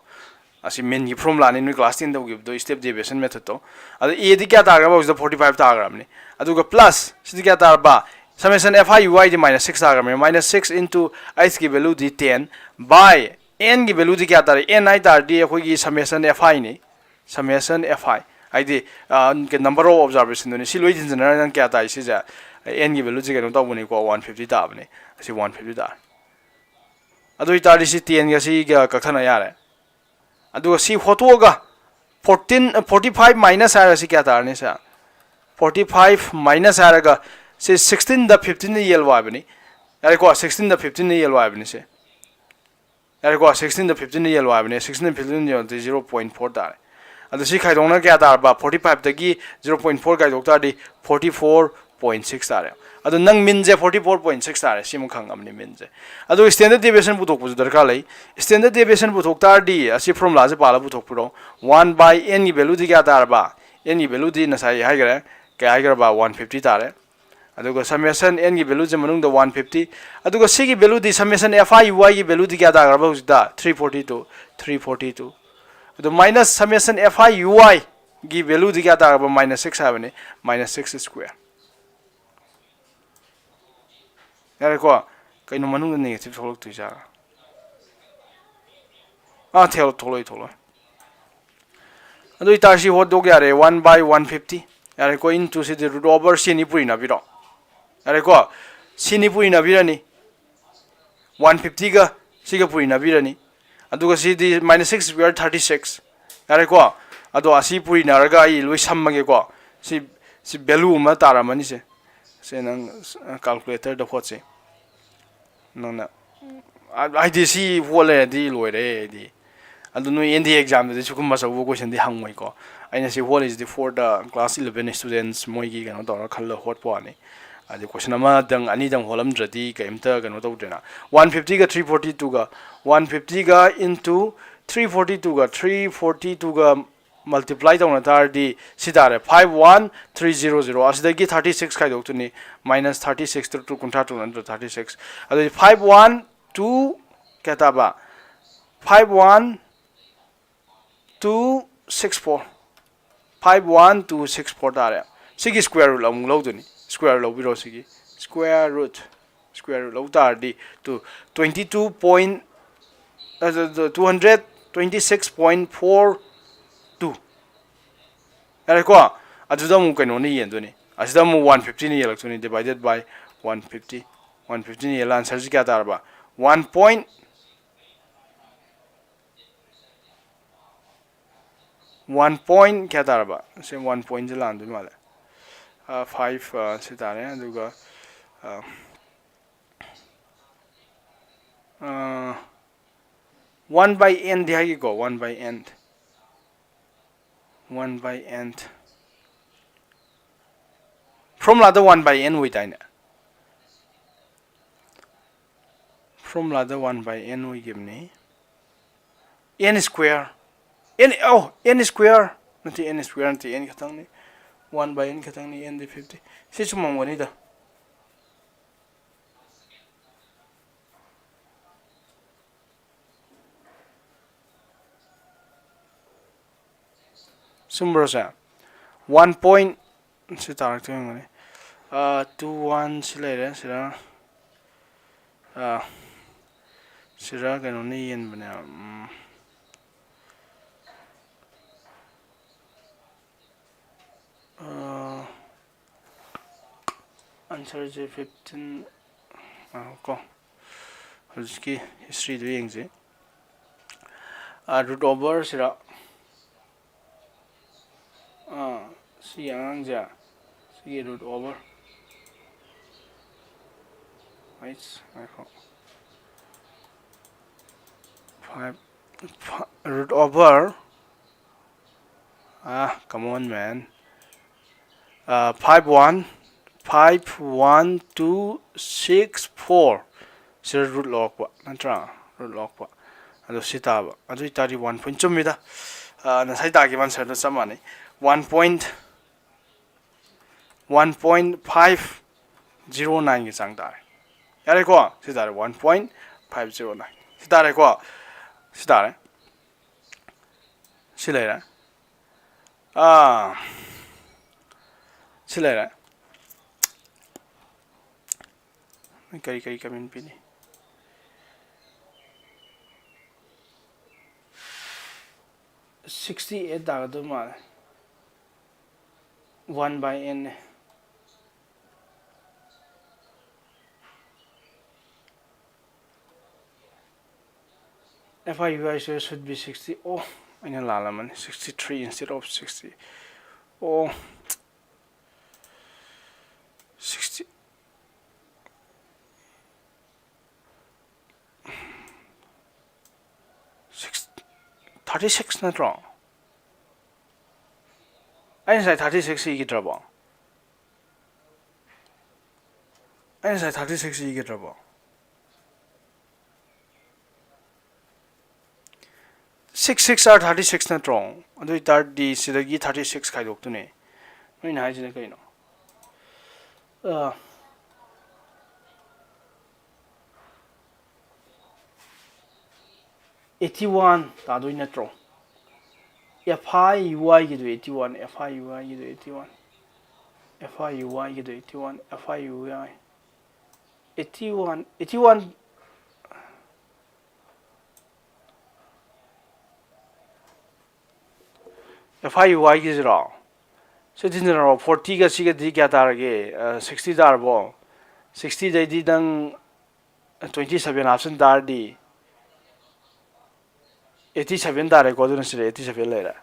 ꯑꯁꯤ ꯃꯤꯟꯒꯤ ꯐꯣꯔꯃꯨꯂꯥꯅꯤ, ꯅꯣꯏ ꯀ꯭ꯂꯥꯁ ꯇꯦꯟ ꯇꯧꯈꯤꯕꯗꯣ, ꯁ꯭ꯇꯦꯞ ꯗꯦꯚꯤꯌꯦꯁꯟ ꯃꯦꯊꯠꯇꯣ꯫ ꯑꯗꯣ ꯑꯦꯗꯤ ꯀꯌꯥ ꯇꯥꯈ꯭ꯔꯕ ꯍꯧꯖꯤꯛꯇ? ꯐꯣꯔꯇꯤ ꯐꯥꯏꯚ ꯇꯥꯈ꯭ꯔꯕꯅꯤ꯫ ꯑꯗꯨꯒ ꯄ꯭ꯂꯁ ꯁꯤꯗꯤ ꯀꯌꯥ ꯇꯥꯔꯕ? ꯁꯃꯦꯁꯟ ꯑꯦꯐ ꯑꯥꯏ ꯌꯨ ꯑꯥꯏꯗꯤ ꯃꯥꯏꯅꯁ ꯁꯤꯛꯁ ꯇꯥꯈ꯭ꯔꯕꯅꯤ꯫ ꯃꯥꯏꯅꯁ ꯁꯤꯛꯁ ꯏꯟꯇꯨ ꯑꯩꯠꯁꯀꯤ ꯚꯦꯂꯨꯗꯤ ꯇꯦꯟ ꯕꯥꯏ ꯑꯦꯟꯒꯤ ꯚꯦꯂꯨꯗꯤ ꯀꯌꯥ ꯇꯥꯔꯦ? ꯑꯦꯟ ꯍꯥꯏ ꯇꯥꯔꯗꯤ ꯑꯩꯈꯣꯏꯒꯤ ꯁꯃꯦꯁꯟ ꯑꯦꯐ ꯑꯥꯏꯅꯤ꯫ ꯁꯃꯦꯁꯟ ꯑꯦꯐ ꯑꯥꯏ ꯍꯥꯏꯗꯤ, number of observationꯗꯨꯅꯤ꯫ ꯁꯤ ꯂꯣꯏ ꯊꯤꯟꯖꯤꯟꯅꯔꯒ ꯅꯪ ꯀꯌꯥ ꯇꯥꯏ? ꯁꯤꯁꯦ ꯑꯦꯟꯒꯤ ꯚꯦꯂꯨꯁꯦ ꯀꯩꯅꯣ ꯇꯧꯕꯅꯤꯀꯣ, ꯋꯥꯟ ꯐꯤꯐꯇꯤ ꯇꯥꯕꯅꯤ꯫ ꯑꯁꯤ ꯋꯥꯟ ꯐꯤꯐꯇꯤ ꯇꯥꯔꯦ꯫ ꯑꯗꯨ ꯑꯣꯏꯇꯥꯔꯗꯤ ꯁꯤ ꯇꯦꯟꯒ ꯁꯤꯒ ꯀꯛꯊꯠꯅ ꯌꯥꯔꯦ꯫ ꯑꯗꯨꯒ ꯁꯤ ꯍꯣꯠꯇꯣꯛꯑꯒ ꯐꯣꯔꯇꯤꯟ, ꯐꯣꯔꯇꯤ ꯐꯥꯏꯚ ꯃꯥꯏꯅꯁ ꯍꯥꯏꯔꯒ ꯁꯤ ꯀꯌꯥ ꯇꯥꯔꯅꯤ ꯁꯦ? ꯐꯣꯔꯇꯤ ꯐꯥꯏꯚ ꯃꯥꯏꯅꯁ ꯍꯥꯏꯔꯒ ꯁꯤ ꯁꯤꯛꯁꯇꯤꯟꯗ ꯐꯤꯐꯇꯤꯟꯅ ꯌꯦꯜꯂꯣ ꯍꯥꯏꯕꯅꯤ꯫ ꯌꯥꯔꯦꯀꯣ, ꯁꯤꯛꯁꯇꯤꯟꯗ ꯐꯤꯐꯇꯤꯟꯅ ꯌꯦꯜꯂꯣ ꯍꯥꯏꯕꯅꯤ ꯁꯦ꯫ ꯌꯥꯔꯦꯀꯣ, ꯁꯤꯛꯁꯇꯤꯟꯗ ꯐꯤꯐꯇꯤꯟꯅ ꯌꯦꯜꯂꯣ ꯍꯥꯏꯕꯅꯦ꯫ ꯁꯤꯛꯁꯇꯤꯟꯗ ꯐꯤꯐꯇꯤꯟ ꯌꯦꯜꯂꯗꯤ ꯖꯤꯔꯣ ꯄꯣꯏꯟ ꯐꯣꯔ ꯇꯥꯔꯦ꯫ ꯑꯗꯣ ꯁꯤ ꯈꯥꯏꯗꯣꯛꯅ ꯀꯌꯥ ꯇꯥꯔꯕ? ꯐꯣꯔꯇꯤ ꯐꯥꯏꯚꯇꯒꯤ ꯖꯤꯔꯣ ꯄꯣꯏꯟ ꯐꯣꯔ ꯈꯥꯏꯗꯣꯛ ꯇꯥꯔꯗꯤ ꯐꯣꯔꯇꯤ ꯐꯣꯔ ꯄꯣꯏꯟ ꯁꯤꯛꯁ ꯇꯥꯔꯦ꯫ ꯑꯗꯣ ꯅꯪ ꯃꯤꯟꯁꯦ ꯐꯣꯔꯇꯤ ꯐꯣꯔ ꯄꯣꯏꯟ ꯁꯤꯛꯁ ꯇꯥꯔꯦ, ꯁꯤꯃ ꯈꯪꯉꯕꯅꯤ ꯃꯤꯟꯁꯦ꯫ ꯑꯗꯨꯒ standard deviation ꯄꯨꯊꯣꯛꯄꯁꯨ ꯗꯔꯀꯥꯔ ꯂꯩ꯫ Standard deviation ꯄꯨꯊꯣꯛ ꯇꯥꯔꯗꯤ ꯑꯁꯤ formula say ꯄꯥꯜꯂ ꯄꯨꯊꯣꯛꯄꯤꯔꯣ꯫ One by n ꯒꯤ value ꯗꯤ ꯀꯌꯥ ꯇꯥꯔꯕ? N ꯒꯤ value ꯗꯤ ꯉꯁꯥꯏ ꯍꯥꯏꯈ꯭ꯔꯦ, ꯀꯌꯥ ꯍꯥꯏꯈ꯭ꯔꯕ? One fifty ꯇꯥꯔꯦ꯫ ꯑꯗꯨꯒ summation n ꯒꯤ value ꯁꯦ ꯃꯅꯨꯡꯗ one fifty꯫ ꯑꯗꯨꯒ ꯁꯤꯒꯤ value D summation F I U I ꯒꯤ value ꯗꯤ ꯀꯌꯥ ꯇꯥꯈ꯭ꯔꯕ ꯍꯧꯖꯤꯛꯇ? Three forty two, three forty two꯫ ꯑꯗꯨ minus summation F I U I ꯒꯤ value ꯗꯤ ꯀꯌꯥ ꯇꯥꯈ꯭ꯔꯕ? Minus six ꯍꯥꯏꯕꯅꯤ, minus six square꯫ ꯌꯥꯔꯦꯀꯣ? ꯀꯩꯅꯣ ꯃꯅꯨꯡꯗ negative ꯊꯣꯛꯂꯛꯇꯣꯏꯁꯦ? ꯑꯥ, ꯊꯦꯜ-, ꯊꯣꯛꯂꯛꯑꯣꯏ, ꯊꯣꯛꯂꯛꯑꯣꯏ꯫ ꯑꯗꯨ ꯑꯣꯏꯇꯥꯔꯗꯤ ꯁꯤ ꯍꯣꯠꯇꯣꯛ ꯌꯥꯔꯦ, one by one fifty꯫ ꯌꯥꯔꯦꯀꯣ? Into ꯁꯤꯗꯤ root over ꯁꯤ ꯑꯅꯤ ꯄꯨꯔꯤꯅꯕꯤꯔꯣ? ꯌꯥꯔꯦꯀꯣ? ꯁꯤ ꯑꯅꯤ ꯄꯨꯔꯤꯅꯕꯤꯔꯅꯤ꯫ One fifty ꯒ ꯁꯤꯒ ꯄꯨꯔꯤꯅꯕꯤꯔꯅꯤ꯫ ꯑꯗꯨꯒ ꯁꯤꯗꯤ minus six square thirty six꯫ ꯌꯥꯔꯦꯀꯣ? ꯑꯗꯣ ꯑꯁꯤ ꯄꯨꯔꯤꯅꯔꯒ ꯑꯩ ꯂꯣꯏ ꯁꯝꯃꯒꯦꯀꯣ꯫ ꯁꯤ, ꯁꯤ value ꯑꯃ ꯇꯥꯔꯝꯃꯅꯤꯁꯦ꯫ ꯁꯦ ꯅꯪ calculator ꯗ ꯍꯣꯠꯁꯦ꯫ ꯅꯪꯅ, ꯍꯥꯏꯗꯤ ꯁꯤ ꯍꯣꯠ ꯂꯩꯔꯗꯤ ꯂꯣꯏꯔꯦ ꯑꯩꯗꯤ꯫ ꯑꯗꯨ ꯅꯣꯏ N D A exam ꯗꯗꯤ ꯁꯤꯒꯨꯝꯕ ꯑꯆꯧꯕ question ꯗꯤ ꯍꯪꯉꯣꯏꯀꯣ꯫ ꯑꯩꯅ ꯁꯤ ꯍꯣꯠꯂꯤꯁꯤꯗꯤ for the class eleven students, ꯃꯣꯏꯒꯤ ꯀꯩꯅꯣ ꯇꯧꯔ ꯈꯜꯂ ꯍꯣꯠꯄ ꯋꯥꯅꯤ꯫ ꯑꯗꯩ question ꯑꯃꯗꯪ ꯑꯅꯤꯗꯪ ꯍꯣꯠꯂꯝꯗ꯭ꯔꯗꯤ ꯀꯩꯝꯇ ꯀꯩꯅꯣ ꯇꯧꯗ꯭ꯔꯦꯅ꯫ One fifty ꯒ three forty two ꯒ, one fifty ꯒ into three forty two ꯒ, three forty two ꯒ multiply ꯇꯧꯅ ꯇꯥꯔꯗꯤ ꯁꯤ ꯇꯥꯔꯦ, five one three zero zero꯫ ꯑꯁꯤꯗꯒꯤ thirty six ꯈꯥꯏꯗꯣꯛꯇꯣꯏꯅꯤ, minus thirty six ꯇꯔꯨꯛ ꯇꯔꯨꯛ ꯀꯨꯟꯊ꯭ꯔꯥ ꯇꯔꯨꯛ ꯅꯠꯇ꯭ꯔ thirty six꯫ ꯑꯗꯨꯗꯤ five one two ꯀꯌꯥ ꯇꯥꯕ? Five one two six four꯫ Five one two six four ꯇꯥꯔꯦ꯫ ꯁꯤꯒꯤ square root ꯑꯃꯨꯛ ꯂꯧꯗꯣꯏꯅꯤ꯫ Square root ꯂꯧꯕꯤꯔꯣ ꯁꯤꯒꯤ꯫ Square root, square root ꯂꯧ ꯇꯥꯔꯗꯤ two, twenty two point, two hundred twenty six point four two꯫ ꯌꯥꯔꯦꯀꯣ? ꯑꯗꯨꯗ ꯑꯃꯨꯛ ꯀꯩꯅꯣꯅ ꯌꯦꯟꯗꯣꯏꯅꯤ꯫ ꯑꯁꯤꯗ ꯑꯃꯨꯛ one fifty ꯅ ꯌꯦꯜꯂꯛꯇꯣꯏꯅꯤ, divided by one fifty꯫ One fifty ꯅ ꯌꯦꯜꯂ answer ꯁꯤ ꯀꯌꯥ ꯇꯥꯔꯕ? One point, one point ꯀꯌꯥ ꯇꯥꯔꯕ? ꯁꯤ one point ꯁꯦ ꯂꯥꯟꯗꯣꯏ ꯃꯥꯜꯂꯦ꯫ ꯑ, five, ꯑ, ꯁꯤ ꯇꯥꯔꯦ꯫ ꯑꯗꯨꯒ, ꯑ, ꯑ, one by n ꯗꯤ ꯍꯥꯏꯒꯦꯀꯣ, one by n꯫ One by n꯫ Formula ꯗ one by n ꯑꯣꯏꯗꯥꯏꯅꯦ? ꯐꯣꯔꯃꯨꯂꯥꯗ ꯋꯥꯟ ꯕꯥꯏ ꯑꯦꯟ ꯑꯣꯏꯈꯤꯕꯅꯤ꯫ N square, N or N square ꯅꯠꯇꯦ, ꯑꯦꯟ ꯁ꯭ꯀ꯭ꯋꯦꯔ ꯅꯠꯇꯦ, ꯑꯦꯟ ꯈꯛꯇꯪꯅꯤ꯫ ꯋꯥꯟ ꯕꯥꯏ ꯑꯦꯟ ꯈꯛꯇꯪꯅꯤ, ꯑꯦꯟꯗꯤ ꯐꯤꯐꯇꯤ꯫ ꯁꯤ ꯆꯨꯝꯃꯝꯒꯅꯤꯗ꯫ ꯆꯨꯝꯕ꯭ꯔꯣ ꯁꯦ? ꯋꯥꯟ ꯄꯣꯏꯟ ꯁꯤ ꯇꯥꯔꯛꯇꯣꯏ ꯑꯣꯏꯔꯝꯒꯅꯤ꯫ ꯇꯨ ꯋꯥꯟ ꯁꯤ ꯂꯩꯔꯦ ꯁꯤꯗ꯫ ꯁꯤꯗ ꯀꯩꯅꯣꯅ ꯌꯦꯟꯕꯅꯦ꯫ ꯑꯟꯁꯔꯁꯦ ꯐꯤꯐꯇꯤꯟ꯫ ꯀꯣ ꯍꯧꯖꯤꯛꯀꯤ ꯍꯤꯁꯇ꯭ꯔꯤꯗꯨ ꯌꯦꯡꯁꯤ꯫ ꯔꯨꯠ ꯑꯣꯚꯔꯁꯤꯗ ꯁꯤꯒꯤ ꯑꯉꯥꯡꯁꯦ, ꯁꯤꯒꯤ ꯔꯨꯠ ꯑꯣꯚꯔ ꯑꯩꯁ ꯉꯥꯏꯈꯣ five route over come on man, five one, five one two six four ꯁꯤꯗ ꯔꯨꯠ ꯂꯧꯔꯛꯄ ꯅꯠꯇ꯭ꯔꯥ? ꯔꯨꯠ ꯂꯧꯔꯛꯄ꯫ ꯑꯗꯣ ꯁꯤ ꯇꯥꯕ꯫ ꯑꯗꯨ ꯑꯣꯏꯇꯥꯔꯗꯤ ꯋꯥꯟ ꯄꯣꯏꯟ ꯆꯨꯝꯃꯤꯗ꯫ ꯉꯁꯥꯏ ꯇꯥꯈꯤꯕ ꯑꯟꯁꯔꯗꯣ ꯆꯞ ꯃꯥꯟꯅꯩ꯫ One point one point five zero ꯅꯥꯏꯟꯒꯤ ꯆꯥꯡ ꯇꯥꯔꯦ꯫ ꯌꯥꯔꯦꯀꯣ? ꯁꯤ ꯇꯥꯔꯦ one point five zero nine. ꯁꯤ ꯇꯥꯔꯦꯀꯣ? ꯁꯤ ꯇꯥꯔꯦ꯫ ꯁꯤ ꯂꯩꯔꯦ꯫ ꯑꯥ ꯁꯤ ꯂꯩꯔꯦ꯫ ꯀꯔꯤ ꯀꯔꯤ ꯀꯃꯦꯟ ꯄꯤꯅꯤ? ꯁꯤꯛꯁꯇꯤ ꯑꯩꯠ ꯇꯥꯒꯗꯧ ꯃꯥꯜꯂꯦ꯫ ꯋꯥꯟ ꯕꯥꯏ ꯑꯦꯟꯅꯦ꯫ F I U I square should be sixty. ꯑꯣ, ꯑꯩꯅ ꯂꯥꯜꯂꯝꯃꯅꯤ꯫ Sixty three instead of sixty. ꯑꯣ, sixty, six, thirty six ꯅꯠꯇ꯭ꯔꯣ? ꯑꯩ ꯉꯁꯥꯏ thirty six ꯏꯈꯤꯗ꯭ꯔꯕꯣ? ꯑꯩ ꯉꯁꯥꯏ thirty six ꯏꯈꯤꯗ꯭ꯔꯕꯣ? Six six are thirty six ꯅꯠꯇ꯭ꯔꯣ? ꯑꯗꯨ ꯑꯣꯏꯇꯥꯔꯗꯤ ꯁꯤꯗꯒꯤ thirty six ꯈꯥꯏꯗꯣꯛꯇꯣꯏꯅꯦ꯫ ꯅꯣꯏꯅ ꯍꯥꯏꯁꯤꯅ ꯀꯩꯅꯣ? ꯑ, eighty one ꯇꯥꯗꯣꯏ ꯅꯠꯇ꯭ꯔꯣ? F I U I ꯒꯤꯗꯣ eighty one, F I U I ꯒꯤꯗꯣ eighty one, F I U I ꯒꯤꯗꯣ eighty one, F I U I eighty one, eighty one, F I U I ꯒꯤꯁꯤꯔꯣ? ꯁꯤ ꯊꯤꯟꯖꯤꯟꯅꯔꯣ꯫ Forty ꯒ ꯁꯤꯒꯗꯤ ꯀꯌꯥ ꯇꯥꯔꯒꯦ? ꯑ, sixty ꯇꯥꯔꯕꯣ? Sixty ꯗꯩꯗꯤ ꯅꯪ twenty seven ꯍꯥꯞꯆꯤꯟ ꯇꯥꯔꯗꯤ eighty seven ꯇꯥꯔꯦꯀꯣ꯫ ꯑꯗꯨꯅ ꯁꯤꯗ eighty seven ꯂꯩꯔꯦ꯫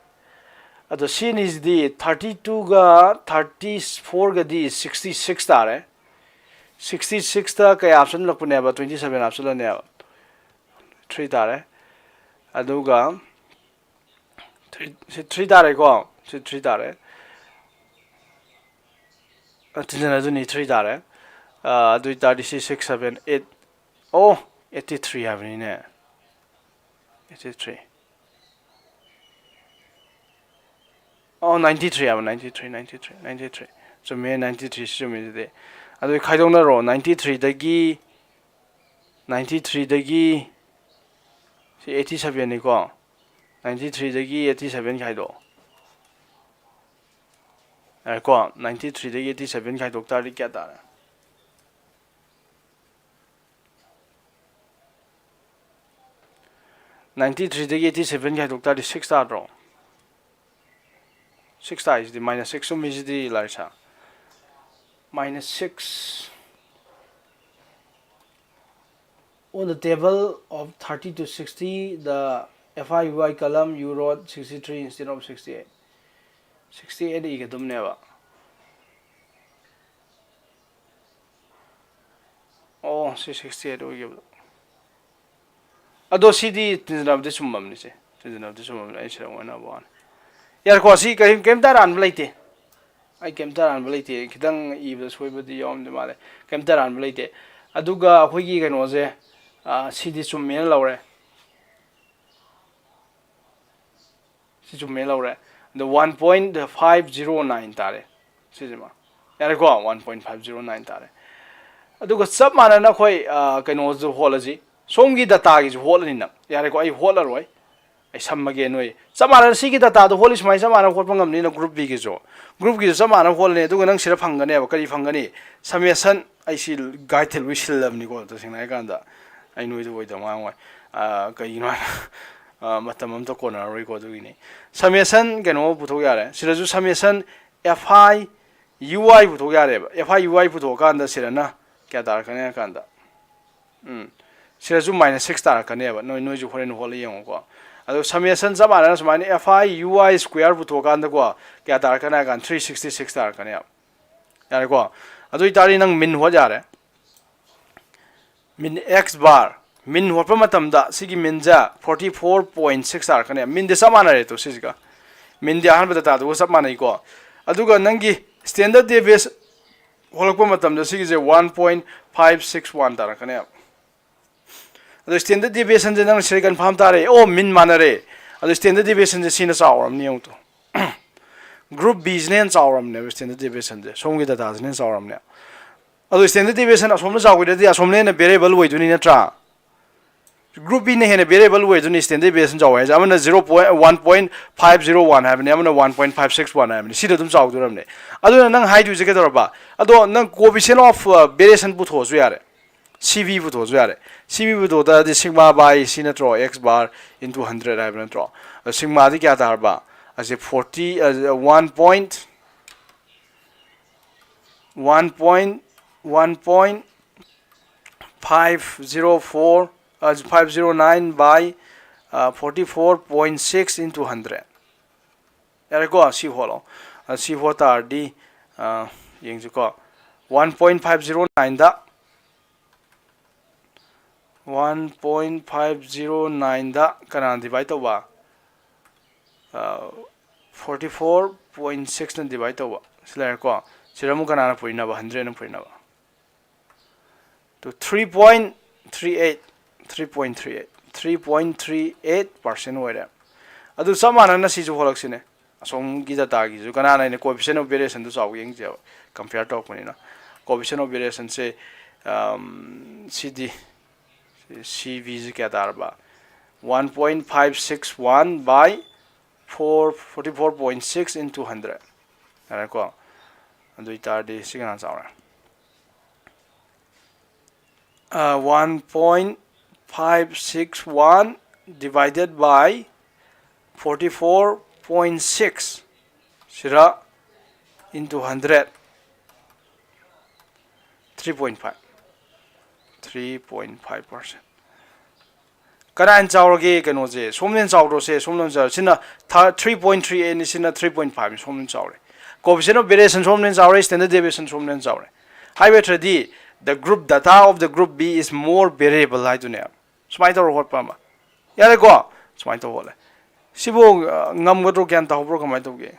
ꯑꯗꯣ ꯁꯤ ꯑꯅꯤꯁꯤꯗꯤ, thirty two ꯒ thirty four ꯒꯗꯤ sixty six ꯇꯥꯔꯦ꯫ Sixty six ꯇ ꯀꯌꯥ ꯍꯥꯞꯆꯤꯜꯂꯛꯄꯅꯦꯕ? Twenty seven ꯍꯥꯞꯆꯤꯜꯂꯅꯦꯕ꯫ Three ꯇꯥꯔꯦ꯫ ꯑꯗꯨꯒ three, ꯁꯤ three ꯇꯥꯔꯦꯀꯣ꯫ ꯁꯤ three ꯇꯥꯔꯦ꯫ ꯑ, ꯊꯤꯟꯖꯤꯟꯅꯗꯣꯏꯅꯤ, three ꯇꯥꯔꯦ꯫ ꯑ, ꯑꯗꯨ ꯑꯣꯏꯇꯥꯔꯗꯤ ꯁꯤ six, seven, eight, ꯑꯣ, eighty three ꯍꯥꯏꯕꯅꯤꯅꯦ꯫ Eighty three꯫ ꯑꯣ, ninety three ꯍꯥꯏꯕ, ninety three, ninety three, ninety three꯫ ꯆꯨꯝꯃꯦ, ninety three ꯁꯤ ꯆꯨꯝꯃꯦ ꯑꯗꯨꯗꯤ꯫ ꯑꯗꯨ ꯈꯥꯏꯗꯣꯛꯅꯔꯣ, ninety three ꯗꯒꯤ, ninety three ꯗꯒꯤ ꯁꯤ eighty seven ꯅꯤꯀꯣ꯫ Ninety three ꯗꯒꯤ eighty seven ꯈꯥꯏꯗꯣꯛꯑꯣ꯫ ꯌꯥꯔꯦꯀꯣ, ninety three ꯗꯒꯤ eighty seven ꯈꯥꯏꯗꯣꯛ ꯇꯥꯔꯗꯤ ꯀꯌꯥ ꯇꯥꯔꯦ? Ninety three ꯗꯒꯤ eighty seven ꯈꯥꯏꯗꯣꯛ ꯇꯥꯔꯗꯤ six ꯇꯥꯗ꯭ꯔꯣ? Six ꯇꯥꯏꯁꯤꯗꯤ, minus six ꯆꯨꯝꯃꯤꯁꯤꯗꯤ ꯂꯥꯏꯔꯤꯛꯁꯦ꯫ Minus six. On the table of thirty to sixty, the F I U I column, you wrote sixty three instead of sixty eight. Sixty eight ꯏꯒꯗꯕꯅꯦꯕ꯫ ꯑꯣ, ꯁꯤ sixty eight ꯑꯣꯏꯈꯤꯕꯗꯣ꯫ ꯑꯗꯣ ꯁꯤꯗꯤ ꯇꯤꯟꯖꯅꯕꯗꯤ ꯆꯨꯝꯃꯝꯅꯤꯁꯦ꯫ ꯇꯤꯟꯖꯅꯕꯗꯤ ꯆꯨꯝꯃꯝꯅꯤ꯫ ꯑꯩ ꯁꯤꯗ ꯑꯣꯟꯅꯕ ꯋꯥꯅꯤ꯫ ꯌꯥꯔꯦꯀꯣ, ꯁꯤ ꯀꯔꯤꯝ, ꯀꯔꯤꯝꯇ ꯑꯔꯥꯟꯕ ꯂꯩꯇꯦ꯫ ꯑꯩ ꯀꯩꯝꯇ ꯑꯔꯥꯟꯕ ꯂꯩꯇꯦ꯫ ꯈꯤꯇꯪ ꯏꯕꯗ ꯁꯣꯏꯕꯗꯤ ꯌꯥꯎꯔꯝꯗꯤ ꯃꯥꯜꯂꯦ꯫ ꯀꯩꯝꯇ ꯑꯔꯥꯟꯕ ꯂꯩꯇꯦ꯫ ꯑꯗꯨꯒ ꯑꯩꯈꯣꯏꯒꯤ ꯀꯩꯅꯣꯁꯦ, ꯑ, ꯁꯤꯗꯤ ꯆꯨꯝꯃꯦꯅ ꯂꯧꯔꯦ꯫ ꯁꯤ ꯆꯨꯝꯃꯦ ꯂꯧꯔꯦ꯫ ꯑꯗꯣ one point five zero nine ꯇꯥꯔꯦ ꯁꯤꯁꯤꯃ꯫ ꯌꯥꯔꯦꯀꯣ, one point five zero nine ꯇꯥꯔꯦ꯫ ꯑꯗꯨꯒ ꯆꯞ ꯃꯥꯟꯅꯅ ꯑꯩꯈꯣꯏ ꯑ, ꯀꯩꯅꯣꯁꯨ ꯍꯣꯠꯂꯁꯤ꯫ ꯁꯣꯝꯒꯤ ꯗꯇꯥꯒꯤꯁꯨ ꯍꯣꯠꯂꯅꯤ ꯅꯪ꯫ ꯌꯥꯔꯦꯀꯣ, ꯑꯩ ꯍꯣꯠꯂꯔꯣꯏ꯫ ꯑꯩ ꯁꯝꯃꯒꯦ ꯅꯣꯏ꯫ ꯆꯞ ꯃꯥꯟꯅꯅ ꯁꯤꯒꯤ ꯗꯇꯥꯗꯣ ꯍꯣꯠꯂꯤ ꯁꯨꯃꯥꯏꯅ ꯆꯞ ꯃꯥꯟꯅꯅ ꯍꯣꯠꯄ ꯉꯝꯅꯤꯅ ꯒ꯭ꯔꯨꯞ ꯕꯤꯒꯤꯁꯨ꯫ ꯒ꯭ꯔꯨꯞꯀꯤꯁꯨ ꯆꯞ ꯃꯥꯟꯅꯅ ꯍꯣꯠꯂꯅꯤ꯫ ꯑꯗꯨꯒ ꯅꯪ ꯁꯤꯗ ꯐꯪꯒꯅꯦꯕ꯫ ꯀꯔꯤ ꯐꯪꯒꯅꯤ? ꯁꯃꯦꯁꯟ꯫ ꯑꯩ ꯁꯤ ꯒꯥꯏꯗꯇ ꯂꯣꯏ ꯁꯤꯜꯂꯕꯅꯤꯀꯣ, ꯇꯁꯦꯡꯅ ꯍꯥꯏꯔꯀꯥꯟꯗ꯫ ꯑꯩ ꯅꯣꯏꯗ ꯑꯣꯏꯗꯕ ꯉꯥꯡꯉꯣꯏ꯫ ꯑ, ꯀꯩꯒꯤꯅꯣ ꯍꯥꯏꯅ, ꯑ, ꯃꯇꯝ ꯑꯝꯇ ꯀꯣꯟꯅꯔꯔꯣꯏꯀꯣ, ꯑꯗꯨꯒꯤꯅꯤ꯫ ꯁꯃꯦꯁꯟ ꯀꯩꯅꯣ ꯄꯨꯊꯣꯛ ꯌꯥꯔꯦ꯫ ꯁꯤꯗꯁꯨ ꯁꯃꯦꯁꯟ F I U I ꯄꯨꯊꯣꯛ ꯌꯥꯔꯦꯕ꯫ F I U I ꯄꯨꯊꯣꯛꯑꯀꯥꯟꯗ ꯁꯤꯗꯅ ꯀꯌꯥ ꯇꯥꯔꯛꯀꯅꯤ ꯍꯥꯏ ꯀꯥꯟꯗ, ꯎꯝ, ꯁꯤꯗꯁꯨ minus six ꯇꯥꯔꯛꯀꯅꯦꯕ꯫ ꯅꯣꯏ, ꯅꯣꯏꯁꯨ ꯍꯣꯔꯦꯟ ꯍꯣꯠꯂ ꯌꯦꯡꯉꯨꯀꯣ꯫ ꯑꯗꯣ ꯁꯃꯦꯁꯟ ꯆꯞ ꯃꯥꯟꯅꯅ ꯁꯨꯃꯥꯏꯅ F I U I square ꯄꯨꯊꯣꯛꯑꯀꯥꯟꯗꯀꯣ, ꯀꯌꯥ ꯇꯥꯔꯛꯀꯅꯤ ꯍꯥꯏ ꯀꯥꯟꯗ three sixty six ꯇꯥꯔꯛꯀꯅꯦꯕ꯫ ꯌꯥꯔꯦꯀꯣ? ꯑꯗꯨ ꯑꯣꯏꯇꯥꯔꯗꯤ ꯅꯪ ꯃꯤꯟ ꯍꯣꯠ ꯌꯥꯔꯦ꯫ ꯃꯤꯟ X bar꯫ ꯃꯤꯟ ꯍꯣꯠꯄ ꯃꯇꯝꯗ ꯁꯤꯒꯤ ꯃꯤꯟꯁꯦ forty four point six ꯇꯥꯔꯛꯀꯅꯦꯕ꯫ ꯃꯤꯟꯗꯤ ꯆꯞ ꯃꯥꯟꯅꯔꯦ ꯇꯣ ꯁꯤꯁꯤꯒ꯫ ꯃꯤꯟꯗꯤ ꯑꯍꯥꯟꯕ ꯗꯇꯥꯗꯨꯒ ꯆꯞ ꯃꯥꯟꯅꯩꯀꯣ꯫ ꯑꯗꯨꯒ ꯅꯪꯒꯤ standard deviation ꯍꯣꯠꯂꯛꯄ ꯃꯇꯝꯗ ꯁꯤꯒꯤꯁꯦ one point five six one ꯇꯥꯔꯛꯀꯅꯦꯕ꯫ ꯑꯗꯣ standard deviationꯁꯦ ꯅꯪ ꯁꯤꯗ confirm ꯇꯥꯔꯦ꯫ ꯑꯣ, ꯃꯤꯟ ꯃꯥꯟꯅꯔꯦ꯫ ꯑꯗꯣ standard deviationꯁꯦ ꯁꯤꯅ ꯆꯥꯎꯔꯝꯅꯤ ꯌꯦꯡꯉꯨ ꯇꯣ꯫ ꯒ꯭ꯔꯨꯞ ꯕꯤꯁꯤꯅ ꯍꯦꯟꯅ ꯆꯥꯎꯔꯝꯅꯦꯕ standard deviationꯁꯦ꯫ ꯁꯣꯝꯒꯤ ꯗꯇꯥꯁꯤꯅ ꯍꯦꯟꯅ ꯆꯥꯎꯔꯝꯅꯦ꯫ ꯑꯗꯣ standard deviation ꯑꯁꯣꯝꯅ ꯆꯥꯎꯈꯤꯗ꯭ꯔꯗꯤ ꯑꯁꯣꯝꯅ ꯍꯦꯟꯅ variable ꯑꯣꯏꯗꯣꯏꯅꯤ ꯅꯠꯇ꯭ꯔꯥ? ꯒ꯭ꯔꯨꯞ ꯕꯤꯅ ꯍꯦꯟꯅ variable ꯑꯣꯏꯗꯣꯏꯅꯤ standard deviation ꯆꯥꯎꯋꯦ ꯍꯥꯏꯁꯦ꯫ ꯑꯃꯅ zero point, one point five zero one ꯍꯥꯏꯕꯅꯤ, ꯑꯃꯅ one point five six one ꯍꯥꯏꯕꯅꯤ꯫ ꯁꯤꯗ ꯑꯗꯨꯝ ꯆꯥꯎꯗꯣꯔꯝꯅꯦ꯫ ꯑꯗꯨꯅ ꯅꯪ ꯍꯥꯏꯗꯣꯏꯁꯦ ꯀꯩꯗꯧꯔꯕ? ꯑꯗꯣ ꯅꯪ coefficient of, uh, variation ꯄꯨꯊꯣꯛꯑꯁꯨ ꯌꯥꯔꯦ꯫ C V ꯄꯨꯊꯣꯛꯑꯁꯨ ꯌꯥꯔꯦ꯫ C V ꯄꯨꯊꯣꯛ ꯇꯥꯔꯗꯤ sigma by C ꯅꯠꯇ꯭ꯔꯣ, X bar into hundred ꯍꯥꯏꯕ ꯅꯠꯇ꯭ꯔꯣ? ꯑꯗꯣ sigmaꯗꯤ ꯀꯌꯥ ꯇꯥꯔꯕ? ꯑꯁꯤ forty, ꯑ, one point, one point, one point five zero four, ꯑ, five zero nine by, ꯑ, forty four point six into hundred꯫ ꯌꯥꯔꯦꯀꯣ? ꯁꯤ ꯍꯣꯠꯂꯣ꯫ ꯑ, ꯁꯤ ꯍꯣꯠ ꯇꯥꯔꯗꯤ, ꯑ, ꯌꯦꯡꯁꯤꯀꯣ꯫ One point five zero nineꯗ, one point five zero nineꯗ ꯀꯅꯥꯅ divide ꯇꯧꯕ? ꯑ, forty four point sixꯅ divide ꯇꯧꯕ꯫ ꯁꯤ ꯂꯩꯔꯦꯀꯣ꯫ ꯁꯤꯗ ꯑꯃꯨꯛ ꯀꯅꯥꯅ ꯄꯨꯔꯤꯅꯕ? Hundredꯅ ꯄꯨꯔꯤꯅꯕ꯫ ꯇꯨ, three point three eight, three point three eight, three point three eight percent ꯑꯣꯏꯔꯦ꯫ ꯑꯗꯨ ꯆꯞ ꯃꯥꯟꯅꯅ ꯁꯤꯁꯨ ꯍꯣꯠꯂꯛꯁꯤꯅꯦ꯫ ꯑꯁꯣꯝꯒꯤ ꯗꯇꯥꯒꯤꯁꯨ ꯀꯅꯥꯅ ꯑꯩꯅ coefficient of variationꯗꯨ ꯆꯥꯎ ꯌꯦꯡꯁꯦꯕ, compare ꯇꯧꯔꯛꯄꯅꯤꯅ꯫ Coefficient of variationꯁꯦ, ꯁꯤꯗꯤ, ꯁꯤ ꯚꯤꯁꯤ ꯀꯌꯥ ꯇꯥꯔꯕ? One point five six one by four forty four point six into hundred꯫ ꯌꯥꯔꯦꯀꯣ? ꯑꯗꯨ ꯑꯣꯏꯇꯥꯔꯗꯤ ꯁꯤ ꯀꯅꯥ ꯆꯥꯎꯔꯦ? One point five six one divided by forty four point six sir into hundred, three point five, three point five percent꯫ ꯀꯅꯥꯅ ꯆꯥꯎꯔꯒꯦ? ꯀꯩꯅꯣꯁꯦ ꯁꯣꯝꯅ ꯍꯦꯟꯅ ꯆꯥꯎꯗ꯭ꯔꯣ? ꯁꯦ ꯁꯣꯝꯅ ꯍꯦꯟꯅ ꯆꯥꯎꯔꯦ꯫ ꯁꯤꯅ three point three eight ꯅꯤ, ꯁꯤꯅ three point five ꯅꯤ꯫ ꯁꯣꯝꯅ ꯍꯦꯟꯅ ꯆꯥꯎꯔꯦ꯫ Coefficient of variation ꯁꯣꯝꯅ ꯍꯦꯟꯅ ꯆꯥꯎꯔꯦ, standard deviation ꯁꯣꯝꯅ ꯍꯦꯟꯅ ꯆꯥꯎꯔꯦ꯫ ꯍꯥꯏꯕ ꯅꯠꯇ꯭ꯔꯗꯤ the group data of the group B is more variable ꯍꯥꯏꯗꯨꯅꯦꯕ꯫ ꯁꯨꯃꯥꯏꯅ ꯇꯧꯔ ꯍꯣꯠꯄ ꯑꯃ꯫ ꯌꯥꯔꯦꯀꯣ? ꯁꯨꯃꯥꯏꯅ ꯇꯧꯔ ꯍꯣꯠꯂꯦ꯫ ꯁꯤꯕꯨ ꯉꯝꯒꯗ꯭ꯔꯣ? ꯒ꯭ꯌꯥꯟ ꯇꯥꯍꯧꯕ꯭ꯔꯣ? ꯀꯃꯥꯏꯅ ꯇꯧꯒꯦ?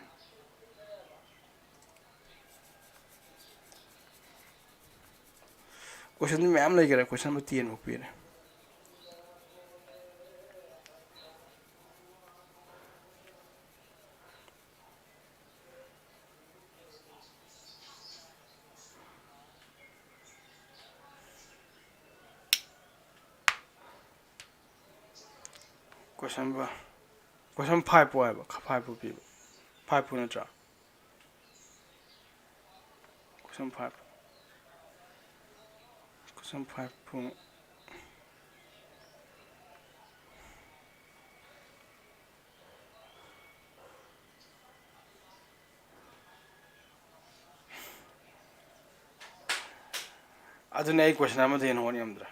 Question ꯃꯌꯥꯝ ꯂꯩꯈꯔꯦ, question ꯑꯃ ten ꯃꯨꯛ ꯄꯤꯔꯦ꯫ Question question five ꯄꯨ ꯍꯥꯏꯕ, five ꯄꯨ ꯄꯤꯕ, five ꯄꯨ ꯅꯠꯇ꯭ꯔꯥ? Question five, question five ꯄꯨ꯫ ꯑꯗꯨꯅꯦ ꯑꯩ question ꯑꯃꯗ ꯍꯦꯟꯅ ꯍꯣꯠ ꯉꯝꯗ꯭ꯔꯦ꯫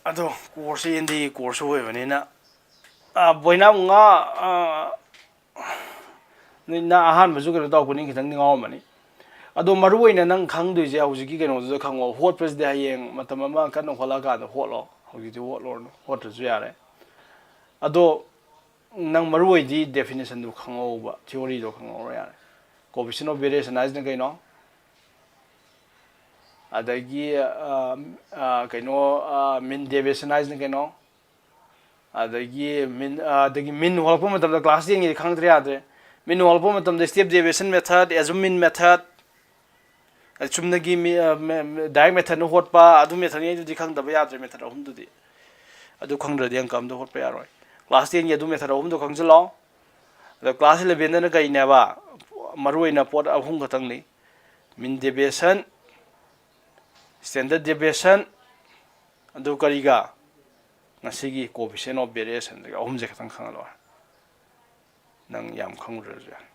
ꯑꯗꯣ course ꯁꯤ N D A course ꯑꯣꯏꯕꯅꯤꯅ, ꯕꯣꯏꯅꯥꯝ ꯉꯥ, ꯅꯣꯏ ꯅꯪ ꯑꯍꯥꯟꯕꯁꯨ ꯀꯩꯅꯣ ꯇꯧꯔꯛꯄꯅꯤ, ꯈꯤꯇꯪꯗꯤ ꯉꯥꯎꯔꯝꯃꯅꯤ꯫ ꯑꯗꯣ ꯃꯔꯨ ꯑꯣꯏꯅ ꯅꯪ ꯈꯪꯗꯣꯏꯁꯦ ꯍꯧꯖꯤꯛꯀꯤ ꯀꯩꯅꯣꯗꯨꯗ ꯈꯪꯉꯣ꯫ ꯍꯣꯠꯄꯁꯤꯗꯤ ꯍꯌꯦꯡ ꯃꯇꯝ ꯑꯃ ꯀꯟꯅ ꯍꯣꯠꯂꯛꯑꯀꯥꯟꯗ ꯍꯣꯠꯂꯣ, ꯍꯧꯖꯤꯛꯇꯤ ꯍꯣꯠꯂꯨꯔꯅꯨ, ꯍꯣꯠꯇ꯭ꯔꯁꯨ ꯌꯥꯔꯦ꯫ ꯑꯗꯣ ꯅꯪ ꯃꯔꯨ ꯑꯣꯏꯗꯤ definition ꯗꯨ ꯈꯪꯍꯧꯕ, theory ꯗꯣ ꯈꯪꯍꯧꯔ ꯌꯥꯔꯦ꯫ Coefficient of variation ꯍꯥꯏꯁꯤꯅ ꯀꯩꯅꯣ? ꯑꯗꯒꯤ, ꯑ, ꯑ, ꯀꯩꯅꯣ, ꯑ, mean deviation ꯍꯥꯏꯁꯤꯅ ꯀꯩꯅꯣ? ꯑꯗꯒꯤ ꯃꯤꯟ ꯑꯗꯒꯤ ꯃꯤꯟ ꯍꯣꯜꯂꯛꯄ ꯃꯇꯝꯗ ꯀ꯭ꯂꯥꯁ ꯇꯦꯟꯒꯤꯗꯤ ꯈꯪꯗ꯭ꯔꯦ, ꯌꯥꯗ꯭ꯔꯦ꯫ ꯃꯤꯟ ꯍꯣꯜꯂꯛꯄ ꯃꯇꯝꯗ step deviation method, assumption method, ꯆꯨꯝꯅꯒꯤ direct methodꯅ ꯍꯣꯠꯄ ꯑꯗꯨ methodꯉꯩꯗꯨꯗꯤ ꯈꯪꯗꯕ ꯌꯥꯗ꯭ꯔꯦ, method ꯑꯍꯨꯝꯗꯨꯗꯤ꯫ ꯑꯗꯨ ꯈꯪꯗ꯭ꯔꯗꯤ ꯑꯪꯀ ꯑꯝꯇ ꯍꯣꯠꯄ ꯌꯥꯔꯣꯏ꯫ ꯀ꯭ꯂꯥꯁ ꯇꯦꯟꯒꯤ ꯑꯗꯨ method ꯑꯍꯨꯝꯗꯣ ꯈꯪꯖꯤꯜꯂꯣ꯫ ꯑꯗꯣ ꯀ꯭ꯂꯥꯁ elevenꯗꯅ ꯀꯩꯅꯦꯕ? ꯃꯔꯨꯑꯣꯏꯅ ꯄꯣꯠ ꯑꯍꯨꯝ ꯈꯛꯇꯪꯅꯤ: mean deviation, standard deviation, ꯑꯗꯨ ꯀꯔꯤꯒ? ꯉꯁꯤꯒꯤ coefficient of variationꯒ꯫ ꯑꯍꯨꯝꯁꯦ ꯈꯛꯇꯪ ꯈꯪꯍꯜꯂꯣ꯫ ꯅꯪ ꯌꯥꯝ ꯈꯪꯗ꯭ꯔꯁꯨ ꯌꯥꯔꯦ꯫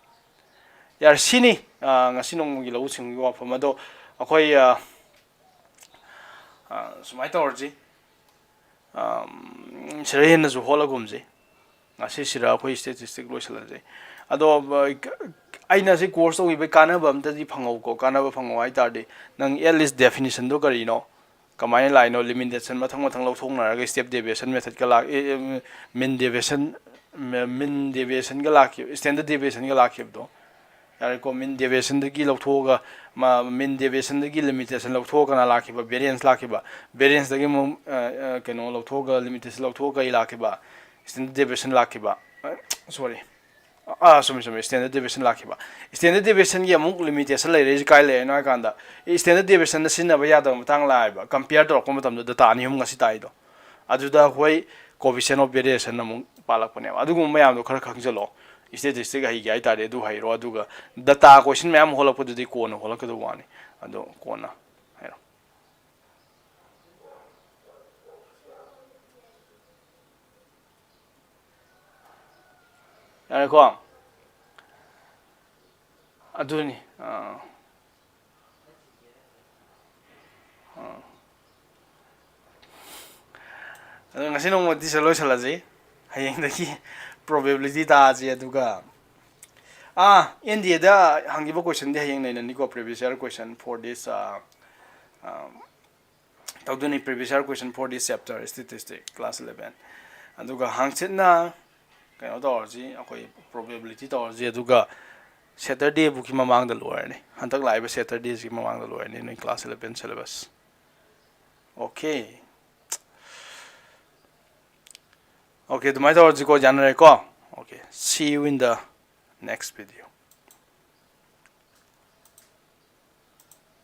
ꯌꯥꯔꯦ, ꯁꯤꯅꯤ, ꯑ, ꯉꯁꯤ ꯅꯣꯡꯃꯒꯤ ꯂꯧꯎ ꯁꯤꯡꯎꯒꯤ ꯋꯥꯐꯝ ꯑꯗꯣ꯫ ꯑꯩꯈꯣꯏ, ꯑ, ꯑ, ꯁꯨꯃꯥꯏꯅ ꯇꯧꯔꯁꯤ, ꯑꯝ, ꯁꯤꯗ ꯍꯦꯟꯅꯁꯨ ꯍꯣꯠꯂꯒꯨꯝꯁꯤ꯫ ꯉꯁꯤꯁꯤꯗ ꯑꯩꯈꯣꯏ statistic ꯂꯣꯏꯁꯤꯜꯂꯁꯤ꯫ ꯑꯗꯣ, ꯑ, ꯑꯩꯅ ꯁꯤ course ꯇꯧꯈꯤꯕꯒꯤ ꯀꯥꯟꯅꯕ ꯑꯝꯇꯗꯤ ꯐꯪꯍꯧꯀꯣ꯫ ꯀꯥꯟꯅꯕ ꯐꯪꯍꯧ ꯍꯥꯏ ꯇꯥꯔꯗꯤ, ꯅꯪ at least definitionꯗꯣ ꯀꯔꯤꯅꯣ, ꯀꯃꯥꯏꯅ ꯂꯥꯛꯏꯅꯣ, limitation ꯃꯊꯪ ꯃꯊꯪ ꯂꯧꯊꯣꯛꯅꯔꯒ step deviation methodꯀ ꯂꯥꯛ-, ꯑꯦ, ꯑꯦ, mean deviation, mean deviationꯒ ꯂꯥꯛꯈꯤꯕ, standard deviationꯒ ꯂꯥꯛꯈꯤꯕꯗꯣ꯫ ꯌꯥꯔꯦꯀꯣ, mean deviationꯗꯒꯤ ꯂꯧꯊꯣꯛꯑꯒ, ꯃꯥ, mean deviationꯗꯒꯤ limitation ꯂꯧꯊꯣꯛꯑꯒꯅ ꯂꯥꯛꯈꯤꯕ, variance ꯂꯥꯛꯈꯤꯕ, varianceꯗꯒꯤ ꯑꯃꯨꯛ, ꯑ, ꯑ, ꯀꯩꯅꯣ ꯂꯧꯊꯣꯛꯑꯒ, limitation ꯂꯧꯊꯣꯛꯑꯒ ꯀꯩ ꯂꯥꯛꯈꯤꯕ? Standard deviation ꯂꯥꯛꯈꯤꯕ꯫ ꯑ, sorry꯫ ꯑꯥ, ꯆꯨꯝꯃꯤ, ꯆꯨꯝꯃꯤ, standard deviation ꯂꯥꯛꯈꯤꯕ꯫ Standard deviationꯒꯤ ꯑꯃꯨꯛ limitation ꯂꯩꯔꯛꯏꯁꯦ ꯀꯥꯏ ꯂꯩꯔꯤꯅꯣ ꯍꯥꯏ ꯀꯥꯟꯗ, standard deviationꯗ ꯁꯤꯖꯤꯟꯅꯕ ꯌꯥꯗꯕ ꯃꯇꯥꯡ ꯂꯥꯛꯑꯦꯕ, compare ꯇꯧꯔꯛꯄ ꯃꯇꯝꯗ data ꯑꯅꯤ ꯑꯍꯨꯝ ꯉꯁꯤ ꯇꯥꯛꯏꯗꯣ꯫ ꯑꯗꯨꯗ ꯑꯩꯈꯣꯏ coefficient of variation ꯑꯃꯨꯛ ꯄꯥꯜꯂꯛꯄꯅꯦꯕ꯫ ꯑꯗꯨꯒꯨꯝꯕ ꯃꯌꯥꯝꯗꯣ ꯈꯔ ꯈꯪꯖꯜꯂꯣ꯫ Statistic ꯍꯩꯒꯦ ꯍꯥꯏ ꯇꯥꯔꯗꯤ ꯑꯗꯨ ꯍꯩꯔꯣ, ꯑꯗꯨꯒ data question ꯃꯌꯥꯝ ꯍꯣꯜꯂꯛꯄꯗꯨꯗꯤ ꯀꯣꯟꯅ ꯍꯣꯜꯂꯛꯀꯗꯧꯕ ꯋꯥꯅꯤ꯫ ꯑꯗꯣ ꯀꯣꯟꯅ ꯍꯥꯏꯔꯣ꯫ ꯌꯥꯔꯦꯀꯣ? ꯑꯗꯨꯅꯤ꯫ ꯑꯥ꯫ ꯑꯥ꯫ ꯑꯗꯣ ꯉꯁꯤ ꯅꯣꯡꯃꯗꯤ ꯁꯤꯗ ꯂꯣꯏꯁꯤꯜꯂꯁꯤ꯫ ꯍꯌꯦꯡꯗꯒꯤ probability ꯇꯥꯁꯤ, ꯑꯗꯨꯒ, ꯑꯥ, NDAꯗ ꯍꯪꯈꯤꯕ questionꯗꯤ ꯍꯌꯦꯡ ꯅꯩꯅꯅꯤꯀꯣ, previous year question for this, ꯑꯥ, ꯑꯥ, ꯇꯧꯗꯣꯏꯅꯤ, previous year question for this chapter, statistic, class eleven꯫ ꯑꯗꯨꯒ ꯍꯪꯆꯤꯠꯅ ꯀꯩꯅꯣ ꯇꯧꯔꯁꯤ, ꯑꯩꯈꯣꯏ probability ꯇꯧꯔꯁꯤ, ꯑꯗꯨꯒ Saturdayꯕꯨꯛꯀꯤ ꯃꯃꯥꯡꯗ ꯂꯣꯏꯔꯅꯤ꯫ ꯍꯟꯗꯛ ꯂꯥꯛꯏꯕ Saturdayꯁꯤꯒꯤ ꯃꯃꯥꯡꯗ ꯂꯣꯏꯔꯅꯤ ꯅꯣꯏ class eleven syllabus꯫ Okay꯫ Okay, ꯑꯗꯨꯃꯥꯏꯅ ꯇꯧꯔꯁꯤꯀꯣ, ꯌꯥꯅꯔꯦꯀꯣ? Okay, see you in the next video.